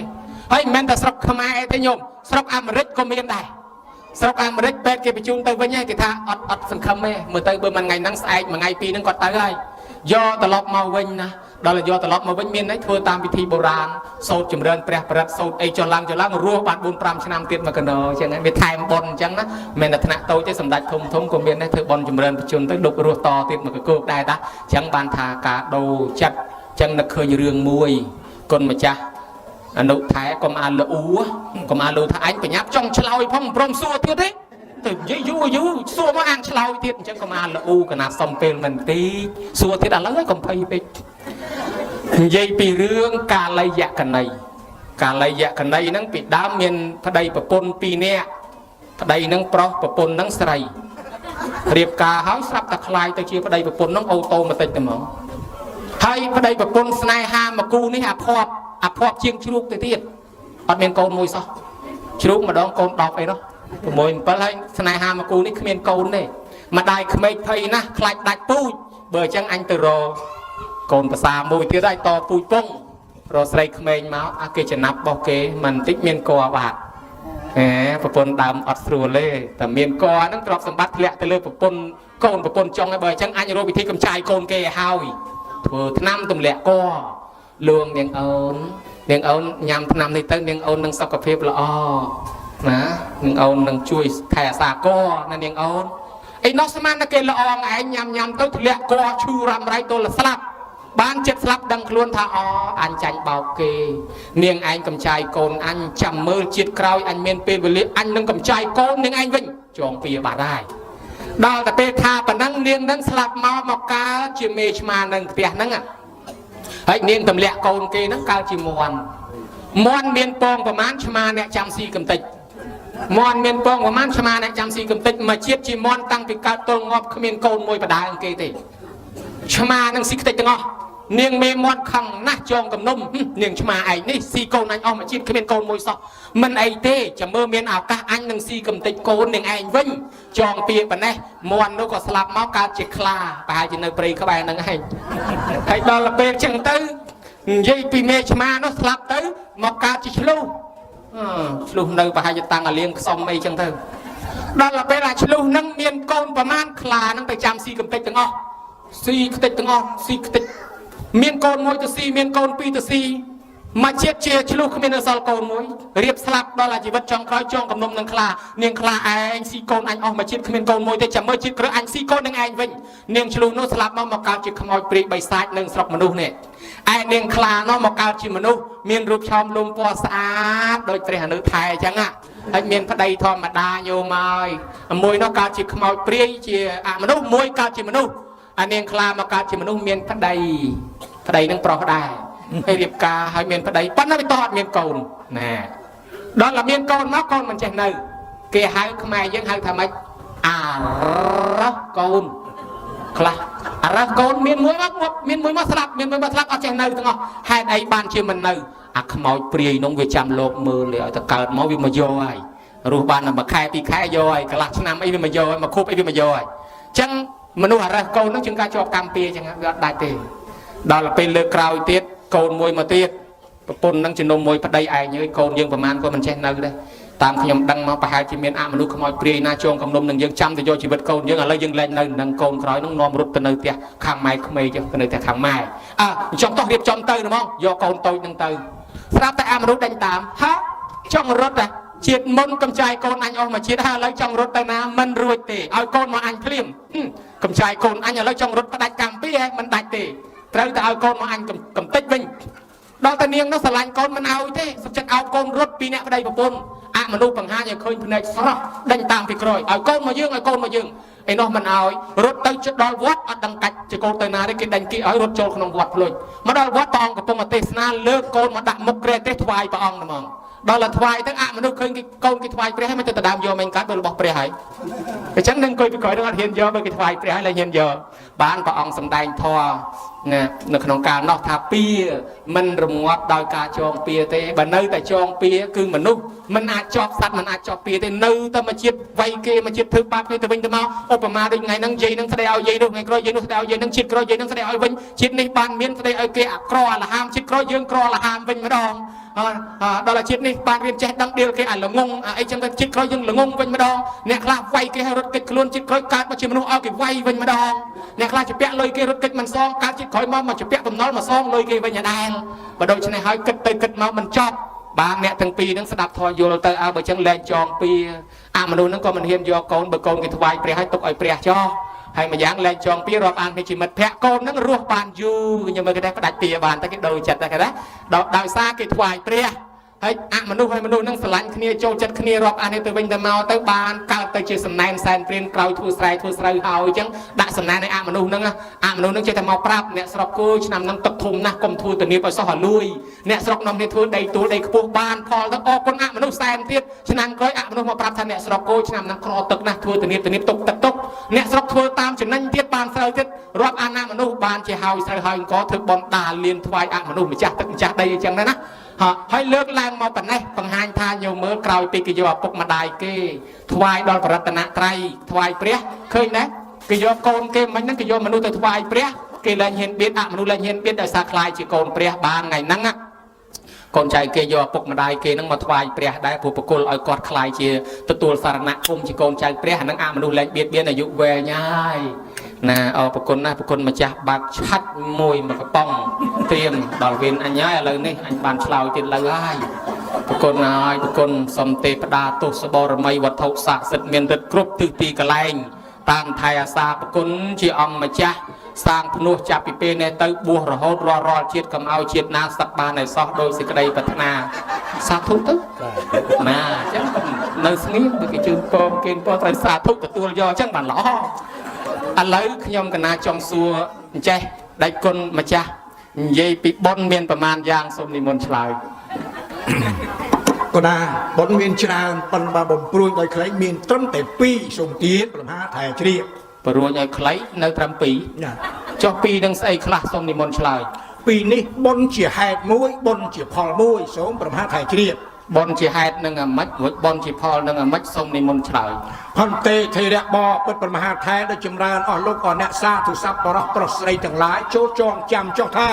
Speaker 2: ហើយមិនមែនតែស្រុកខ្មែរអីទេញោមស្រុកអាមេរិកក៏មានដែរស្រុកអាមេរិកពេទ្យគេបញ្ជូនទៅវិញហើយគេថាអត់អត់សង្ឃឹមទេមើលទៅបើមិនថ្ងៃហ្នឹងស្អែកមួយថ្ងៃពីរហ្នឹងគាត់ទៅហើយយកត្រឡប់មកវិញណាដល់យកត្រឡប់មកវិញមានន័យធ្វើតាមពិធីបុរាណសូត្រចម្រើនព្រះបរិត្តសូត្រអីចុះឡើងចុះឡើងរស់បាន4 5ឆ្នាំទៀតមកកណោអញ្ចឹងវាថែមបុណ្យអញ្ចឹងណាមិនតែថ្នាក់តូចទេសម្ដេចធំធំក៏មានដែរធ្វើបុណ្យចម្រើនបជនទៅដប់រស់តទៀតមកកគោកដែរតាអញ្ចឹងបានថាការដូរចិត្តអញ្ចឹងនឹកឃើញរឿងមួយគុណម្ចាស់អនុថែកុំអានលអ៊ូកុំអានលូថាអញបញ្ញាប់ចង់ឆ្លើយផងព្រមសួរទៀតទេទៅនិយាយយូរយូរសួរមកអានឆ្លើយទៀតអញ្ចឹងកុំអានលអ៊ូកណាសុំពេលមិនតិចសួរទៀតឥឡូវហើយកុំភ័យពេកនិយាយពីរឿងកាលយកណីកាលយកណីហ្នឹងពីដើមមានប្តីប្រពន្ធ2នាក់ប្តីហ្នឹងប្រុសប្រពន្ធហ្នឹងស្រីរៀបការហើយស្រាប់តែខ្លាយទៅជាប្តីប្រពន្ធហ្នឹងអូតូម៉ាទិកតែហ្មងហើយប្តីប្រពន្ធស្នេហាមកគូនេះអាភ័ព្វអាភ័ព្វជាងជ្រូកទៅទៀតអត់មានកូនមួយសោះជ្រូកម្ដងកូន10អីនោះ6 7ហើយស្នេហាមកគូនេះគ្មានកូនទេម្ដាយក្មេកភ័យណាស់ខ្លាចដាច់ពូជបើអញ្ចឹងអញទៅរកកូនប្រសាមួយទៀតហើយតពូជពងរកស្រីក្មេងមកអាគេចំណាប់របស់គេមិនតិចមានកបាត់ហែប្រពន្ធដើមអត់ស្រួលទេតែមានកហ្នឹងទ្រព្យសម្បត្តិធ្លាក់ទៅលើប្រពន្ធកូនប្រពន្ធចុងហើយបើអញ្ចឹងអញរកវិធីកំចាយកូនគេឲ្យហើយធ្វើថ្នាំទម្លាក់កលួងនាងអូននាងអូនញ៉ាំថ្នាំនេះទៅនាងអូននឹងសុខភាពល្អណានាងអូននឹងជួយថែអាសាកណានាងអូនឯនោះស្មានតែគេល្អងឯងញ៉ាំញ៉ាំទៅធ្លាក់កឈឺរ៉ាំរ៉ៃទល់ស្លាប់បានចិត្តស្លាប់ដឹងខ្លួនថាអអញចាញ់បោកគេនាងឯងកំចាយកូនអញចាំមើលជាតិក្រោយអញមានពេលវេលាអញនឹងកំចាយកូននាងឯងវិញចងពៀបាត់ហើយដល់តែពេលថាប៉ុណ្ណឹងនាងនឹងស្លាប់មកមកកើតជាមេឆ្មានឹងផ្ទះហ្នឹងហើយនាងទម្លាក់កូនគេហ្នឹងកើតជាមន់មន់មានពងប្រមាណឆ្មាអ្នកចាំស៊ីកំតិចមន់មានពងប្រមាណឆ្មាអ្នកចាំស៊ីកំតិចមកជាតិជាមន់តាំងពីកើតទល់ងាប់គ្មានកូនមួយបដើងគេទេឆ្មានឹងស៊ីខ្ទេចទាំងអស់នាងមេមន់ខឹងណាស់ចងកំនុំនាងឆ្មាឯងនេះស៊ីកូនអញអស់មួយជាតិគ្មានកូនមួយសោះមិនអីទេចាំមើលមានឱកាសអញនឹងស៊ីកំតិចកូននាងឯងវិញចងពៀប៉ុណ្ណេះមន់នោះក៏ស្លាប់មកកើតជាខ្លាប្រហែលជានៅព្រៃក្បែរហ្នឹងឯងហើយដល់ពេលចឹងទៅនិយាយពីមេឆ្មានោះស្លាប់ទៅមកកើតជាឆ្លុះឆ្លុះនៅប្រហែលជាតាំងអាលៀងខ្សុំអីចឹងទៅដល់ពេលអាឆ្លុះហ្នឹងមានកូនប្រមាណខ្លាហ្នឹងទៅចាំស៊ីកំតិចទាំងអស់ស៊ីខ្ទេចទាំងអស់ស៊ីខ្ទេចមានកូនមួយទៅស៊ីមានកូនពីរទៅស៊ីមកជាតិជាឆ្លុះគ្មាននៅសល់កូនមួយរៀបស្លាប់ដល់អាជីវិតចុងក្រោយចងកំនុំនឹងខ្លានាងខ្លាឯងស៊ីកូនអញអស់មកជាតិគ្មានកូនមួយទេចាំមើលជាតិក្រោយអញស៊ីកូននឹងឯងវិញនាងឆ្លុះនោះស្លាប់មកមកកើតជាខ្មោចព្រាយបិសាចនឹងស្រុកមនុស្សនេះឯនាងខ្លានោះមកកើតជាមនុស្សមានរូបឆោមលំពណ៌ស្អាតដូចព្រះអនុថែអញ្ចឹងហើយមានប្តីធម្មតាញោមហើយមួយនោះកើតជាខ្មោចព្រាយជាអមនុស្សមួយកើតជាមនុស្សអានាងខ្លាមកកើតជាមនុស្សមានប្តីប្តីនឹងប្រុសដែរហើយរៀបការហើយមានប្តីប៉ុន្តែវាតអត់មានកូនណែដល់តែមានកូនមកកូនមិនចេះនៅគេហៅខ្មែរយើងហៅថាម៉េចអារ៉ះកូនខ្លះអារ៉ះកូនមានមួយមកងាប់មានមួយមកស្លាប់មានមួយមកស្លាប់អត់ចេះនៅទាំងអស់ហេតុអីបានជាមិននៅអាខ្មោចព្រាយនោះវាចាំលោកមើលឲ្យតែកើតមកវាមកយកហើយរស់បានតែមួយខែពីរខែយកហើយកន្លះឆ្នាំអីវាមកយកហើយមកខូបអីវាមកយកហើយអញ្ចឹងមនុស្សអារ៉ះកូននោះជាងការជាប់កម្មពៀអញ្ចឹងវាអត់ដាច់ទេដល់ពេលលើកក្រោយទៀតកូនមួយមកទៀតប្រពន្ធនឹងជំនុំមួយប្តីឯងអើយកូនយើងប្រមាណក៏មិនចេះនៅដែរតាមខ្ញុំដឹងមកប្រហែលជាមានអមនុស្សខ្មោចព្រាយណាចងកំនុំនឹងយើងចាំទៅយកជីវិតកូនយើងឥឡូវយើងលែងនៅនឹងកូនក្រោយនោះនាំរត់ទៅនៅផ្ទះខាងម៉ែក្មេកទៅនៅផ្ទះខាងម៉ែអើអញ្ចឹងតោះរៀបចំទៅហ្មងយកកូនតូចនឹងទៅ ស្រាប់តែអាមនុស្សដេញតាមហាចង់រត់ណាជាតិមុនកំចាយកូនអញអស់មួយជាតិហើយឥឡូវចង់រត់ទៅណាមិនរួចទេឲ្យកូនមកអញភ្លាមកំចាយកូនអញឥឡូវចង់រត់ផ្ដាច់កម្មពីហ៎មិនដាច់ទេត្រូវតែឲ្យកូនមកអញកំតិចវិញដល់តែនាងនោះស្រឡាញ់កូនមិនឲ្យទេសុខចិត្តឲ្យកូនរត់ពីអ្នកប្តីប្រពន្ធអមនុស្សបង្ហាញឲ្យឃើញភ្នែកស្រស់ដេញតាមពីក្រោយឲ្យកូនមកយើងឲ្យកូនមកយើងឯនោះមិនឲ្យរត់ទៅជិតដល់វត្តអត់ដឹងកាច់ជាកូនទៅណាទេគេដេញគេឲ្យរត់ចូលក្នុងវត្តភ្លុចមកដល់វត្តព្រះអង្គកំពុងតែទេសនាលើកកូនមកដាក់មុខព្រះទេសថ្វាយព្រះអង្គហ្មងដល់តែថ្វាយទៅអមនុស្សឃើញគេកូនគេថ្វាយព្រះហើយមិនទៅដដើមយកមិនកាត់ដោយរបស់ព្រះហើយអញ្ចឹងនឹងអង្គុយពីក្រោយនឹងអត់ហ៊ានយកបើគេថ្វាយព្រះហើយលែងហ៊ានយកបានព្រះអង្គសម្ដែងធម៌ណានៅក្នុងកាលនោះថាពៀមិនរងាប់ដោយការចងពៀទេបើនៅតែចងពៀគឺមនុស្សមិនអាចជាប់សត្វមិនអាចជាប់ពៀទេនៅតែមកជាតិវៃគេមកជាតិធ្វើបាបគេទៅវិញទៅមកឧបមាដូចថ្ងៃហ្នឹងយាយហ្នឹងស្ដីឲ្យយាយនោះថ្ងៃក្រោយយាយនោះស្ដីឲ្យយាយហ្នឹងជាតិក្រោយយាយហ្នឹងស្ដីឲ្យវិញជាតិនេះបានមានស្ដីឲ្យគេអាក្រអាលហាមជាតិក្រោយយើងក្រលហាមវិញម្ដងដល់ជាតិនេះបានរៀនចេះដឹងដៀលគេអាល្ងងអីចឹងទៅជាតិក្រោយយើងល្ងងវិញម្ដងអ្នកខ្លះវាយគេឲ្យរត់គេចខ្លួនជាតិក្រោយកើតមកជាមនុស្សឲ្យគេវាយវិញម្ដងអ្នកខ្លះជពាក់លុយគេរត់គេចមិនសងកើតជាតិក្រោយមកមកជពាក់បំណុលមកសងលុយគេវិញដដែលបើដូច្នេះហើយគិតទៅគិតមកមិនចប់បានអ្នកទាំងពីរហ្នឹងស្ដាប់ធម៌យល់ទៅអើបើចឹងលែងចងពីអាមនុស្សហ្នឹងក៏មិនហ៊ានយកកូនបើកូនគេថ្វាយព្រះឲ្យទុកឲ្យព្រះចោះហើយម្យ៉ាងលែងចងពីរាប់អានគ្នាជាមិត្តភក្តិកូនហ្នឹងរស់បានយូរខ្ញុំមើលគេដែរផ្ដាច់ពីបានតែគេដូរចិត្តតែគេដែរដោយសារគេថ្វាយព្រះហើយអមនុស្សហើយមនុស្សហ្នឹងស្រឡាញ់គ្នាចូលចិត្តគ្នារាប់អានទៅវិញទៅមកទៅបានកើតទៅជាសំណែនសែនព្រានក្រោយធ្វើស្រែធ្វើស្រូវហើយអញ្ចឹងដាក់សំណែនឲ្យអមនុស្សហ្នឹងអមនុស្សហ្នឹងចេះតែមកប្រាប់អ្នកស្រុកគូឆ្នាំហ្នឹងទឹកធំណាស់កុំធ្វើទៅនៀបឲ្យសោះឲ្យលួយអ្នកស្រុកនាំគ្នាធ្វើដីទួលដីខ្ពស់បានផលទៅអរគុណអមនុស្សសែនទៀតឆ្នាំក្រោយអមនុស្សមកប្រាប់ថាអ្នកស្រុកគូឆ្នាំហ្នឹងក្រទឹកណាស់ធ្វើទៅនៀបទៅនៀបទុកទឹកទុកអ្នកស្រុកធ្វើតាមចំណេញទៀតបានស្រូវទៀតរាប់អានអមនុស្សបានជាហើយស្រូវហើយអង្គធ្វើបនដាលៀនថ្វាយអមនុស្សម្ចាស់ទឹកម្ចាស់ដីអញ្ចឹងណាណាហើយលើកឡើងមកប៉ុណ្ណេះបង្ហាញថាញោមមើលក្រោយពីគេយកឪពុកម្ដាយគេថ្វាយដល់ប្រតនត្រ័យថ្វាយព្រះឃើញណាគេយកកូនគេមិញហ្នឹងគេយកមនុស្សទៅថ្វាយព្រះគេលែងហ៊ានបៀតអមនុស្សលែងហ៊ានបៀតដោយសារខ្លាយជាកូនព្រះបានថ្ងៃហ្នឹងណាកូនចៅគេយកឪពុកម្ដាយគេហ្នឹងមកថ្វាយព្រះដែរព្រោះប្រគល់ឲ្យគាត់ខ្លាយជាទទួលសារណៈភូមិជាកូនចៅព្រះអាហ្នឹងអមនុស្សលែងបៀតបៀនអាយុវែងហើយណាអរប្រគុណណាស់ប្រគុណម្ចាស់បាក់ឆាច់មួយមកកំប៉ុងត្រៀមដល់វិនអញហើយឥឡូវនេះអញបានឆ្លើយទៀតលើហើយប្រគុណហើយប្រគុណសុំទេពតាទោសបរមីវត្ថុស័ក្តិសិទ្ធិមានឫទ្ធិគ្រប់ទិសទីកន្លែងតាមថៃអាសាប្រគុណជាអង្គម្ចាស់សាងភ្នោះចាប់ពីពេលនេះទៅបួសរហូតរាល់រាល់ជាតិកុំឲ្យជាតិណាសឹកបានឲ្យសោះដោយសេចក្តីប្រាថ្នាសាធុទៅណាអញ្ចឹងនៅស្ងៀមបើគេជឿនពងគេពងត្រូវសាធុទទួលយកអញ្ចឹងបានល្អឥឡូវខ្ញុំកណាចង់សួរអញ្ចេះដេចគុណម្ចាស់និយាយពីបុណ្យមានប្រមាណយ៉ាងសូមនិមន្តឆ្លើយក
Speaker 3: ណាបុណ្យមានច្រើនប៉ុន្តែបំព្រួយដោយខ្លីមានត្រឹមតែ2សូមទានប្រមាថែជ្រាប
Speaker 2: ព្រួយឲ្យខ្លីនៅត្រឹម2
Speaker 3: ណា
Speaker 2: ចុះ2នឹងស្អីខ្លះសូមនិមន្តឆ្លើយ
Speaker 3: ពីរនេះបុណ្យជាហេតុមួយបុណ្យជាផលមួយសូមប្រមាថែជ្រាប
Speaker 2: បុណ្យជាហេតុនឹងអាម៉េចរួចបុណ្យជាផលនឹងអាម៉េចសូមនិមន្តឆ្លើយ
Speaker 3: ផន្តិធិរៈបពិតប្រមហាថែដែលចម្រើនអស់លោកអស់អ្នកសាធុស័ព្ទបរោះប្រុសស្រីទាំងឡាយចូលចងចាំចុះថា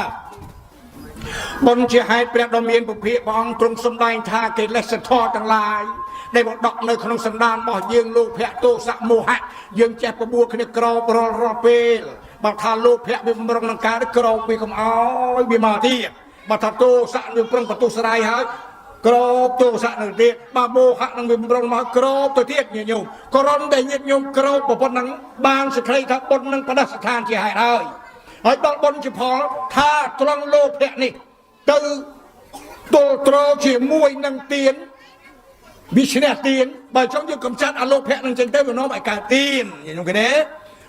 Speaker 3: បុណ្យជាហេតុព្រះដ៏មានពភាកព្រះអង្គទ្រង់សម្ដែងថាកិលេសធម៌ទាំងឡាយដែលមកដកនៅក្នុងសន្តានរបស់យើងលោភៈទោសៈមោហៈយើងចេះបបួលគ្នាក្រោបរាល់រាល់ពេលបើថាលោភៈវាបំរុងនឹងការក្រោបវាកុំអោយវាមកទៀតបើថាទោសៈវាប្រឹងបន្ទុះស្រាយហើយក្របទោសៈនឹងទៀតបើមោហៈនឹងវាបំរុងមកក្របទៅទៀតញាតិញោមក្រំដែលញាតិញោមក្របប្រពន្ធនឹងបានសេចក្តីថាបុណ្យនឹងបដិស្ថានជាហេតុហើយហើយដល់បុណ្យជាផលថាត្រង់លោភៈនេះទៅទល់ត្រជាមួយនឹងទានវាឈ្នះទានបើចង់យកកំចាត់អលោភៈនឹងចេញទៅវានាំឲ្យកើតទានញាតិញោមគេទេ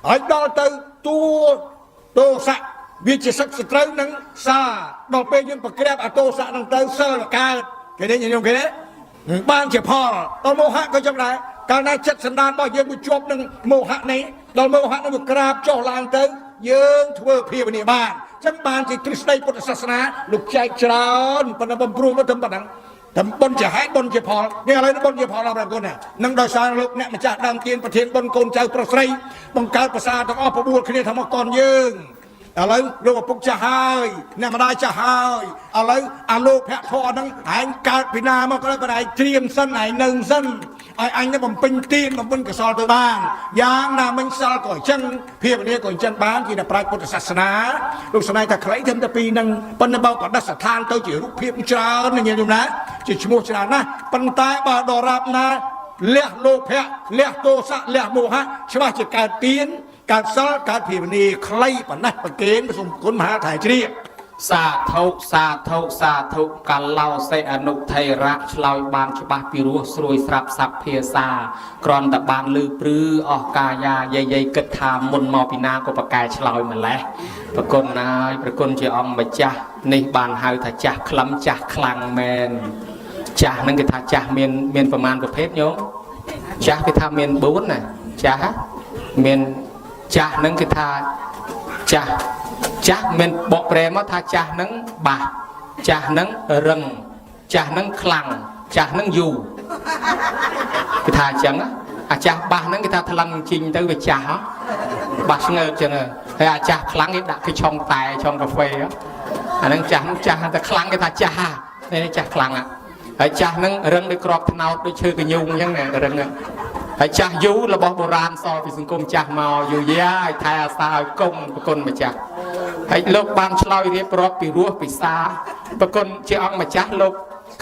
Speaker 3: ហើយដល់ទៅតួទោសៈវាជាសឹកសត្រូវនឹងសាដល់ពេលយើងប្រក្រាបអទោសៈនឹងទៅសិលកើតគេទេញាតិញោមគេទេបានជាផលដល់មោហៈក៏ចឹងដែរកាលណាចិត្តសន្តានរបស់យើងវាជាប់នឹងមោហៈនេះដល់មោហៈនឹងវាក្រាបចុះឡើងទៅយើងធ្វើភាវនាបានចឹងបានជាទ្រឹស្ដីពុទ្ធសាសនាលោកចែកច្រើនប៉ុន្តែបំព្រោះមកត្រឹមប៉ុណ្ណឹងតែបុណ្យជាហេតុបុណ្យជាផលនេះឥឡូវនេះបុណ្យជាផលដល់ព្រះគុណណានឹងដោយសារលោកអ្នកម្ចាស់ដើមទានប្រធានបុណ្យកូនចៅប្រុសស្រីបង្កើតប្រសាទាំងអស់ប្របួលគ្នាថាមកកនយើងឥឡូវលោកឪពុកចាស់ហើយអ្នកម្ដាយចាស់ហើយឥឡូវអាលោកភៈធរហ្នឹងឯងកើតពីណាមកក៏ដោយប៉ុន្តែឯងត្រៀមសិនឯងនៅសិន ឲ្យអញនឹងបំពេញទានបំពេញកុសលទៅបានយ៉ាងណាមិញសិលក៏អញ្ចឹងភាវនាក៏អញ្ចឹងបានជាអ្នកប្រាជ្ញពុទ្ធសាសនាលោកស្នេហ៍ថាខ្លីធ្វើតែពីរនឹងប៉ុន្តែបើក៏ដិសស្ថានទៅជារូបភាពច្រើនណាញាតិញោមណាជាឈ្មោះច្រើនណាស់ប៉ុន្តែបើដរាបណាលះលោភៈលះទោសៈលះមោហៈច្បាស់ជាកើតទានកើតសិលកើតភាវនាខ្លីប៉ុណ្ណេះប្រគេនសូមគុណមហាថៃជ្រាប
Speaker 2: សាធុសាធុសាធុកឡោសិអនុថេរៈឆ្លើយបានច្បាស់ពីរោះស្រួយស្រាប់សព្វភាសាគ្រាន់តែបានលឺព្រឺអស់កាយាយាយយាយគិតថាមុនមកពីណាក៏ប្រកែឆ្លើយម្លេះប្រគុណណាយប្រគុណជាអង្គម្ចាស់នេះបានហៅថាចាស់ក្លឹមចាស់ខ្លាំងមែនចាស់ហ្នឹងគេថាចាស់មានប្រមាណប្រភេទញោមចាស់គេថាមាន4ណាចាស់ហ៎មានចាស់ហ្នឹងគេថាចាស់ចាស់មានបកប្រែមកថាចាស់ហ្នឹងបាសចាស់ហ្នឹងរឹងចាស់ហ្នឹងខ្លាំងចាស់ហ្នឹងយូរគេថាអញ្ចឹងណាអាចាស់បាសហ្នឹងគេថាថ្លឹងជីងទៅវាចាស់ហ៎បាសស្ងើបអញ្ចឹងហ៎ហើយអាចាស់ខ្លាំងគេដាក់គេឆុងតែឆុងកាហ្វេហ៎អាហ្នឹងចាស់ហ្នឹងចាស់តែខ្លាំងគេថាចាស់ហ่ะនេះចាស់ខ្លាំងហ่ะហើយចាស់ហ្នឹងរឹងដូចក្របថ្នោតដូចឈើកញូងអញ្ចឹងណារឹងហ៎ហើយចាស់យូររបស់បុរាណសល់ពីសង្គមចាស់មកយូរយារឲ្យថែអាសាឲ្យគុំប្រគុណម្ចាស់ហើយលោកបានឆ្លើយរៀបរាប់ពីរោះពិសាប្រគុណជាអង្គម្ចាស់លោក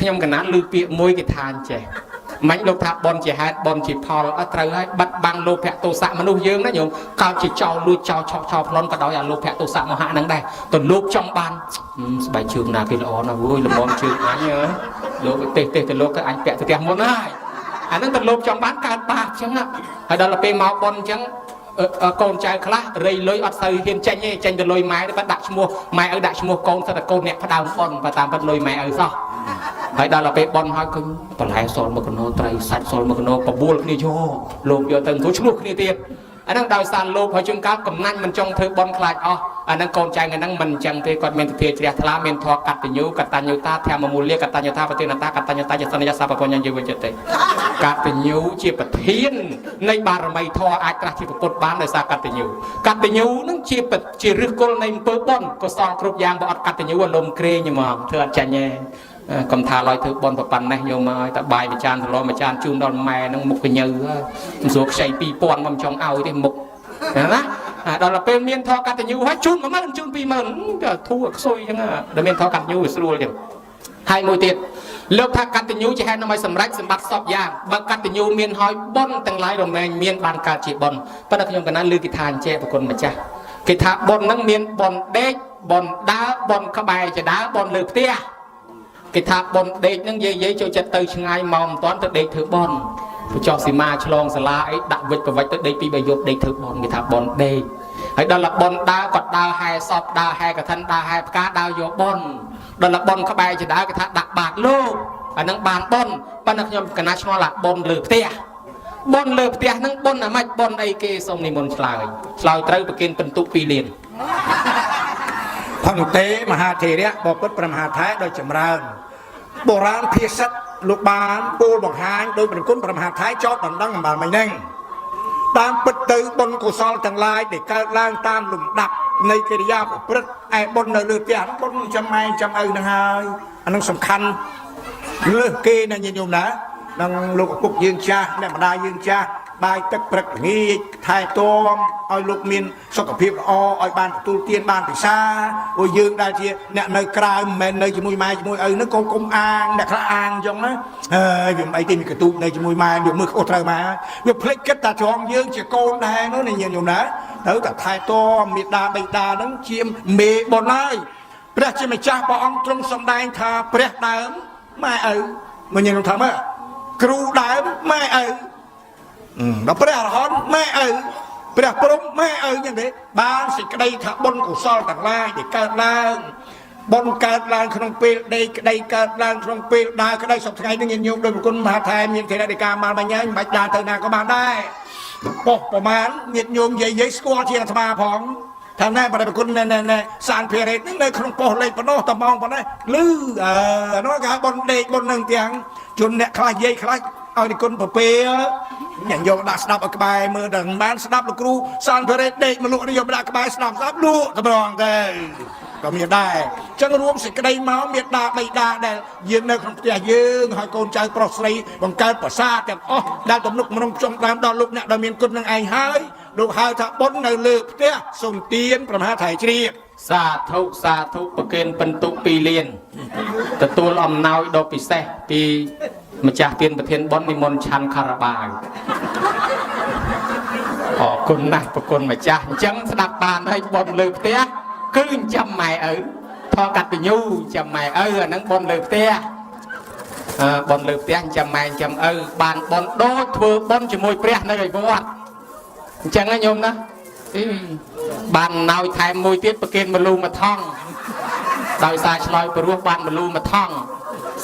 Speaker 2: ខ្ញុំកណាត់ឮពាក្យមួយគេថាអញ្ចេះមិញលោកថាបនជាហេតុបនជាផលអត់ត្រូវហើយបិទបាំងលោភៈទោសៈមនុស្សយើងណាញោមកើតជាចោលលួចចោលឆក់ចោលប្លន់ក៏ដោយអាលោភៈទោសៈមហៈហ្នឹងដែរទៅលោកចង់បានស្បែកជើងណាគេល្អណាស់វើយល្មមជើងអញហើយលោកទេសទេសទៅលោកទៅអញពាក់ទៅផ្ទះមុនហើយអាហ្នឹងទៅលោកចង់បានកើតបាបអញ្ចឹងណាហើយដល់ទៅពេលមកបនអញ្ចឹងកូនចៅខ្លះរៃលុយអត់សូវហ៊ានចេញទេចេញទៅលុយម៉ែទៅគាត់ដាក់ឈ្មោះម៉ែឪដាក់ឈ្មោះកូនសិតតែកូនអ្នកផ្ដើមបនបើតាមពិតលុយម៉ែឪសោះហើយដល់ទៅពេលបនហើយឃើញបន្លែសល់មកកណោត្រីសាច់សល់មកកណោបបួលគ្នាយកលោកយកទៅទៅឈ្លោះគ្នាទៀតអាហ្នឹងដោយសារលោកហើយជួនកាលកំណាញ់មិនចង់ធ្វើបនខ្លាចអស់អាហ្នឹងកូនចៅថ្ងៃហ្នឹងមិនអញ្ចឹងទេគាត់មានទធាជ្រះថ្លាមានធម៌កតញ្ញូកតញ្ញូតាធម្មមូលាកតញ្ញូតាប្រតិណតាកតញ្ញូតាយសនយសពពញ្ញយវិជ្ជតិកតញ្ញូជាប្រធាននៃបារមីធម៌អាចត្រាស់ជាពុទ្ធបានដោយសារកតញ្ញូកតញ្ញូហ្នឹងជាឫសគល់នៃអំពើបុណ្យកុសលគ្រប់យ៉ាងបើអត់កតញ្ញូអលំក្រែងហ្មងធ្វើអត់ចាញ់ទេកំថាឡើយធ្វើបុណ្យប្រប៉ុណ្ណេះញោមហើយតែបាយមួយចានសឡមួយចានជូនដល់ម៉ែហ្នឹងមុខកញើមិនស្រួលខ្ចី2000មកចង់ឲ្យទេមុខណាដល់ទៅពេលមានធម៌កតញ្ញូហើយជូន10000ជូន20000ទៅធូរខ្សុយអញ្ចឹងដល់មានធម៌កតញ្ញូវាស្រួលចឹងហើយមួយទៀតលោកថាកតញ្ញូជាហេតុនាំឲ្យសម្រេចសម្បត្តិសពយ៉ាងបើកតញ្ញូមានហើយបុណ្យទាំងឡាយរមែងមានបានកើតជាបុណ្យប៉ុន្តែខ្ញុំកណាលឺគេថាអញ្ចេះប្រគុណម្ចាស់គេថាបុណ្យហ្នឹងមានបុណ្យដេកបុណ្យដើរបុណ្យក្បែរចដើបុណ្យលើផ្ទះគេថាបុណ្យដេកហ្នឹងយាយយាយចូលចិត្តទៅឆ្ងាយមកមិនតាន់ទៅដេកធ្វើបុណ្យបញ្ចុះសីមាឆ្លងសាលាអីដាក់វិច្ចប្រវិច្ចទៅដេកពី3យប់ដេកធ្វើបុណ្យគេថាបុណ្យដេកហើយដល់លបុណ្យដើរគាត់ដើរហែសពដើរហែកឋិនដើរហែផ្កាដើរយកបុណ្យដល់លបុណ្យក្បែរចដើគេថាដាក់បាតលោកអាហ្នឹងបានបុណ្យប៉ុន្តែខ្ញុំកណាឆ្ងល់ឡាបុណ្យលើផ្ទះបុណ្យលើផ្ទះហ្នឹងបុណ្យអាម៉េចបុណ្យអីគេសូមនិមន្តឆ្លើយឆ្លើយត្រូវប្រគិនពិន្ទុ2លាន
Speaker 3: ផន្តេមហាធេរៈបពុតព្រះមហាថែដោយចម្រើនបុរាណភាសិតលោកបានពោលបង្ហាញដោយប្រគុណព្រះមហាថែចោតដណ្ដឹងអំបាលមិញហ្នឹងតាមពិតទៅបុណ្យកុសលទាំងឡាយដែលកើតឡើងតាមលំដាប់នៃកិរិយាប្រព្រឹត្តឯបុណ្យនៅលើផ្ទះបុណ្យចាំម៉ែចាំឪហ្នឹងហើយអាហ្នឹងសំខាន់លើសគេណាញាតិញោមណានឹងលោកឪពុកយើងចាស់អ្នកម្ដាយយើងចាស់បាយទឹកព្រឹកល្ងាចថែទាំឲ្យលោកមានសុខភាពល្អឲ្យបានទទួលទានបានពិសាព្រោះយើងដែលជាអ្នកនៅក្រៅមិនមែននៅជាមួយម៉ែជាមួយឪហ្នឹងក៏កុំអាងអ្នកខ្លះអាងអញ្ចឹងណាហើយវាមិនអីទេមានកទូចនៅជាមួយម៉ែវាមើលខុសត្រូវម៉ែវាភ្លេចគិតថាត្រង់យើងជាកូនដែរនោះណាញាតិញោមណាត្រូវតែថែទាំមេដាបិតាហ្នឹងជាមេបុណ្យហើយព្រះជាម្ចាស់ព្រះអង្គទ្រង់សម្ដែងថាព្រះដើមម៉ែឪមកញាតិញោមថាមើលគ្រូដើមម៉ែឪដល់ព្រះអរហន្តម៉ែឪព្រះព្រំម៉ែឪយ៉ាងនេះបានសេចក្តីថាបុណ្យកុសលទាំងឡាយដែលកើតឡើងបុណ្យកើតឡើងក្នុងពេលដេកក្តីកើតឡើងក្នុងពេលដើរក្តីសប្តាហ៍ថ្ងៃនេះញាតិញោមដោយប្រគុណមហាថែមានធេរដីកាមកបាញ់ហើយមិនបាច់ដើរទៅណាក៏បានដែរប៉ុស្តិ៍ប្រមាណញាតិញោមយាយយាយស្គាល់ជាអាត្មាផងថាណែប្រគុណណែណែណែសានភិរេតនេះនៅក្នុងប៉ុស្តិ៍លេខប៉ុណ្ណោះតម៉ោងប៉ុណ្ណេះលឺអើនោះគេហៅបុណ្យដេកបុណ្យនឹងទាំងជនអ្នកខ្លះយាយខ្លះឲ្យនិគុណប្រពេញញយកដាក់ស្ដាប់ឲ្យក្បែរមើលដល់បានស្ដាប់លោកគ្រូសានភិរេតដេកមកលក់នេះយកដាក់ក្បែរស្ដាប់ស្ដាប់លក់តម្រងទៅ ក៏មានដែរអញ្ចឹងរួមសេចក្តីមកមេដាបៃតាដែលយើងនៅក្នុងផ្ទះយើងហើយកូនចៅប្រុសស្រីបង្កើតប្រាសាទទាំងអស់ដែលទំនុកមរំចុងដើមដល់លោកអ្នកដែលមានគុណនឹងឯងហើយលោកហៅថាបុណ្យនៅលើផ្ទះសូមទានប្រមហាថៃជ្រាប
Speaker 2: សាធុសាធុប្រគេនពិន្ទុ2លានទទួលអំណោយដ៏ពិសេសពីម្ចាស់ទានប្រធានបុណ្យនិមន្តឆាន់ខារ៉ាបាវអរគុណណាស់ប្រគុណម្ចាស់អញ្ចឹងស្ដាប់បានហើយបុណ្យលើផ្ទះគឺចិញ្ចឹមម៉ែឪធកតញ្ញូចិញ្ចឹមម៉ែឪអាហ្នឹងបុណ្យលើផ្ទះអឺបុណ្យលើផ្ទះចិញ្ចឹមម៉ែចិញ្ចឹមឪបានបុណ្យដូចធ្វើបុណ្យជាមួយព្រះនៅឯវត្តអញ្ចឹងណាញោមណាអីបានណោយថែមមួយទៀតប្រគេនមលូមួយថង់ដោយសារឆ្លើយព្រោះបានមលូមួយថង់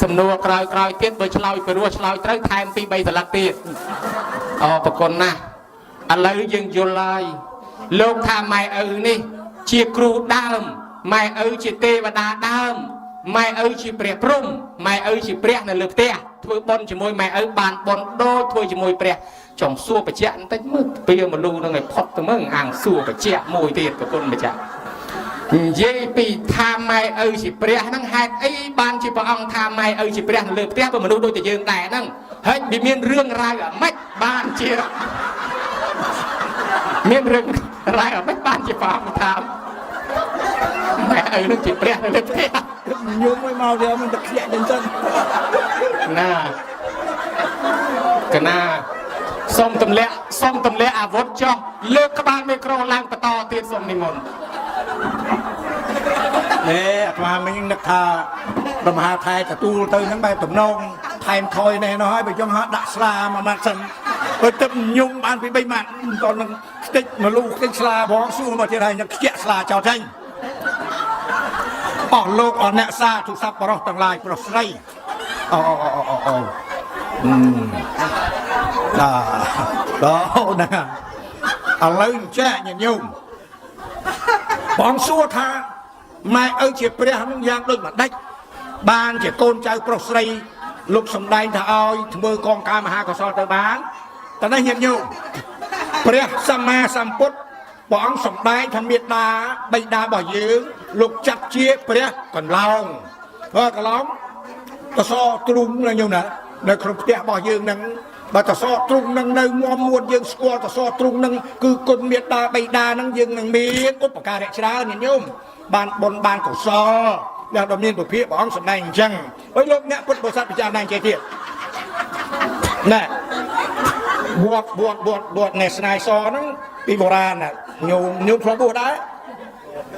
Speaker 2: សំណួរក្រោយក្រោយទៀតបើឆ្លើយព្រោះឆ្លើយត្រូវថែមពី3សន្លឹកទៀតអរប្រគុណណាស់ឥឡូវយើងយល់ហើយលោកថាម៉ែឪនេះ ជាគ្រូដើមម៉ែឪជាទេវតាដើមម៉ែឪជាព្រះព្រំម៉ែឪជាព្រះនៅលើផ្ទះធ្វើបុណ្យជាមួយម៉ែឪបានបុណ្យដូចធ្វើជាមួយព្រះចង់សួរបច្ចៈបន្តិចមើលពីមលូនឹងឲ្យផុតទៅមើលអាងសួរបច្ចៈមួយទៀតប្រគុណបច្ចៈនិយាយពីថាម៉ែឪជាព្រះហ្នឹងហេតុអីបានជាព្រះអង្គថាម៉ែឪជាព្រះនៅលើផ្ទះព្រោះមនុស្សដូចតែយើងដែរហ្នឹងហើយវាមានរឿងរ៉ាវអាម៉េចបានជាមានរឿងរ៉ាវអាម៉េចបានជាព្រះអង្គថាម៉ែឪនឹងជាព្រះនៅលើផ្ទះ
Speaker 3: ញោមមួយមកទៀតមិនទឹកខ្ជាក់ចឹងចឹង
Speaker 2: ណាកណាសូមទម្លាក់សូមទម្លាក់អាវុធចុះលើកក្បាលមីក្រូឡើងបន្តទៀតសូមនិមន្ត
Speaker 3: នេះអាត្មាមិញនឹកថាប្រមហាថែទទួលទៅហ្នឹងបែបតំណងថែមថយនេះនោះហើយបើចង់ហៅដាក់ស្លាមួយម៉ាត់សិនបើទឹកញុំបានពី3ម៉ាត់មិនតនឹងខ្ទេចមលូខ្ទេចស្លាផងសួរមកទៀតហើយនឹងខ្ជាក់ស្លាចោលចេញអស់លោកអស់អ្នកសាធុស័ព្ទបរោះទាំងឡាយប្រុសស្រីអូអូអូអូអូអឺដល់ដល់ណាឥឡូវអញ្ចេះញាតិញោម បងសួរថាម៉ែឪជាព្រះនឹងយ៉ាងដូចម្ដេចបានជាកូនចៅប្រុសស្រីលោកសំដែងថាឲ្យធ្វើកងការមហាកុសលទៅបានតើនេះញាតិញោមព្រះសម្មាសម្ពុទ្ធព្រះអង្គសំដែងថាមេត្តាបិតារបស់យើងលោកចាត់ជាព្រះកន្លោងហើយកន្លោងតសទ្រុងណាញោមណានៅក្នុងផ្ទះរបស់យើងនឹងបើតសទ្រុងនឹងនៅមមមួនយើងស្គាល់តសទ្រុងនឹងគឺគុណមេត្តាបិតានឹងយើងនឹងមានឧបការៈច្រើនញាតិញោមបានបុណ្យបានកុសលដែលដល់មានពភាព្រះអង្គសម្ដែងអញ្ចឹងហើយលោកអ្នកពុទ្ធបរិស័ទពិចារណាចេះទៀតណែវត្តវត្តវត្តវត្តណែស្នាយសហ្នឹងពីបុរាណណាញោមញោមធ្លាប់បួសដែរ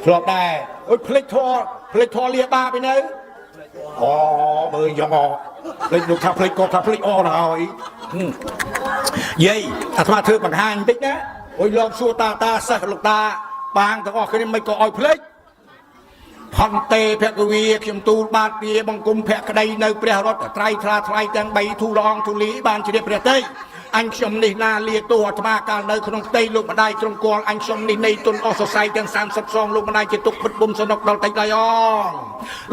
Speaker 3: ធ្លាប់ដែរអូយភ្លេចធေါ်ភ្លេចធေါ်លាបាពីនៅអូមើលយ៉ាងអភ្លេចលោកថាភ្លេចគាត់ថាភ្លេចអស់ហើយយាយអាត្មាធ្វើបង្ហាញបន្តិចណាអូយលោកសួរតាតាសិស្សលោកតាបាងទាំងអស់គ្នាមិនក៏ឲ្យភ្លេចផន្តេភគវីខ្ញុំទូលបាទពាបង្គំភក្តីនៅព្រះរតត្រៃថ្លាថ្លៃទាំង3ធូលអងធូលីបានជ្រាបព្រះតីអញខ្ញុំនេះណាលាទោសអាត្មាកាលនៅក្នុងផ្ទៃលោកម្ដាយទ្រង់គាល់អញខ្ញុំនេះនៃទុនអស់សរសៃទាំង30សងលោកម្ដាយជាទុកពិតបុំសនុកដល់តិចឡើយអង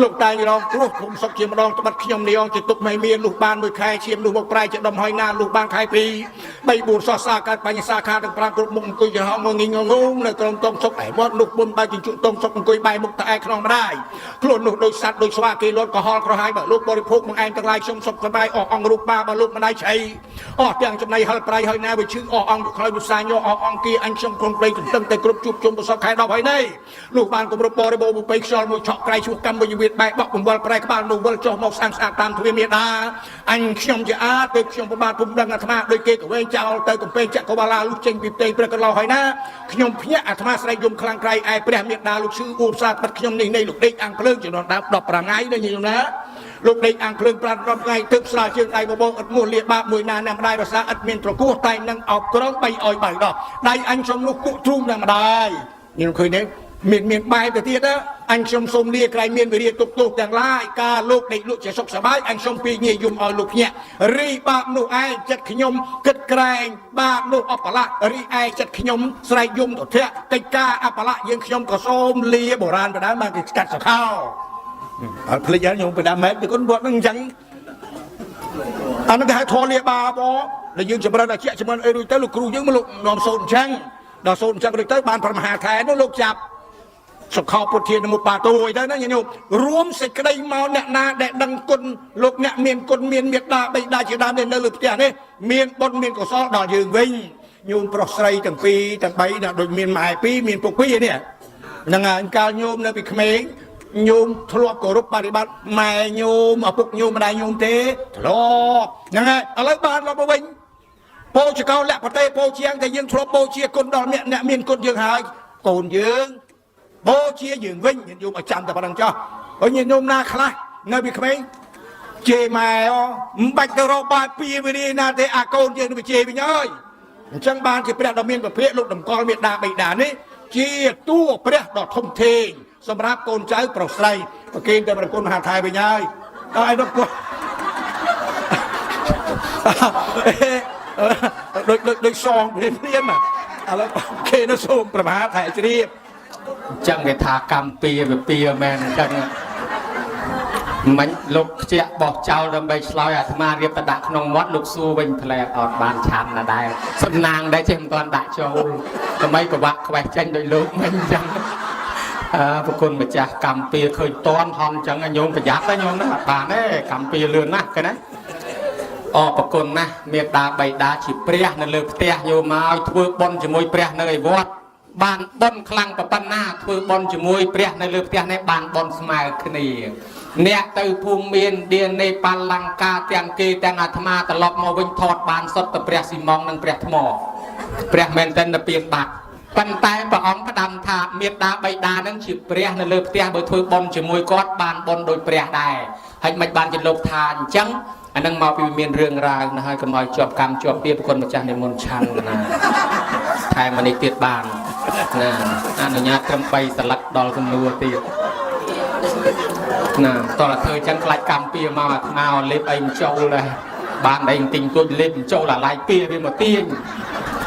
Speaker 3: លោកតែងរងគ្រោះគុំសុកជាម្ដងត្បិតខ្ញុំនេះអងជាទុកមិនមានលុះបានមួយខែឈាមលុះមកប្រែជាដុំហើយណាលុះបានខែ2 3 4សោះសាកើតបញ្ញសាខាទាំង5គ្រប់មុខអង្គុយចំហងងងងងនៅក្រុមតងសុកឯវត្តនោះពុនបែកជញ្ជក់តងសុកអង្គុយបែមុខតឯក្នុងម្ដាយខ្លួននោះដូចសัตว์ដូចស្វាគេលត់កុហលក្រហាយបើលោកបរិភោគមកឯងទាំងឡាយខ្ញុំសុខសប្បាយអស់អង្គរូបបាបើលោកម្ដាយឆៃអស់ទាំងចំណៃហិលប្រៃហើយណាវាឈឺអស់អង្គខ្លោចវិសាញអស់អង្គគីអញខ្ញុំក្រុងព្រៃទន្ទឹងតែគ្រប់ជួបជុំប្រសពខែ10ហើយនេះលោកបានគម្រប់បរិបូរពុយខ្យល់មួយឆក់ក្រៃឈ្មោះកម្មវិវិតបែកបក់បង្វិលប្រែក្បាលនោះវិលចុះមកស្អាងស្អាតតាមទ្វាមេដាអញខ្ញុំជាអាទើបខ្ញុំប្របាទពុំដឹងអាត្មាដូចគេកវែងចោលទៅកំពែងចក្រវាឡាលុះចេញពីផ្ទៃព្រះកន្លោហើយណាខ្ញុំភ្ញាក់អាត្មាស្រែកយំខ្លាំងក្រៃឯព្រះមេដាលោកឈឺអួបសាបាត់ខ្ញុំនេះនៃលោកដេកអាំងភ្លើងចំនួនដើម15ថ្ងៃនេះញោមណាលោកដេកអាំងភ្លើង5 10ថ្ងៃទើបស្រាលជើងដៃបបងឥតមោះលាបាបមួយណាអ្នកម្ដាយរសាឥតមានត្រគោះតែនឹងអោបក្រងបីឲ្យបៅដោះដៃអញខ្ញុំនោះគក់ទ្រូងអ្នកម្ដាយញោមឃើញទេមានមានបែបទៅទៀតណាអញខ្ញុំសូមលាក្រៃមានវិរិយទុកទោសទាំងឡាយការលោកដេកលក់ជាសុខសប្បាយអញខ្ញុំពីងាយយំឲ្យលោកភ្ញាក់រីបាបនោះឯងចិត្តខ្ញុំគិតក្រែងបាបនោះអបលៈរីឯចិត្តខ្ញុំស្រែកយំទៅធាក់កិច្ចការអបលៈយើងខ្ញុំក៏សូមលាបុរាណបដាបានគេស្កាត់សខោអត់ភ្លេចហើយខ្ញុំបដាមែនពីគុណវត្តហ្នឹងអញ្ចឹងអានោះគេហៅធរលាបាបដែលយើងចម្រើនអាជាចម្រើនអីរួចទៅលោកគ្រូយើងមកលោកនាំសូត្រអញ្ចឹងដល់សូត្រអញ្ចឹងរួចទៅបានប្រមហាខែនោះលោកចាប់ សុខោពុទ្ធានមុបាតោអីទៅណាញាតិញោមរួមសេចក្តីមកអ្នកណាដែលដឹងគុណលោកអ្នកមានគុណមានមេត្តាបិតាជាដើមនៅលើផ្ទះនេះមានបុណ្យមានកុសលដល់យើងវិញញោមប្រុសស្រីទាំងពីរទាំងបីណាដូចមានម៉ែពីរមានពុកពីរនេះហ្នឹងហើយកាលញោមនៅពីក្មេងញោមធ្លាប់គោរពបប្រតិបត្តិម៉ែញោមឪពុកញោមម្ដាយញោមទេធ្លាប់ហ្នឹងហើយឥឡូវបានឡប់មកវិញ ពោចកោលៈប្រទេសពោជាងតែយើងធ្លាប់បូជាគុណដល់អ្នកអ្នកមានគុណយើងហើយកូនយើងបូជាយើងវិញញាតិញោមឲ្យចាំតែប៉ុណ្្នឹងចោះហើយញាតិញោមណាខ្លះនៅពីក្មេងជេរម៉ែអូមិនបាច់ទៅរកបាយពីវិរីណាទេអាកូនយើងនឹងទៅជេរវិញហើយអញ្ចឹងបានជាព្រះដ៏មានពភាកលោកតម្កល់មេដាបិតានេះជាតួព្រះដ៏ធំធេងសម្រាប់កូនចៅប្រុសស្រីប្រគេនទៅប្រគុណមហាថៃវិញហើយដល់ឯនោះគាត់ ដូចដូចដូចសងភ្លាមភ្លាមឥឡូវគេនៅសូមប្រមាថែជ្រាប
Speaker 2: អញ្ចឹងគេថាកម្មពៀវាពៀមែនអញ្ចឹងមិញលោកខ្ជាក់បោះចោលដើម្បីឆ្លើយអាត្មារៀបតដាក់ក្នុងមាត់លោកសួរវិញផ្លែអត់បានឆាន់ណាដែរសំណាងដែរចេះមិនទាន់ដាក់ចូលថ្មីប្រវាក់ខ្វេះចេញដោយលោកមិញអញ្ចឹងអើប្រគុណម្ចាស់កម្មពៀឃើញតន់ហន់អញ្ចឹងញោមប្រយ័ត្នណាញោមណាអត់បានទេកម្មពៀលឿនណាស់គេណាអរប្រគុណណាស់មេដាបៃតាជាព្រះនៅលើផ្ទះញោមមកឲ្យធ្វើបុណ្យជាមួយព្រះនៅឯវត្តបានបុណ្យខ្លាំងប៉ុណ្ណាធ្វើបុណ្យជាមួយព្រះនៅលើផ្ទះនេះបានបុណ្យស្មើគ្នាអ្នកទៅភូមិមានឌានេបាលលង្កាទាំងគេទាំងអាត្មាត្រឡប់មកវិញថតបានសុទ្ធតែព្រះស៊ីម៉ងនិងព្រះថ្មព្រះមែនទែនទៅពៀនបាត់ប៉ុន្តែព្រះអង្គផ្ដាំថាមេដាបៃតានឹងជាព្រះនៅលើផ្ទះបើធ្វើបុណ្យជាមួយគាត់បានបុណ្យដោយព្រះដែរហើយមិនបានជាលោកថាអញ្ចឹងអានឹងមកពីមានរឿងរ៉ាវណាហើយកុំឲ្យជាប់កម្មជាប់ពៀប្រគុណម្ចាស់និមន្តឆាន់ណាថែមនេះទៀតបានណាអនុញ្ញាតត្រឹម3សន្លឹកដល់សំណួរទៀតណាតោះតែធ្វើអញ្ចឹងខ្លាចកម្មពៀមកអាត្មាឲ្យលេបអីមិនចូលដែរបានអីទិញទួចលេបមិនចូលអាឡៃពៀវាមកទាញ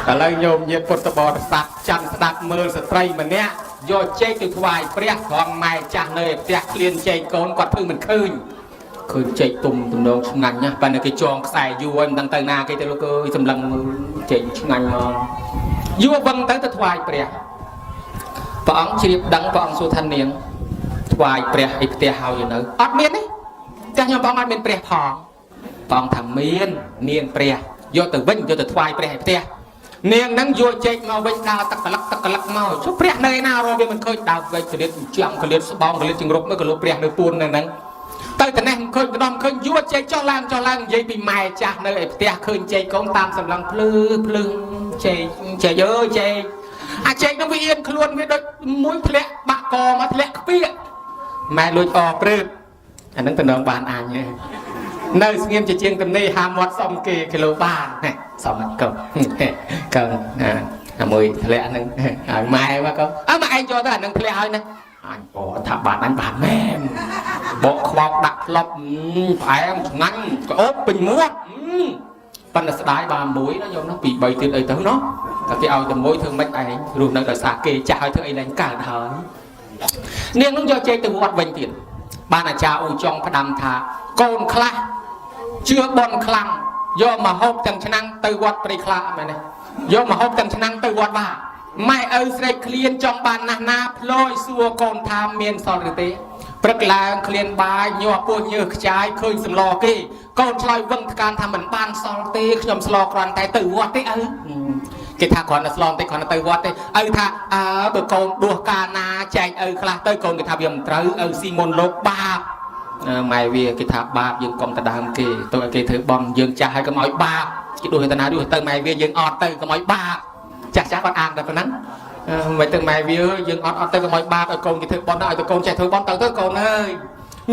Speaker 2: ឥឡូវញោមញាតិពុទ្ធបរិស័ទចាំស្ដាប់មើលស្ត្រីម្នាក់យកចេកទៅថ្វាយព្រះត្រង់ម៉ែចាស់នៅឯផ្ទះឃ្លានចេកកូនគាត់ធ្វើមិនឃើញឃើញចេកទុំទំនងឆ្ងាញ់ណាស់ប៉ុន្តែគេចងខ្សែយូរហើយមិនដឹងទៅណាគេទៅលោកអើយសម្លឹងមើលចេកឆ្ងាញ់មកយូរវឹងទៅទៅថ្វាយព្រះព្រះអង្គជ្រាបដឹងព្រះអង្គសួរថានាងថ្វាយព្រះឯផ្ទះហើយនៅអត់មានទេផ្ទះខ្ញុំព្រះអង្គអត់មានព្រះផងព្រះអង្គថាមានមានព្រះយកទៅវិញយកទៅថ្វាយព្រះឯផ្ទះនាងនឹងយកចេកមកវិញដើរទឹកកលឹកទឹកកលឹកមកចុះព្រះនៅឯណារកវាមិនឃើញដើរវែកកលៀតចាំកលៀតស្បងកលៀតចង្រុកមើលក៏លោកព្រះនៅពួននៅហ្នឹងទៅតនេះមិនឃើញកដំឃើញយួរចេកចុះឡើងចុះឡើងនិយាយពីម៉ែចាស់នៅឯផ្ទះឃើញចេកកូនតាមសម្លឹងភ្លឺភ្លឺចេកចេកអើយចេកអាចេកនឹងវាអៀនខ្លួនវាដូចមួយធ្លាក់បាក់កមកធ្លាក់ខ្ពៀកម៉ែលួចអព្រឺតអានឹងតំណងបានអញនៅស្ងៀមជាជាងទំនេរហាមាត់សុំគេគីឡូបានណាសុំកូនកូនអាមួយធ្លាក់ហ្នឹងឲ្យម៉ែមកកូនអើម៉ែឯងយកទៅអានឹងធ្លាក់ហើយណាអញបថាបានអញបានមែនបកខ្វោកដាក់ផ្លប់ផ្អែមឆ្ងាញ់ក្អូបពេញមាត់ប៉ុន្តែស្ដាយបានមួយណាញោមណាពី3ទៀតអីទៅណោះតែគេឲ្យតែមួយធ្វើម៉េចឯងរស់នៅដោយសារគេចាស់ឲ្យធ្វើអីលែងកើតហើយនាងនឹងយកចេកទៅវត្តវិញទៀតបានអាចារ្យអ៊ូចុងផ្ដាំថាកូនខ្លះជឿបនខ្លាំងយកមកហូបទាំងឆ្នាំងទៅវត្តព្រៃខ្លាមែនទេយកមកហូបទាំងឆ្នាំងទៅវត្តបាម៉ែឪស្រែកឃ្លានចង់បានណាស់ណាផ្លយសួរកូនថាមានសល់ឬទេព្រឹកឡើងឃ្លានបាយញាស់ពោះញើសខ្ចាយឃើញសម្លគេកូនឆ្លើយវឹងថ្កានថាមិនបានសល់ទេខ្ញុំស្លគ្រាន់តែទៅវត្តទេឪគេថាគ្រាន់តែស្លបន្តិចគ្រាន់តែទៅវត្តទេឪថាអើបើកូនដួសកាលណាចែកឪខ្លះទៅកូនគេថាវាមិនត្រូវឪស៊ីមុនលោកបាបម៉ែវាគេថាបាបយើងកុំទៅដើមគេទៅឲ្យគេធ្វើបន់យើងចាស់ហើយកុំឲ្យបាបគេដួសទៅណាដួសទៅម៉ែវាយើងអត់ទៅកុំឲ្យបាបចាស់ចាស់គាត់អានតែប៉ុណ្ណឹងមិនទៅម៉ែវាយើងអត់អត់ទៅកុំឲ្យបាបឲ្យកូនគេធ្វើបន់ឲ្យទៅកូនចេះធ្វើបន់ទៅទៅកូនអើយ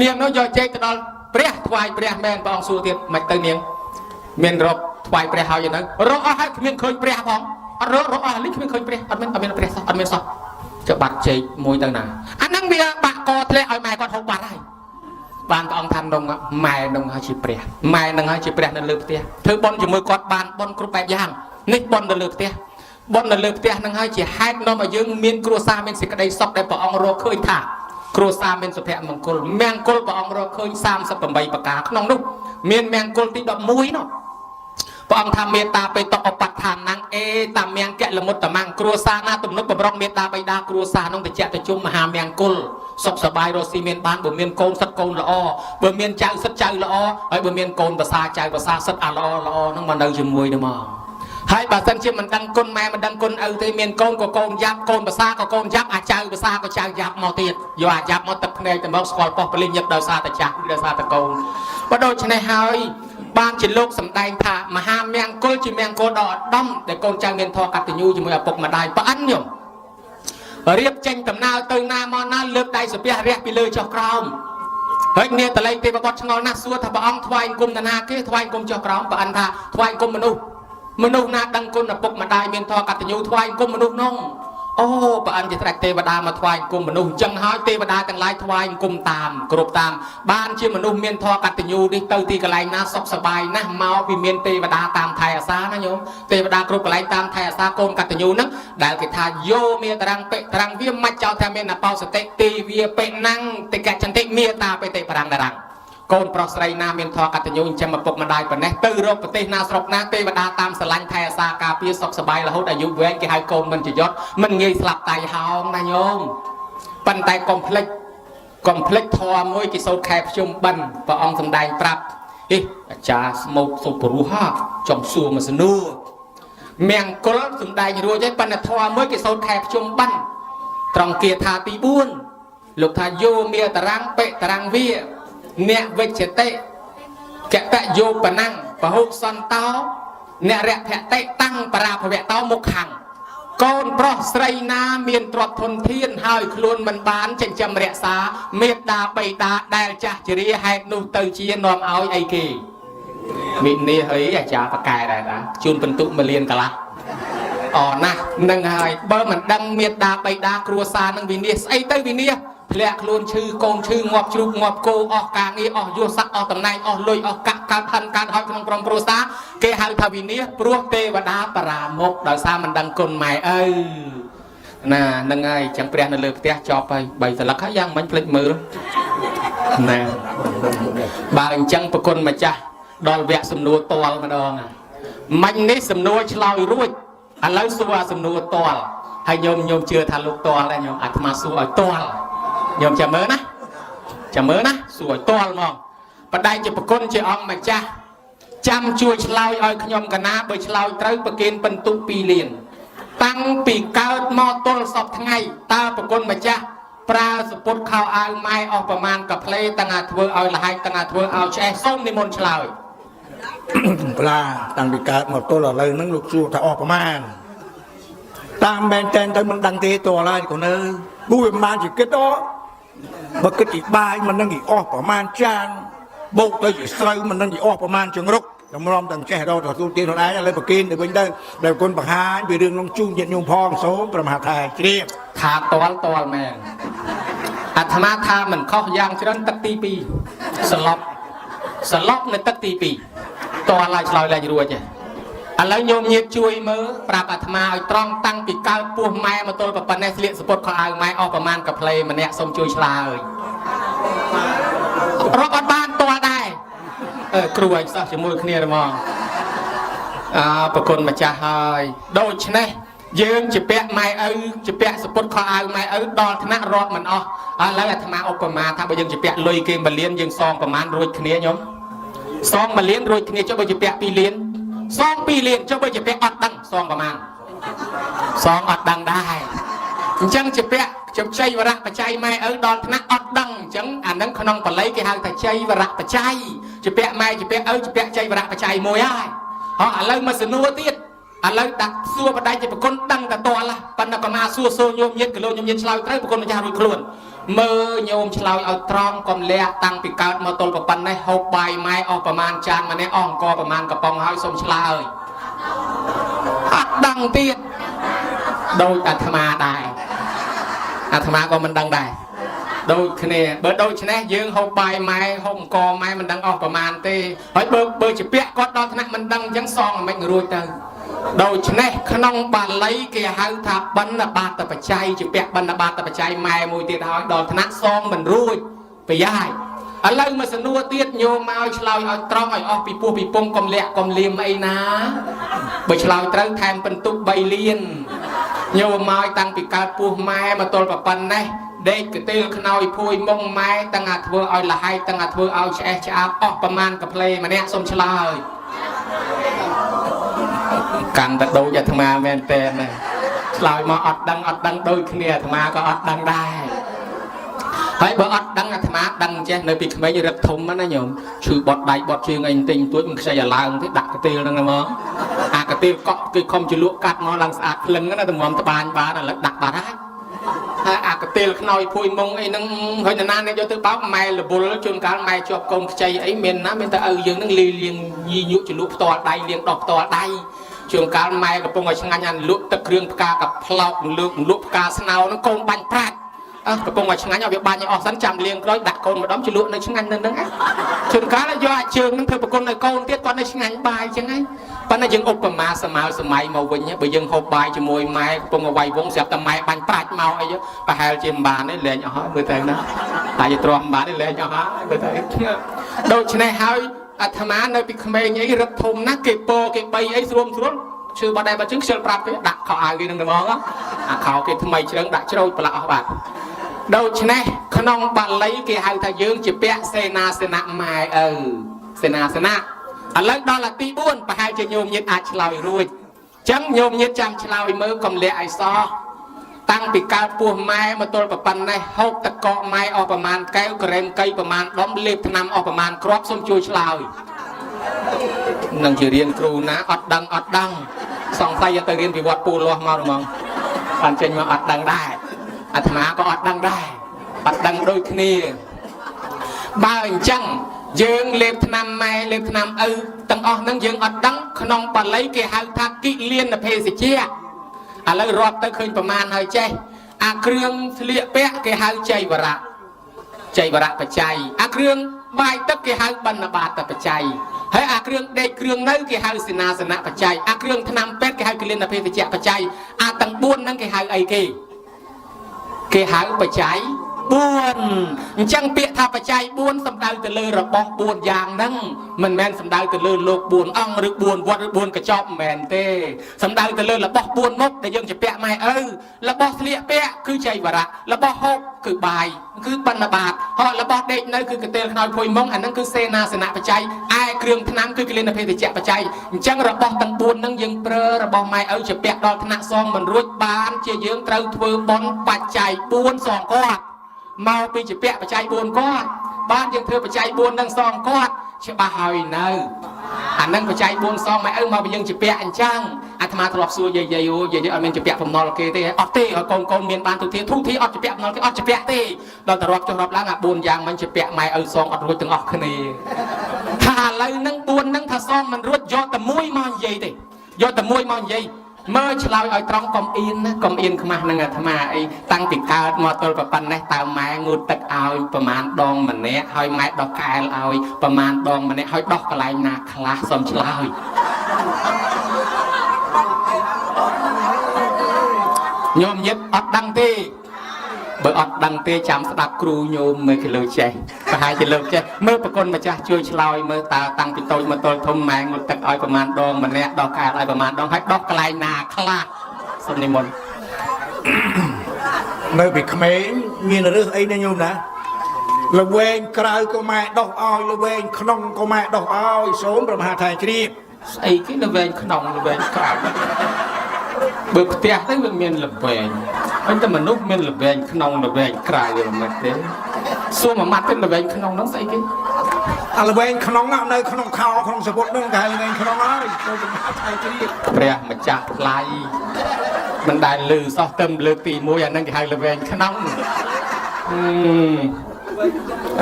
Speaker 2: នាងនោះយកចេកទៅដល់ព្រះថ្វាយព្រះមែនព្រះអង្គសួរទៀតមិនទៅនាងមានរកថ្វាយព្រះហើយនៅរកអស់ហើយគ្មានឃើញព្រះផងអត់រកអស់លីគ្មានឃើញព្រះអត់មានអត់មានព្រះសោះអត់មានសោះចុះបាត់ចេកមួយទៅណាអាហ្នឹងវាបាក់កធ្លាក់ឲ្យម៉ែគាត់ហូបបាត់ហើយបានព្រះអង្គថានងម៉ែនងហើយជាព្រះម៉ែនឹងហើយជាព្រះនៅលើផ្ទះធ្វើបុណ្យជាមួយគាត់បានបុណ្យគ្រប់បែបយ៉ាងនេះបុណ្យនៅលើផ្ទះបុណ្យនៅលើផ្ទះនឹងហើយជាហេតុនាំឲ្យយើងមានគ្រួសារមានសេចក្តីសុខដែលព្រះអង្គរកឃើញថាគ្រួសារមានសុភមង្គលមង្គលព្រះអង្គរកឃើញ38ប្រការក្នុងនោះមានមង្គលទី11នោះ ព្រះអង្គថាមេត្តាបេតឧបដ្ឋានណាំងអេតាមង្គលមុតតមង្គគ្រួសារណាទំនុកបំរុងមេត្តាបិតាគ្រួសារនោះតិចតិជុំមហាមង្គលសុខសប្បាយរស់ស៊ីមានបានបើមានកូនសិតកូនល្អបើមានចៅសិតចៅល្អហើយបើមានកូនប្រសាចៅប្រសាសិតអាល្អល្អហ្នឹងមកនៅជាមួយទៅមកហើយបើសិនជាមិនដឹងគុណម៉ែមិនដឹងគុណឪទេមានកូនក៏កូនយ៉ាប់កូនប្រសាក៏កូនយ៉ាប់អាចៅប្រសាក៏ចៅយ៉ាប់មកទៀតយកអាយ៉ាប់មកទឹកភ្នែកទៅមកស្គាល់ប៉ុស្ប៉លិញញឹកដោយសារតែចាស់ដោយសារតែកូនបើដូច្នេះហើយបានជាលោកសម្ដែងថាមហាមង្គលជាមង្គលដ៏ឧត្តមដែលកូនចៅមានធម៌កតញ្ញូជាមួយឪពុកម្ដាយប្អិនញោមរៀបចេញដំណើរទៅណាមកណាលើកដៃសាពះរះពីលើចុះក្រោមហើយនាតល័យទេវបុត្រឆ្ងល់ណាស់សួរថាព្រះអង្គថ្វាយអង្គមនរណាគេថ្វាយអង្គមចុះក្រោមប្អិនថាថ្វាយអង្គមមនុស្សមនុស្សណាដឹងគុណឪពុកម្ដាយមានធម៌កតញ្ញូថ្វាយអង្គមមនុស្សនោះអូព្រះអង្គជាត្រាច់ទេវតាមកថ្វាយអង្គមមនុស្សអញ្ចឹងហើយទេវតាទាំងឡាយថ្វាយអង្គមតាមគ្រប់តាមបានជាមនុស្សមានធម៌កតញ្ញូនេះទៅទីកន្លែងណាសុខសប្បាយណាស់មកពីមានទេវតាតាមថែអាសាណាញោមទេវតាគ្រប់កន្លែងតាមថែអាសាកូនកតញ្ញូហ្នឹងដែលគេថាយោមេតរាំងពិតរាំងវាមច្ចោថាមានអបោសតិទីវាពិណੰតិកចន្តិមេតាបិតិបរាំងរាំងកូនប្រុសស្រីណាមានធម៌កតញ្ញូចិញ្ចឹមឪពុកម្ដាយប៉ុណ្ណេះទៅរកប្រទេសណាស្រុកណាទេវតាតាមស្រឡាញ់ថែអាសាការពារសុខសប្បាយរហូតអាយុវែងគេហៅកូនមិនចយត់មិនងាយស្លាប់តៃហោងណាញោមប៉ុន្តែកុំភ្លេចកុំភ្លេចធម៌មួយគេសូត្រខែភ្ជុំបិណ្ឌព្រះអង្គសម្ដែងប្រាប់អេអាចារ្យស្មោកសូព្រោះហ่าចង់សួរមកសនួរមង្គលសម្ដែងរួចហើយប៉ុន្តែធម៌មួយគេសូត្រខែភ្ជុំបិណ្ឌត្រង់គាថាទី4លោកថាយោមេតរាំងបិតរាំងវាអ្នកវិជ្ជតិកតយោបណੰពហុសន្តោអ្នករភតិតាំងបរាភវៈតោមុខខាងកូនប្រុសស្រីណាមានទ្រព្យធនធានហើយខ្លួនមិនបានចិញ្ចឹមរក្សាមេត្តាបិតាដែលចាស់ជរាហេតុនោះទៅជានាំឲ្យអីគេមិនេះអីអាចារ្យបកែដែរតាជូនបន្ទុក1លានកន្លះអណាស់នឹងហើយបើមិនដឹងមេត្តាបិតាគ្រួសារនឹងវិនិច្ឆ័យស្អីទៅវិនិច្ឆ័យធ្លាក់ខ្លួនឈឺកូនឈឺងាប់ជ្រូកងាប់គោអស់ការងារអស់យុស័កអស់តំណែងអស់លុយអស់កាក់កើតហិនកើតហោចក្នុងក្រុមគ្រួសារគេហៅថាវិនិច្ឆ័យព្រោះទេវតាបរាមុខដោយសារមិនដឹងគុណម៉ែឪណានឹងហើយចឹងព្រះនៅលើផ្ទះចប់ហើយ3សន្លឹកហើយយ៉ាងមិនភ្លេចមើលណាបើអញ្ចឹងប្រគុណម្ចាស់ដល់វគ្គសំណួរតលម្ដងមាញ់នេះសំណួរឆ្លើយរួចឥឡូវសួរអាសំណួរតលហើយញោមញោមជឿថាលោកតលដែរញោមអាត្មាសួរឲ្យតលញោមចាំមើលណាចាំមើលណាសួរឲ្យតលហ្មងបដិជាប្រគុណជាអង្គម្ចាស់ចាំជួយឆ្លើយឲ្យខ្ញុំកណាបើឆ្លើយត្រូវប្រគេនពិន្ទុ2លានតាំងពីកើតមកទល់សពថ្ងៃតើប្រគុណម្ចាស់ប្រើសពុតខោអាវម៉ែអស់ប្រមាណកាផ្លេតាំងអាធ្វើឲ្យលហែកតាំងអាធ្វើឲ្យឆ្អេះសូមនិមន្តឆ្លើយ
Speaker 3: ប្លាតាំងពីកើតមកទល់ឥឡូវហ្នឹងលោកសួរថាអស់ប្រមាណតាមមែនតែនទៅមិនដឹងទេតើឡើយកូនអើយគួរប្រមាណជាគិតអបើគិតពីបាយមិនដឹងពីអស់ប្រមាណចានបូកទៅជាស្រូវមិនដឹងពីអស់ប្រមាណចង្រុកតម្រាំទាំងចេះរកទទួលទានខ្លួនឯងឥឡូវប្រគិនទៅវិញទៅដែលគុណបង្ហាញពីរឿងនោះជូនញាតិញោមផងសូមព្រះមហាថែជ្រាប
Speaker 2: ថាតលតលមែនអាត្មាថាមិនខុសយ៉ាងច្រើនទឹកទី2សន្លប់សន្លប់នៅទឹកទី2តលឲ្យឆ្លើយលែងរួចទេឥឡូវញោមញាតជួយមើលប្រាប់អាត្មាឲ្យត្រង់តាំងពីកើតពោះម៉ែមកទល់ប៉ុណ្ណេះស្លៀកសពុតខោអាវម៉ែអស់ប្រមាណកាផ្លេម្នាក់សូមជួយឆ្លើយរាប់អត់បានតលដែរអឺគ្រូឯងសោះជាមួយគ្នាហ្មងអើប្រគុណម្ចាស់ហើយដូច្នេះយើងជាពាក់ម៉ែឪជាពាក់សពុតខោអាវម៉ែឪដល់ថ្នាក់រាប់មិនអស់ឥឡូវអាត្មាឧបមាថាបើយើងជាពាក់លុយគេ1លានយើងសងប្រមាណរួចគ្នាញោមសង1លានរួចគ្នាចុះបើជាពាក់2លានសង2លានចុះបើជាពាក់អត់ដឹងសងប្រមាណសងអត់ដឹងដែរអញ្ចឹងជាពាក់ជជ័យវរៈបច្ច័យម៉ែឪដល់ថ្នាក់អត់ដឹងអញ្ចឹងអានឹងក្នុងបល័យគេហៅថាជ័យវរៈបច្ច័យជាពាក់ម៉ែជាពាក់ឪជាពាក់ជ័យវរៈបច្ច័យមួយហើយហោះឥឡូវមកសំណួរទៀតឥឡូវដាក់សួរបដិជាប្រគុណដឹងតែតលប៉ុន្តែក៏មកសួរសូញោមញាតគីឡូញោមញាតឆ្លើយត្រូវប្រគុណម្ចាស់រួចខ្លួនមើលញោមឆ្លើយឲ្យត្រង់កុំលាក់តាំងពីកើតមកទល់ប៉ុណ្ណេះហូបបាយម៉ែអស់ប្រមាណចានម្នាក់អស់អង្គប្រមាណកំប៉ុងហើយសូមឆ្លើយអត់ដឹងទៀតដូចអាត្មាដែរអាត្មាក៏មិនដឹងដែរដូចគ្នាបើដូច្នេះយើងហូបបាយម៉ែហូបអង្គម៉ែមិនដឹងអស់ប្រមាណទេហើយបើជាពាក់គាត់ដល់ថ្នាក់មិនដឹងអញ្ចឹងសងមិនរួចទៅដូច្នេះក្នុងបាលីគេហៅថាបណ្ឌបាតបច្ច័យជាពាក់បណ្ឌបាតបច្ច័យម៉ែមួយទៀតហើយដល់ថ្នាក់សងមិនរួចប្រយ៉ាយ ឥឡូវមកសំណួរទៀតញោមមកឲ្យឆ្លើយឲ្យត្រង់ឲ្យអស់ពីពោះពីពងកុំលាក់កុំលៀមអីណាបើឆ្លើយត្រូវថែមពិន្ទុ3លានញោមមកឲ្យតាំងពីកើតពោះម៉ែមកទល់ប្រប៉ុណ្ណេះដេកកទេលខ្នើយភួយមុងម៉ែតាំងអាធ្វើឲ្យលហែកតាំងអាធ្វើឲ្យឆ្អេះឆ្អាបអស់ប្រមាណកាផ្លេម្នាក់សូមឆ្លើយកាន់តែដូចអាត្មាមែនតើណាឆ្លើយមកអត់ដឹងអត់ដឹងដូចគ្នាអាត្មាក៏អត់ដឹងដែរ ហើយបើអត់ដឹងអាត្មាដឹងចេះនៅពីក្មេងរឹកធំណាញោមឈឺបត់ដៃបត់ជើងអីបន្តិចបន្តួចមិនខ្ចីអាឡើងទេដាក់កាទៀលហ្នឹងមកអាកាទៀលកក់គេខំជលក់កាត់មកឡើងស្អាតភ្លឹងណាតម្រាំត្បាញបានឥឡូវដាក់បាត់ហើយហើយអាកាទៀលខ្នើយភួយមុងអីហ្នឹងហើយនរណាអ្នកយកទៅបោកម៉ែរវល់ជួនកាលម៉ែជាប់កូនខ្ចីអីមានណាមានតែឪយើងហ្នឹងលីលាងញីញក់ជលក់ផ្ទាល់ដៃលាងដោះផ្ទាល់ដៃជួនកាលម៉ែកំពុងឲ្យឆ្ងាញ់អាលក់ទឹកគ្រឿងផ្កាកប្លោកលក់លក់ផ្កាស្នោហ្នឹងកូនបាញ់ប្រាច់ អើកំពុងឲ្យឆ្ងាញ់ឲ្យវាបាញ់ឲ្យអស់សិនចាំលាងក្រោយដាក់កូនម្ដងជ្លក់នៅឆ្ងាញ់នៅនឹងឯងជួនកាលយកអាជើងនឹងធ្វើប្រគុណឲ្យកូនទៀតគាត់នៅឆ្ងាញ់បាយចឹងឯងប៉ុន្តែយើងឧបមាសម័យសម័យមកវិញបើយើងហូបបាយជាមួយម៉ែកំពុងឲ្យវាយវងស្រាប់តែម៉ែបាញ់ប្រាច់មកអីប្រហែលជាមិនបានទេលែងអស់ហើយមើលទៅណាតែជាទ្រាំមិនបានទេលែងអស់ហើយមើលទៅដូច្នេះហើយអាត្មានៅពីក្មេងអីរឹកធំណាស់គេពោគេបីអីស្រួមស្រួលឈឺបាត់ដែរបាត់ជើងខ្ជិលប្រាប់គេដាក់ខោអាវគេនឹងហ្មងអាខោគេថ្មីជ្រឹងដាក់ជ្រោចប្រឡាក់អស់បាទដូច្នេះក្នុងបាលីគេហៅថាយើងជាពាក្យសេនាសនៈម៉ែឪសេនាសនៈឥឡូវដល់អាទី4ប្រហែលជាញោមញាតអាចឆ្លើយរួចចឹងញោមញាតចាំឆ្លើយមើលកំលាក់ឲ្យសោះតាំងពីកើតពោះម៉ែមកទល់ប្រប៉ុណ្ណេះហូបតកកម៉ែអស់ប្រមាណកែវក្រែមកៃប្រមាណដុំលេបថ្នាំអស់ប្រមាណគ្រាប់សូមជួយឆ្លើយនឹងជារៀនគ្រូណាអត់ដឹងអត់ដឹងសង្ស័យទៅរៀនពីវត្តពូលាស់មកហ្មងបានចេញមកអត់ដឹងដែរអាត្មាក៏អត់ដឹងដែរអត់ដឹងដូចគ្នាបើអញ្ចឹងយើងលេបថ្នាំម៉ែលេបថ្នាំឪទាំងអស់ហ្នឹងយើងអត់ដឹងក្នុងបាលីគេហៅថាគិលានភេសជ្ជៈឥឡូវរាប់ទៅឃើញប្រមាណហើយចេះអាគ្រឿងស្លៀកពាក់គេហៅចៃវរៈចៃវរៈបច្ច័យអាគ្រឿងបាយទឹកគេហៅបណ្ឌបាតបច្ច័យហើយអាគ្រឿងដេកគ្រឿងនៅគេហៅសេនាសនៈបច្ច័យអាគ្រឿងថ្នាំពេទ្យគេហៅគិលានភេសជ្ជៈបច្ច័យអាទាំង4ហ្នឹងគេហៅអីគេគេហៅបច្ច័យ4អញ្ចឹងពាក្យថាបច្ច័យ4សំដៅទៅលើរបស់4យ៉ាងហ្នឹងមិនមែនសំដៅទៅលើលោក4អង្គឬ4វត្តឬ4កញ្ចប់មិនមែនទេសំដៅទៅលើរបស់4មុខដែលយើងជាពាក់ម៉ែឪរបស់ស្លៀកពាក់គឺចៃវរៈរបស់ហូបគឺបាយគឺបណ្ឌបាតហើយរបស់ដេកនៅគឺកន្ទេលខ្នើយភួយមុងអាហ្នឹងគឺសេនាសនៈបច្ច័យឯគ្រឿងថ្នាំគឺគិលានភេទជ្ជៈបច្ច័យអញ្ចឹងរបស់ទាំង4ហ្នឹងយើងប្រើរបស់ម៉ែឪជាពាក់ដល់ថ្នាក់សងមិនរួចបានជាយើងត្រូវធ្វើបុណ្យបច្ច័យ4សងគាត់មកពីជាពាក់បច្ច័យ4គាត់បានយើងធ្វើបច្ច័យ4នឹងសងគាត់ច្បាស់ហើយនៅអានឹងបច្ច័យ4សងម៉ែឪមកពីយើងជាពាក់អញ្ចឹងអាត្មាធ្លាប់សួរយាយយាយអូយាយអត់មានជាពាក់បំណុលគេទេអត់ទេឲ្យកូនកូនមានបានទុធាធុធាអត់ជាពាក់បំណុលគេអត់ជាពាក់ទេដល់តែរាប់ចុះរាប់ឡើងអា4យ៉ាងមិនជាពាក់ម៉ែឪសងអត់រួចទាំងអស់គ្នាថាឥឡូវហ្នឹង4ហ្នឹងថាសងមិនរួចយកតែមួយមកនិយាយទេយកតែមួយមកនិយាយមើលឆ្លើយឲ្យត្រង់កុំអៀនណាកុំអៀនខ្មាស់នឹងអាត្មាអីតាំងពីកើតមកទល់ប៉ុណ្ណេះតើម៉ែងូតទឹកឲ្យប្រមាណដងម្នាក់ហើយម៉ែដោះកែលឲ្យប្រមាណដងម្នាក់ហើយដោះកន្លែងណាខ្លះសូមឆ្លើយញោមញាតអត់ដឹងទេបើអត់ដឹងទេចាំស្ដាប់គ្រូញោមមើលគេលើចេះប្រហែលជាលើកចេះមើលប្រគុណម្ចាស់ជួយឆ្លើយមើលតើតាំងពីតូចមកទល់ធំម៉ែងូតទឹកឲ្យប្រមាណដងម្នាក់ដោះកែលឲ្យប្រមាណដងហើយដោះកន្លែងណាខ្លះសូមនិមន្ត
Speaker 3: នៅពីក្មេងមានរឿងអីណាញោមណាល្វែងក្រៅក៏ម៉ែដោះឲ្យល្វែងក្នុងក៏ម៉ែដោះឲ្យសូមប្រមហាថៃជ្រាប
Speaker 2: ស្អីគេល្វែងក្នុងល្វែងក្រៅបើផ្ទះទៅវាមានល្វែងប៉ុន្តែមនុស្សមានល្វែងក្នុងល្វែងក្រៅវាមិនទេសួរមួយម៉ាត់ទៅល្វែងក្នុងហ្នឹងស្អីគេ
Speaker 3: អាល្វែងក្នុងណានៅក្នុងខោក្នុងសពុតហ្នឹងគេហៅល្វែងក្នុងហើយសូមប្រមហាថៃជ្រាប
Speaker 2: ព្រះម្ចាស់ថ្លៃមិនដែលលឺសោះទៅលើកទី1អាហ្នឹងគេហៅល្វែងក្នុង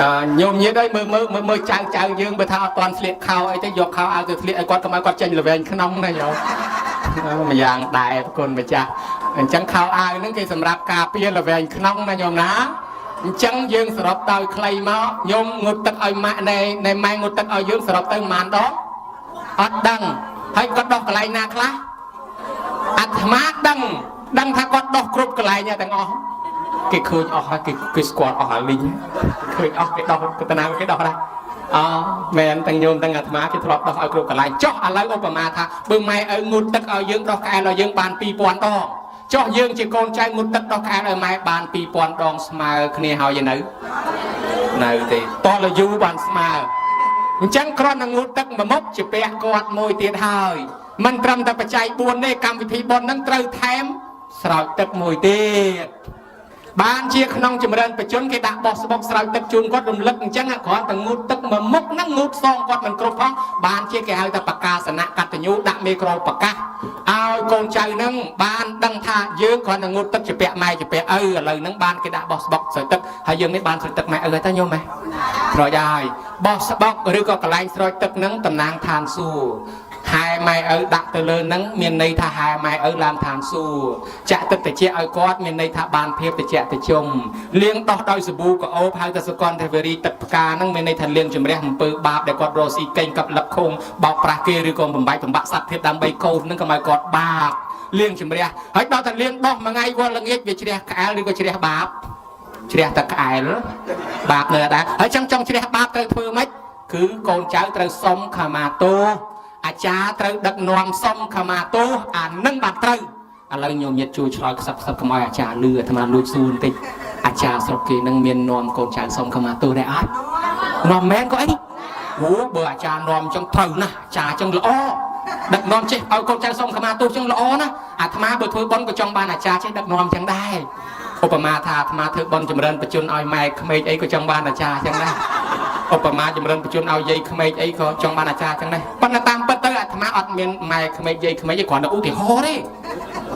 Speaker 2: អឺញោមញាតអើយមើលមើលមើលមើលចៅចៅយើងបើថាអត់ទាន់ស្លៀកខោអីទេយកខោអាវទៅស្លៀកឲ្យគាត់កុំឲ្យគាត់ចេញល្វែងក្នុងណាញោមម្យ៉ាងដែរប្រគុណម្ចាស់អញ្ចឹងខោអាវហ្នឹងគេសម្រាប់ការពារល្វែងក្នុងណាញោមណាអញ្ចឹងយើងសរុបដោយខ្លីមកញោមងូតទឹកឲ្យម៉ាក់ណែណែម៉ែងូតទឹកឲ្យយើងសរុបទៅប៉ុន្មានដងអត់ដឹងហើយគាត់ដោះកន្លែងណាខ្លះអាត្មាដឹងដឹងថាគាត់ដោះគ្រប់កន្លែងទាំងអស់ គេឃើញអស់ហើយគេគេស្គាល់អស់អាលីងឃើញអស់គេដោះកតនាគេដោះដែរអមែនទាំងញោមទាំងអាត្មាគេធ្លាប់ដោះឲ្យគ្រប់កន្លែងចុះឥឡូវឧបមាថាបើម៉ែឪងូតទឹកឲ្យយើងដោះក្អែលឲ្យយើងបាន2000ដងចុះយើងជាកូនចៅងូតទឹកដោះក្អែលឲ្យម៉ែបាន2000ដងស្មើគ្នាហើយនៅនៅទេតលយូបានស្មើអញ្ចឹងគ្រាន់តែងូតទឹកមួយមុខជាពាក់គាត់មួយទៀតហើយមិនត្រឹមតែបច្ច័យ4ទេកម្មវិធីបុណ្យហ្នឹងត្រូវថែមស្រោចទឹកមួយទៀតបានជាក្នុងចម្រើនបជនគេដាក់បោះស្បុកស្រោចទឹកជូនគាត់រំលឹកអញ្ចឹងគ្រាន់តែងូតទឹកមួយមុខហ្នឹងងូតសងគាត់មិនគ្រប់ផងបានជាគេហៅថាបកាសនៈកតញ្ញូដាក់មេក្រូប្រកាសឲ្យកូនចៅហ្នឹងបានដឹងថាយើងគ្រាន់តែងូតទឹកជាពាក់ម៉ែជាពាក់ឪឥឡូវហ្នឹងបានគេដាក់បោះស្បុកស្រោចទឹកហើយយើងនេះបានស្រោចទឹកម៉ែឪហើយតើញោមហ៎ស្រោចហើយបោះស្បុកឬក៏កន្លែងស្រោចទឹកហ្នឹងតំណាងឋានសួគ៌ហែម៉ែឪដាក់ទៅលើនឹងមានន័យថាហែម៉ែឪឡើងឋានសួគ៌ចាក់ទឹកតិចឲ្យគាត់មានន័យថាបានភាពតិចតិជុំលាងដោះដោយសាប៊ូកអូបហៅថាសកនទេវរីទឹកផ្កានឹងមានន័យថាលាងជំរះអំពើបាបដែលគាត់រកស៊ីកេងកັບលឹកខុងបោកប្រាស់គេឬក៏បំបែកបំបាក់សត្វភាពដើម្បីកូននឹងកុំឲ្យគាត់បាបលាងជំរះហើយដល់តែលាងដោះមួយថ្ងៃវល់ល្ងាចវាជ្រះក្អែលឬក៏ជ្រះបាបជ្រះតែក្អែលបាបនៅដែរហើយចង់ជ្រះបាបត្រូវធ្វើម៉េចគឺកូនចៅត្រូវសុំខមាទោសអាចារ្យត្រូវដឹកនាំសុំខមាទោសអានឹងបានត្រូវឥឡូវញោមញាតជួយឆ្លើយខ្សឹបខ្សឹបកុំឲ្យអាចារ្យលឺអាត្មាលួចសួរបន្តិចអាចារ្យស្រុកគេនឹងមាននាំកូនចៅសុំខមាទោសដែរអត់នាំមែនក៏អីអូបើអាចារ្យនាំចឹងត្រូវណាស់អាចារ្យចឹងល្អដឹកនាំចេះឲ្យកូនចៅសុំខមាទោសចឹងល្អណាស់អាត្មាបើធ្វើបុណ្យក៏ចង់បានអាចារ្យចេះដឹកនាំចឹងដែរឧបមាថាអាត្មាធ្វើបុណ្យចម្រើនបជនឲ្យម៉ែក្មេកអីក៏ចង់បានអាចារ្យចឹងដែរឧបមាចម្រើនបជនឲ្យយាយក្មេកអីក៏ចង់បានអាចារ្យចឹងដែរប៉ុន្តែតាមពិតទៅអាត្មាអត់មានម៉ែក្មេកយាយក្មេកទេគ្រាន់តែឧទាហរណ៍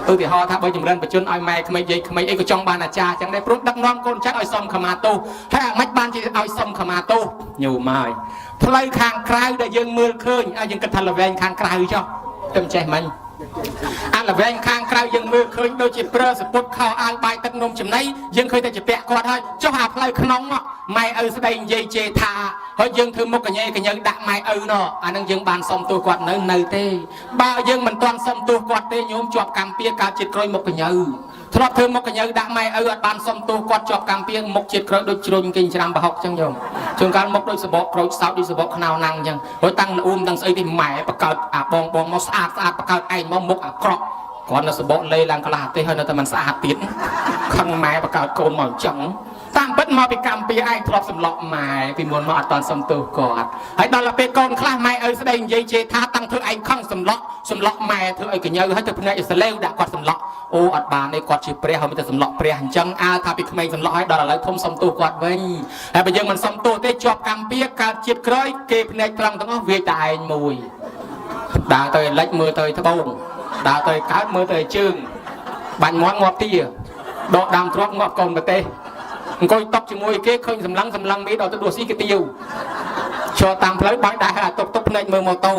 Speaker 2: ទេឧទាហរណ៍ថាបើចម្រើនបជនឲ្យម៉ែក្មេកយាយក្មេកអីក៏ចង់បានអាចារ្យចឹងដែរព្រោះដឹកនាំកូនចៅឲ្យសុំខមាទោសហើយអាម៉េចបានជាឲ្យសុំខមាទោសញោមហើយផ្លូវខាងក្រៅដែលយើងមើលឃើញឲ្យយើងគិតថាល្វែងខាងក្រៅចុះទៅចេះមិញអាល្វែងខាងក្រៅយើងមើលឃើញដូចជាប្រើសពុតខោអាវបាយទឹកនំចំណីយើងឃើញតែជាពាក់គាត់ហើយចុះអាផ្លូវក្នុងម៉ែឪស្ដីនិយាយជេរថាហើយយើងធ្វើមុខកញ៉េកញើដាក់ម៉ែឪណអានឹងយើងបានសុំទោសគាត់នៅទេបើយើងមិនទាន់សុំទោសគាត់ទេញោមជាប់កម្មពៀកើតជាតិក្រោយមុខកញើធ្លាប់ធ្វើមុខកញើដាក់ម៉ែឪអត់បានសុំទោសគាត់ជាប់កម្មពៀមុខជាតិក្រោយដូចជ្រុញគេច្រាំប្រហុកចឹងញោមជួនកាលមុខដូចសបកក្រូចសោតដូចសបកខ្នោណាំងចឹងហើយតាំងល្អូមតាំងស្អីទេម៉ែបកើតអាបងបងមកស្អាតស្អាតបកើតឯងមកមុខអាក្រក់គ្រាន់តែសបកលេឡើងកន្លះទេហើយនៅតែមិនស្អាតទៀតខឹងម៉ែបកើតកូនមកអញ្ចឹងតាមពិតមកពីកម្មពៀឯងធ្លាប់សម្លក់ម៉ែពីមុនមកអត់តាន់សុំទោសគាត់ហើយដល់ទៅពេលកូនខ្លះម៉ែឪស្ដីនិយាយជេរថាតាំងធ្វើឯងខឹងសម្លក់សម្លក់ម៉ែធ្វើឲ្យកញើហើយទៅភ្នែកអ៊ីស្រាអែលដាក់គាត់សម្លក់អូអត់បានទេគាត់ជាព្រះហើយមិនទៅសម្លក់ព្រះអញ្ចឹងអើថាពីក្មេងសម្លក់ហើយដល់ឥឡូវធំសុំទោសគាត់វិញហើយបើយើងមិនសុំទោសទេជាប់កម្មពៀកើតជាតិក្រោយគេភ្នែកត្រង់ទាំងអស់វាយតែឯងមួយដើរទៅលិចមើលទៅត្បូងដើរទៅកើតមើលទៅជើងបាញ់មាត់ងាប់ទាដកដើមទ្រពងាប់កូនប្រទេសអង្គុយតុកជាមួយគេឃើញសម្លឹងសម្លឹងមីដល់ទៅដួសស៊ីគេទាវចូលតាមផ្លូវបើកដែរអាតុកតុកភ្នែកមើលម៉ូតូ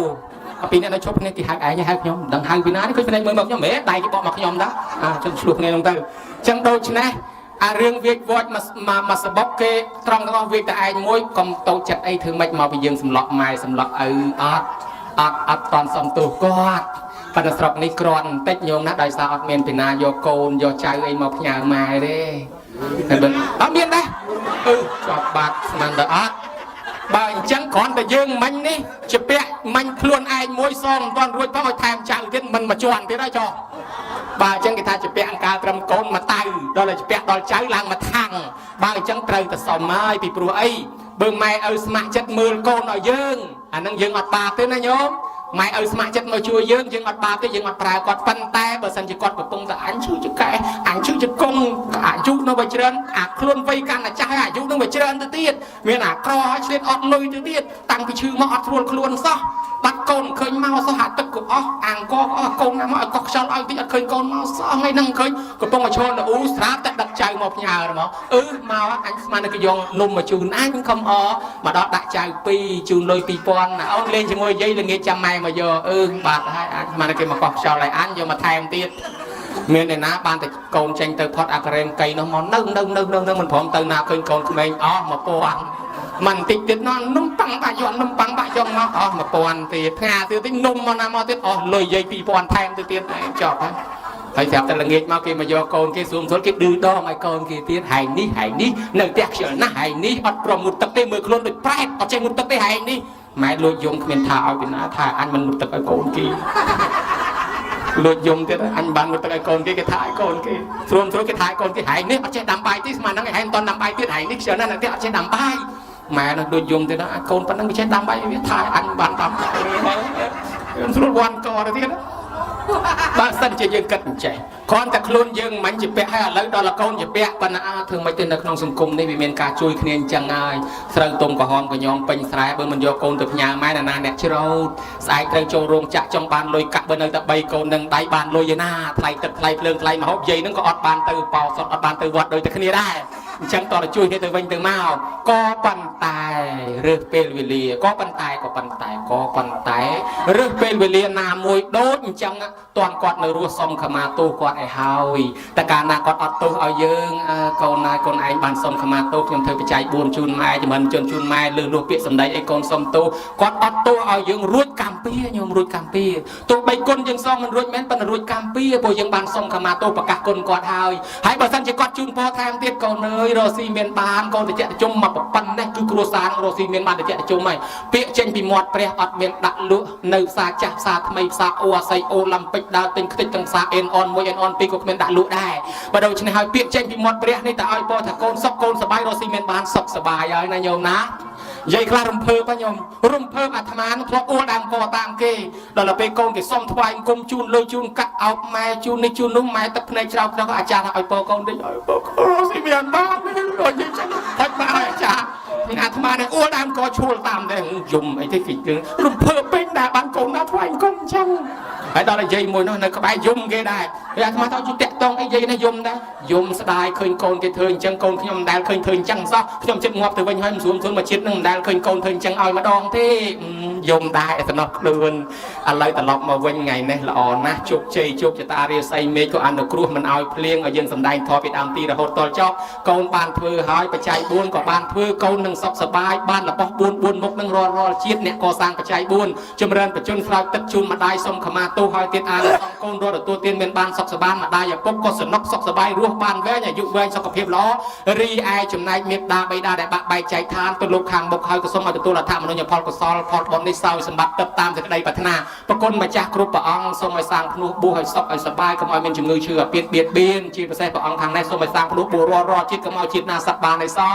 Speaker 2: ពីអ្នកនៅឈប់ភ្នែកគេហៅឯងហៅខ្ញុំមិនដឹងហៅពីណាទេឃើញភ្នែកមើលមកខ្ញុំហេដៃគេបកមកខ្ញុំតាអាចឹងឆ្លោះគ្នានោះទៅអញ្ចឹងដូច្នេះអារឿងវាចវត្តមកសបុកគេត្រង់ទាំងអស់វាចតែឯងមួយកុំតូចចិត្តអីធ្វើម៉េចមកពីយើងសម្លក់ម៉ែសម្លក់ឪអត់អត់អត់តន់សំទោសគាត់ប៉ុន្តែស្រុកនេះគ្រាន់បន្តិចញោមណាដោយសារអត់មានពីណាយកកូនយកចៅអីមកផ្ញើម៉ែទេហើយបើអត់មានដែរអឺជាប់បាត់ស្មានទៅអត់បើអញ្ចឹងគ្រាន់តែយើងមិញនេះជាពាក់មិញខ្លួនឯងមួយសងមិនទាន់រួចផងឲ្យថែមចៅទៀតមិនមកជន់ទៀតហើយចោះបើអញ្ចឹងគេថាជាពាក់អង្ការត្រឹមកូនមកតៅដល់តែជាពាក់ដល់ចៅឡើងមកថាំងបើអញ្ចឹងត្រូវតែសុំហើយពីព្រោះអីបើម៉ែឪស្ម័គ្រចិត្តមើលកូនឲ្យយើងអានឹងយើងអត់បាបទេណាញោមម៉ែឪស្ម័គ្រចិត្តមកជួយយើងយើងអត់បាបទេយើងអត់ប្រើគាត់ប៉ុន្តែបើសិនជាគាត់កំពុងតែអញឈឺចកែអញឈឺចកុងអាយុនៅវាច្រើនអាខ្លួនវ័យកាន់តែចាស់អាយុនឹងវាច្រើនទៅទៀតមានអាក្រឲ្យឆ្លៀតអត់លុយទៅទៀតតាំងពីឈឺមកអត់ស្រួលខ្លួនសោះបាត់កូនឃើញមកសោះអាទឹកក៏អស់អាងកក៏អស់កូនណាមកឲ្យកោះខ្យល់ឲ្យតិចអត់ឃើញកូនមកសោះថ្ងៃហ្នឹងឃើញកំពុងតែឈរនៅអ៊ូស្រាប់តែដឹកចៅមកផ្ញើមកអឺមកអញស្មានតែគេយកនំមកជូនអញខំអមកដល់ដាក់ចៅ2ជូនលុយ2000ណាអូនលេងជាមួយយាយល្ងាចចាំម៉ែមកយកអឺបាត់ហើយអញស្មានតែគេមកកោះខ្យល់ឲ្យអញយកមកថែមទៀតមានឯណាបានតែកូនចេញទៅផុតអាការ៉េមកៃនោះមកនៅនៅនៅនៅមិនព្រមទៅណាឃើញកូនក្មេងអស់1000មិនតិចទៀតនោះនំប៉័ងបាក់យកនំប៉័ងបាក់យកមកអស់1000ទៀតផ្ងាទៀតតិចនំមកណាមកទៀតអស់លុយយាយ2000ថែមទៅទៀតឯងចប់ហើយ ហើយស្រាប់តែល្ងាចមកគេមកយកកូនគេស្រួលស្រួលគេឌឺដងឲ្យកូនគេទៀតហែងនេះហែងនេះនៅផ្ទះខ្ជិលណាស់ហែងនេះអត់ព្រមងូតទឹកទេមើលខ្លួនដូចប្រែតអត់ចេះងូតទឹកទេហែងនេះម៉ែលួចយំគ្មានថាឲ្យពីណាថាអញមិនងូតទឹកឲ្យកូនគេលួចយំទៀតអញបានងូតទឹកឲ្យកូនគេគេថាឲ្យកូនគេស្រួលស្រួលគេថាឲ្យកូនគេហែងនេះអត់ចេះដាំបាយទេស្មានហ្នឹងហែងមិនតន់ដាំបាយទៀតហែងនេះខ្ជិលណាស់នៅផ្ទះអត់ចេះដាំបាយម៉ែនោះដូចយំទៀតណាកូនប៉ុណ្ណឹងវាចេះដាំបាយវាថាអញបានដាំបាយស្រួលវាន់កទៅទៀតបើសិនជាយើងគិតអញ្ចេះគ្រាន់តែខ្លួនយើងមិនជាពាក់ហើយឥឡូវដល់កូនជាពាក់ប៉ុន្តែធ្វើម៉េចទៅនៅក្នុងសង្គមនេះវាមានការជួយគ្នាអញ្ចឹងហើយស្រូវទុំក្រហមកញងពេញស្រែបើមិនយកកូនទៅផ្ញើម៉ែណាណាអ្នកច្រូតស្អែកត្រូវចូលរោងចក្រចង់បានលុយកាក់បើនៅតែ3កូននឹងដៃបានលុយឯណាថ្លៃទឹកថ្លៃភ្លើងថ្លៃម្ហូបយាយនឹងក៏អត់បានទៅបោសុតអត់បានទៅវត្តដូចតែគ្នាដែរអញ្ចឹងតើជួយគ្នាទៅវិញទៅមកក៏ប៉ុន្តែរើសពេលវេលាក៏ប៉ុន្តែក៏ប៉ុន្តែក៏ប៉ុន្តែរើសពេលវេលាណាមួយដូចអញ្ចឹងតន់គាត់នៅរស់សុំខមាទោសគាត់ឲ្យហើយតែកាលណាគាត់អត់ទោសឲ្យយើងកូនណាកូនឯងបានសុំខមាទោសខ្ញុំធ្វើបច្ច័យ4ជូនម៉ែចំណិនជូនជូនម៉ែលើលួសពាក្យសម្ដីអីកូនសុំទោសគាត់អត់ទោសឲ្យយើងរួចកម្មពៀញោមរួចកម្មពៀទោះបីគុណយើងសងមិនរួចមែនប៉ុន្តែរួចកម្មពៀព្រោះយើងបានសុំខមាទោសប្រកាសគុណគាត់ហើយហើយបើសិនជាគាត់ជូនពរថែមទៀតកូនអើយរស់ស៊ីមានបានកូនតិចតិជុំមកប៉ុណ្ណេះគឺគ្រួសាររស់ស៊ីមានបានតិចតិជុំហើយពាក្យចេញពីមាត់ព្រះអត់មានដាក់លក់នៅផ្សារចាស់ផ្សារថ្មីផ្សារអូអាស័យអូឡាំពិកដើរទិញខ្ទេចទាំងផ្សារអេនអន1អេនអន2ក៏គ្មានដាក់លក់ដែរបើដូច្នេះហើយពាក្យចេញពីមាត់ព្រះនេះតើឲ្យពរថាកូនសុខកូនសប្បាយរស់ស៊ីមានបានសុខសប្បាយហើយណាញោមណានិយាយខ្លះរំភើបញោមរំភើបអាត្មានឹងធ្លាប់អួលដើមកតាមគេដល់ទៅពេលកូនគេសុំថ្វាយអង្គមជូនលុយជូនកាក់អោបម៉ែជូននេះជូននោះម៉ែទឹកភ្នែកច្រោកដល់អាចារ្យថាឲ្យពរកូនតិចឲ្យពរកូនរស់ស៊ីមានបាននិយាយចឹងហុចមកឲ្យអាចារ្យអាត្មានឹងអួលដើមកឈួលតាមតែយំអីទេគេរំភើបពេញដែរបានកូនណាថ្វាយអង្គមចឹងហើយដល់និយាយមួយនោះនៅក្បែរយំគេដែរហើយអាត្មាថាជួយតាក់តងអីយាយនេះយំដែរយំស្ដាយឃើញកូនគេធ្វើអញ្ចឹងកូនខ្ញុំមិនដែលឃើញធ្វើអញ្ចឹងសោះខ្ញុំចិត្តងាប់ទៅវិញហើយមិនស្រួលស្រួលមកជាតិនឹងមិនដែលឃើញកូនធ្វើអញ្ចឹងឲ្យម្ដងទេយំដែរសំណោះខ្លួនឥឡូវត្រឡប់មកវិញថ្ងៃនេះល្អណាស់ជោគជ័យជោគជតារាសីមេឃក៏អនុគ្រោះមិនឲ្យភ្លៀងឲ្យយើងសំដែងធម៌ពីដើមទីរហូតដល់ចប់កូនបានធ្វើហើយបច្ច័យ4ក៏បានធ្វើកូននឹងសុខសប្បាយបានរបស់4 4មុខនឹងរាល់រាល់ជាតិអ្នកកសាងបច្ច័យ4ចម្រើនបជនស្រោចទឹកជូនម្ដាយសុំខមាទោសហើយទៀតអានសងកូនរត់ទទួលទានមានបានសុខសប្បាយម្ដាយឪពុកក៏សនុកសុខសប្បាយរស់បានវែងអាយុវែងសុខភាពល្អរីឯចំណែកមេដាបៃតាដែលបាក់បែកចែកឋានទៅលោកខាងមុខហើយក៏សូមឲ្យទទួលអត្ថមនុញ្ញផលកុសលផលបុណ្យនេះសោយសម្បត្តិទឹកតាមសេចក្តីប្រាថ្នាប្រគុណម្ចាស់គ្រប់ព្រះអង្គសូមឲ្យសាងភ្នោះបួសឲ្យសុខឲ្យសប្បាយកុំឲ្យមានជំងឺឈឺអាពាធបៀតបៀនជាពិសេសព្រះអង្គខាងនេះសូមឲ្យសាងភ្នោះបួសរាល់រាល់ជាតិកុំឲ្យជាតិណាសត្វបានឯសោះ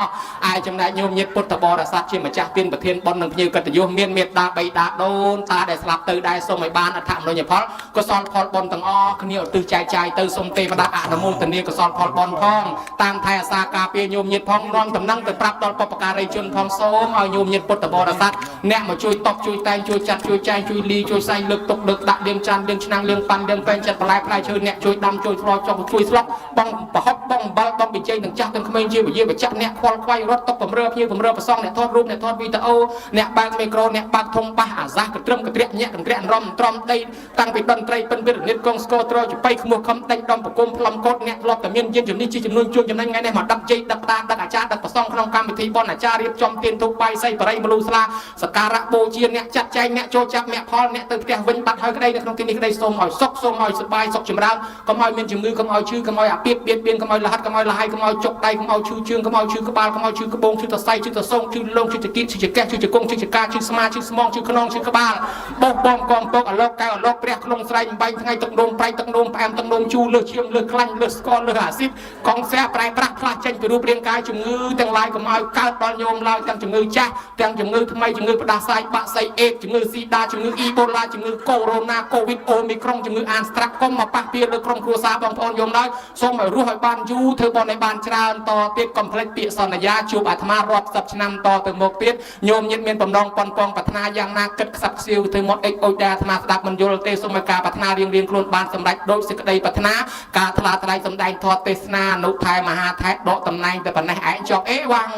Speaker 2: ឯចំណែកញោមញាតិពុទ្ធបរិស័ទជាម្ចាស់ទានប្រធានបុណ្យនិងភ្ញៀវកិត្តិយសមានមេត្តាបៃតាដូនតាដែលស្លាប់ទៅដែរសូមឲ្យបានអត្ថមនុញ្ញផលកុសលផលបុណ្យទាំងអស់គ្នាឧទ្ទិសចែកចាយទៅសូមទេវតាអនុមោទនាកុសលផលបុណ្យផងតាមថែអាសាការពារញោមញាតិផងនាំតំណែងទៅប្រាប់ដល់បុព្វការីជនផងសូមឲ្យញោមញាតិពុទ្ធបរិស័ទអ្នកមកជួយតបជួយតែងជួយចាត់ជួយចែងជួយលីជួយសែងលើកទុកលើកដាក់លៀងចានលៀងឆ្នាំងលៀងប៉ាន់លៀងពេងចិត្តបន្លែផ្លែឈើអ្នកជួយដាំជួយឆ្លោចុះជួយស្លុកបងប្រហុកបងអំបិលបងបិជ័យទាំងចាស់ទាំងក្មេងជាវិយាបច្ចៈអ្នកខ្វល់ខ្វាយរត់តុកបំរើភ្ញៀវបំរើប្រសងអ្នកថតរូបអ្នកថតវីដេអូអ្នកបើកមីក្រូអ្នកបើកធំបាសអាសាសកត្រឹមកត្រាក់ញាក់កន្ត្រាក់រំត្រំដីតាំងពីតន្ត្រីពិនវិរនិតកងស្គរត្រចបៃខ្មោះខំដេញដំប្រគុំផ្លំកោតអ្នកធ្លាប់តែមានយានជំនិះជាចំនួនជួនចំណេញថ្ងៃនេះមកដឹកជ័យដឹកតាដឹកអាចារ្យដឹកប្រសងក្នុងកម្មវិធីបុណ្យអាចារ្យរៀបចំទានទុកបាយសីបរិយមលូស្លាសការៈបូជាអ្នកចាត់ចែងអ្នកចូលចាប់អ្នកផលអ្នកទៅផ្ទះវិញបាត់ហើយក្តីនៅក្នុងទីនេះក្តីសូមឲ្យសុខសូមឲ្យសប្បាយសុខចម្រើនកុំឲ្យមានជំងឺកុំឲ្យឈឺកុំឲ្យអាពាធបៀតបៀនកុំឲ្យលហិតកុំឲ្យលហើយកុំឲ្យចុកដៃកុំឲ្យឈឺជើងកុំឲ្យឈឺក្បាលកុំឲ្យឈឺក្បូងឈឺតសៃឈឺតសងឈឺលងឈឺចង្គៀតឈឺចកេះឈឺជង្គង់ឈឺចកាឈឺស្មាឈឺស្មងឈឺខ្នងឈឺក្បាលបោះបងកងពកអលោកកៅអលោកព្រះក្នុងស្រែងបាញ់ថ្ងៃទឹកនោមប្រៃទឹកនោមផ្អែមទឹកនោមជូរលើសឈាមលើសខ្លាញ់លើសស្ករលើសអាស៊ីតកងស្រះប្រែប្រាស់ផ្លាស់ចេញពីរូបរាងកាយជំងឺទាំងឡាយកុំឲ្យកើតដល់ញោមឡើយទាំងជំងឺចាស់ទាំងជំងឺថ្មីជំងឺផ្ដាសាយបាក់សៃអេដជំងឺស៊ីដាជំងឺអ៊ីបូឡាជំងឺកូវីដ -19 កូវីដអូមីក្រុងជំងឺអានស្ត្រាក់កុំមកប៉ះពៀលើក្រុមគ្រួសារបងប្អូនញោមឡើយសូមឲ្យរស់ឲ្យបានយូរធ្វើបុណ្យឲ្យបានច្រើនតទៀតកុំភ្លេចពាក្យសន្យាជួបអាត្មារាប់សិបឆ្នាំតទៅមុខទៀតញោមញាតិមានបំណងប៉ុនប៉ងប្រាថ្នាយ៉ាងណាគិតខ្សឹបខ្សៀវទៅមកអិចអុចដែរអាត្មាស្ដាប់មិនយល់ទេសូមឲ្យការប្រាថ្នារៀងរៀងខ្លួនបានសម្រេចដោយសេចក្តីប្រាថ្នាការថ្លាថ្លែងសម្ដែងធម៌ទេសនាអនុថែមហាថែដកតំណែងតែប៉ុណ្ណេះឯងចប់អេវ៉ាំង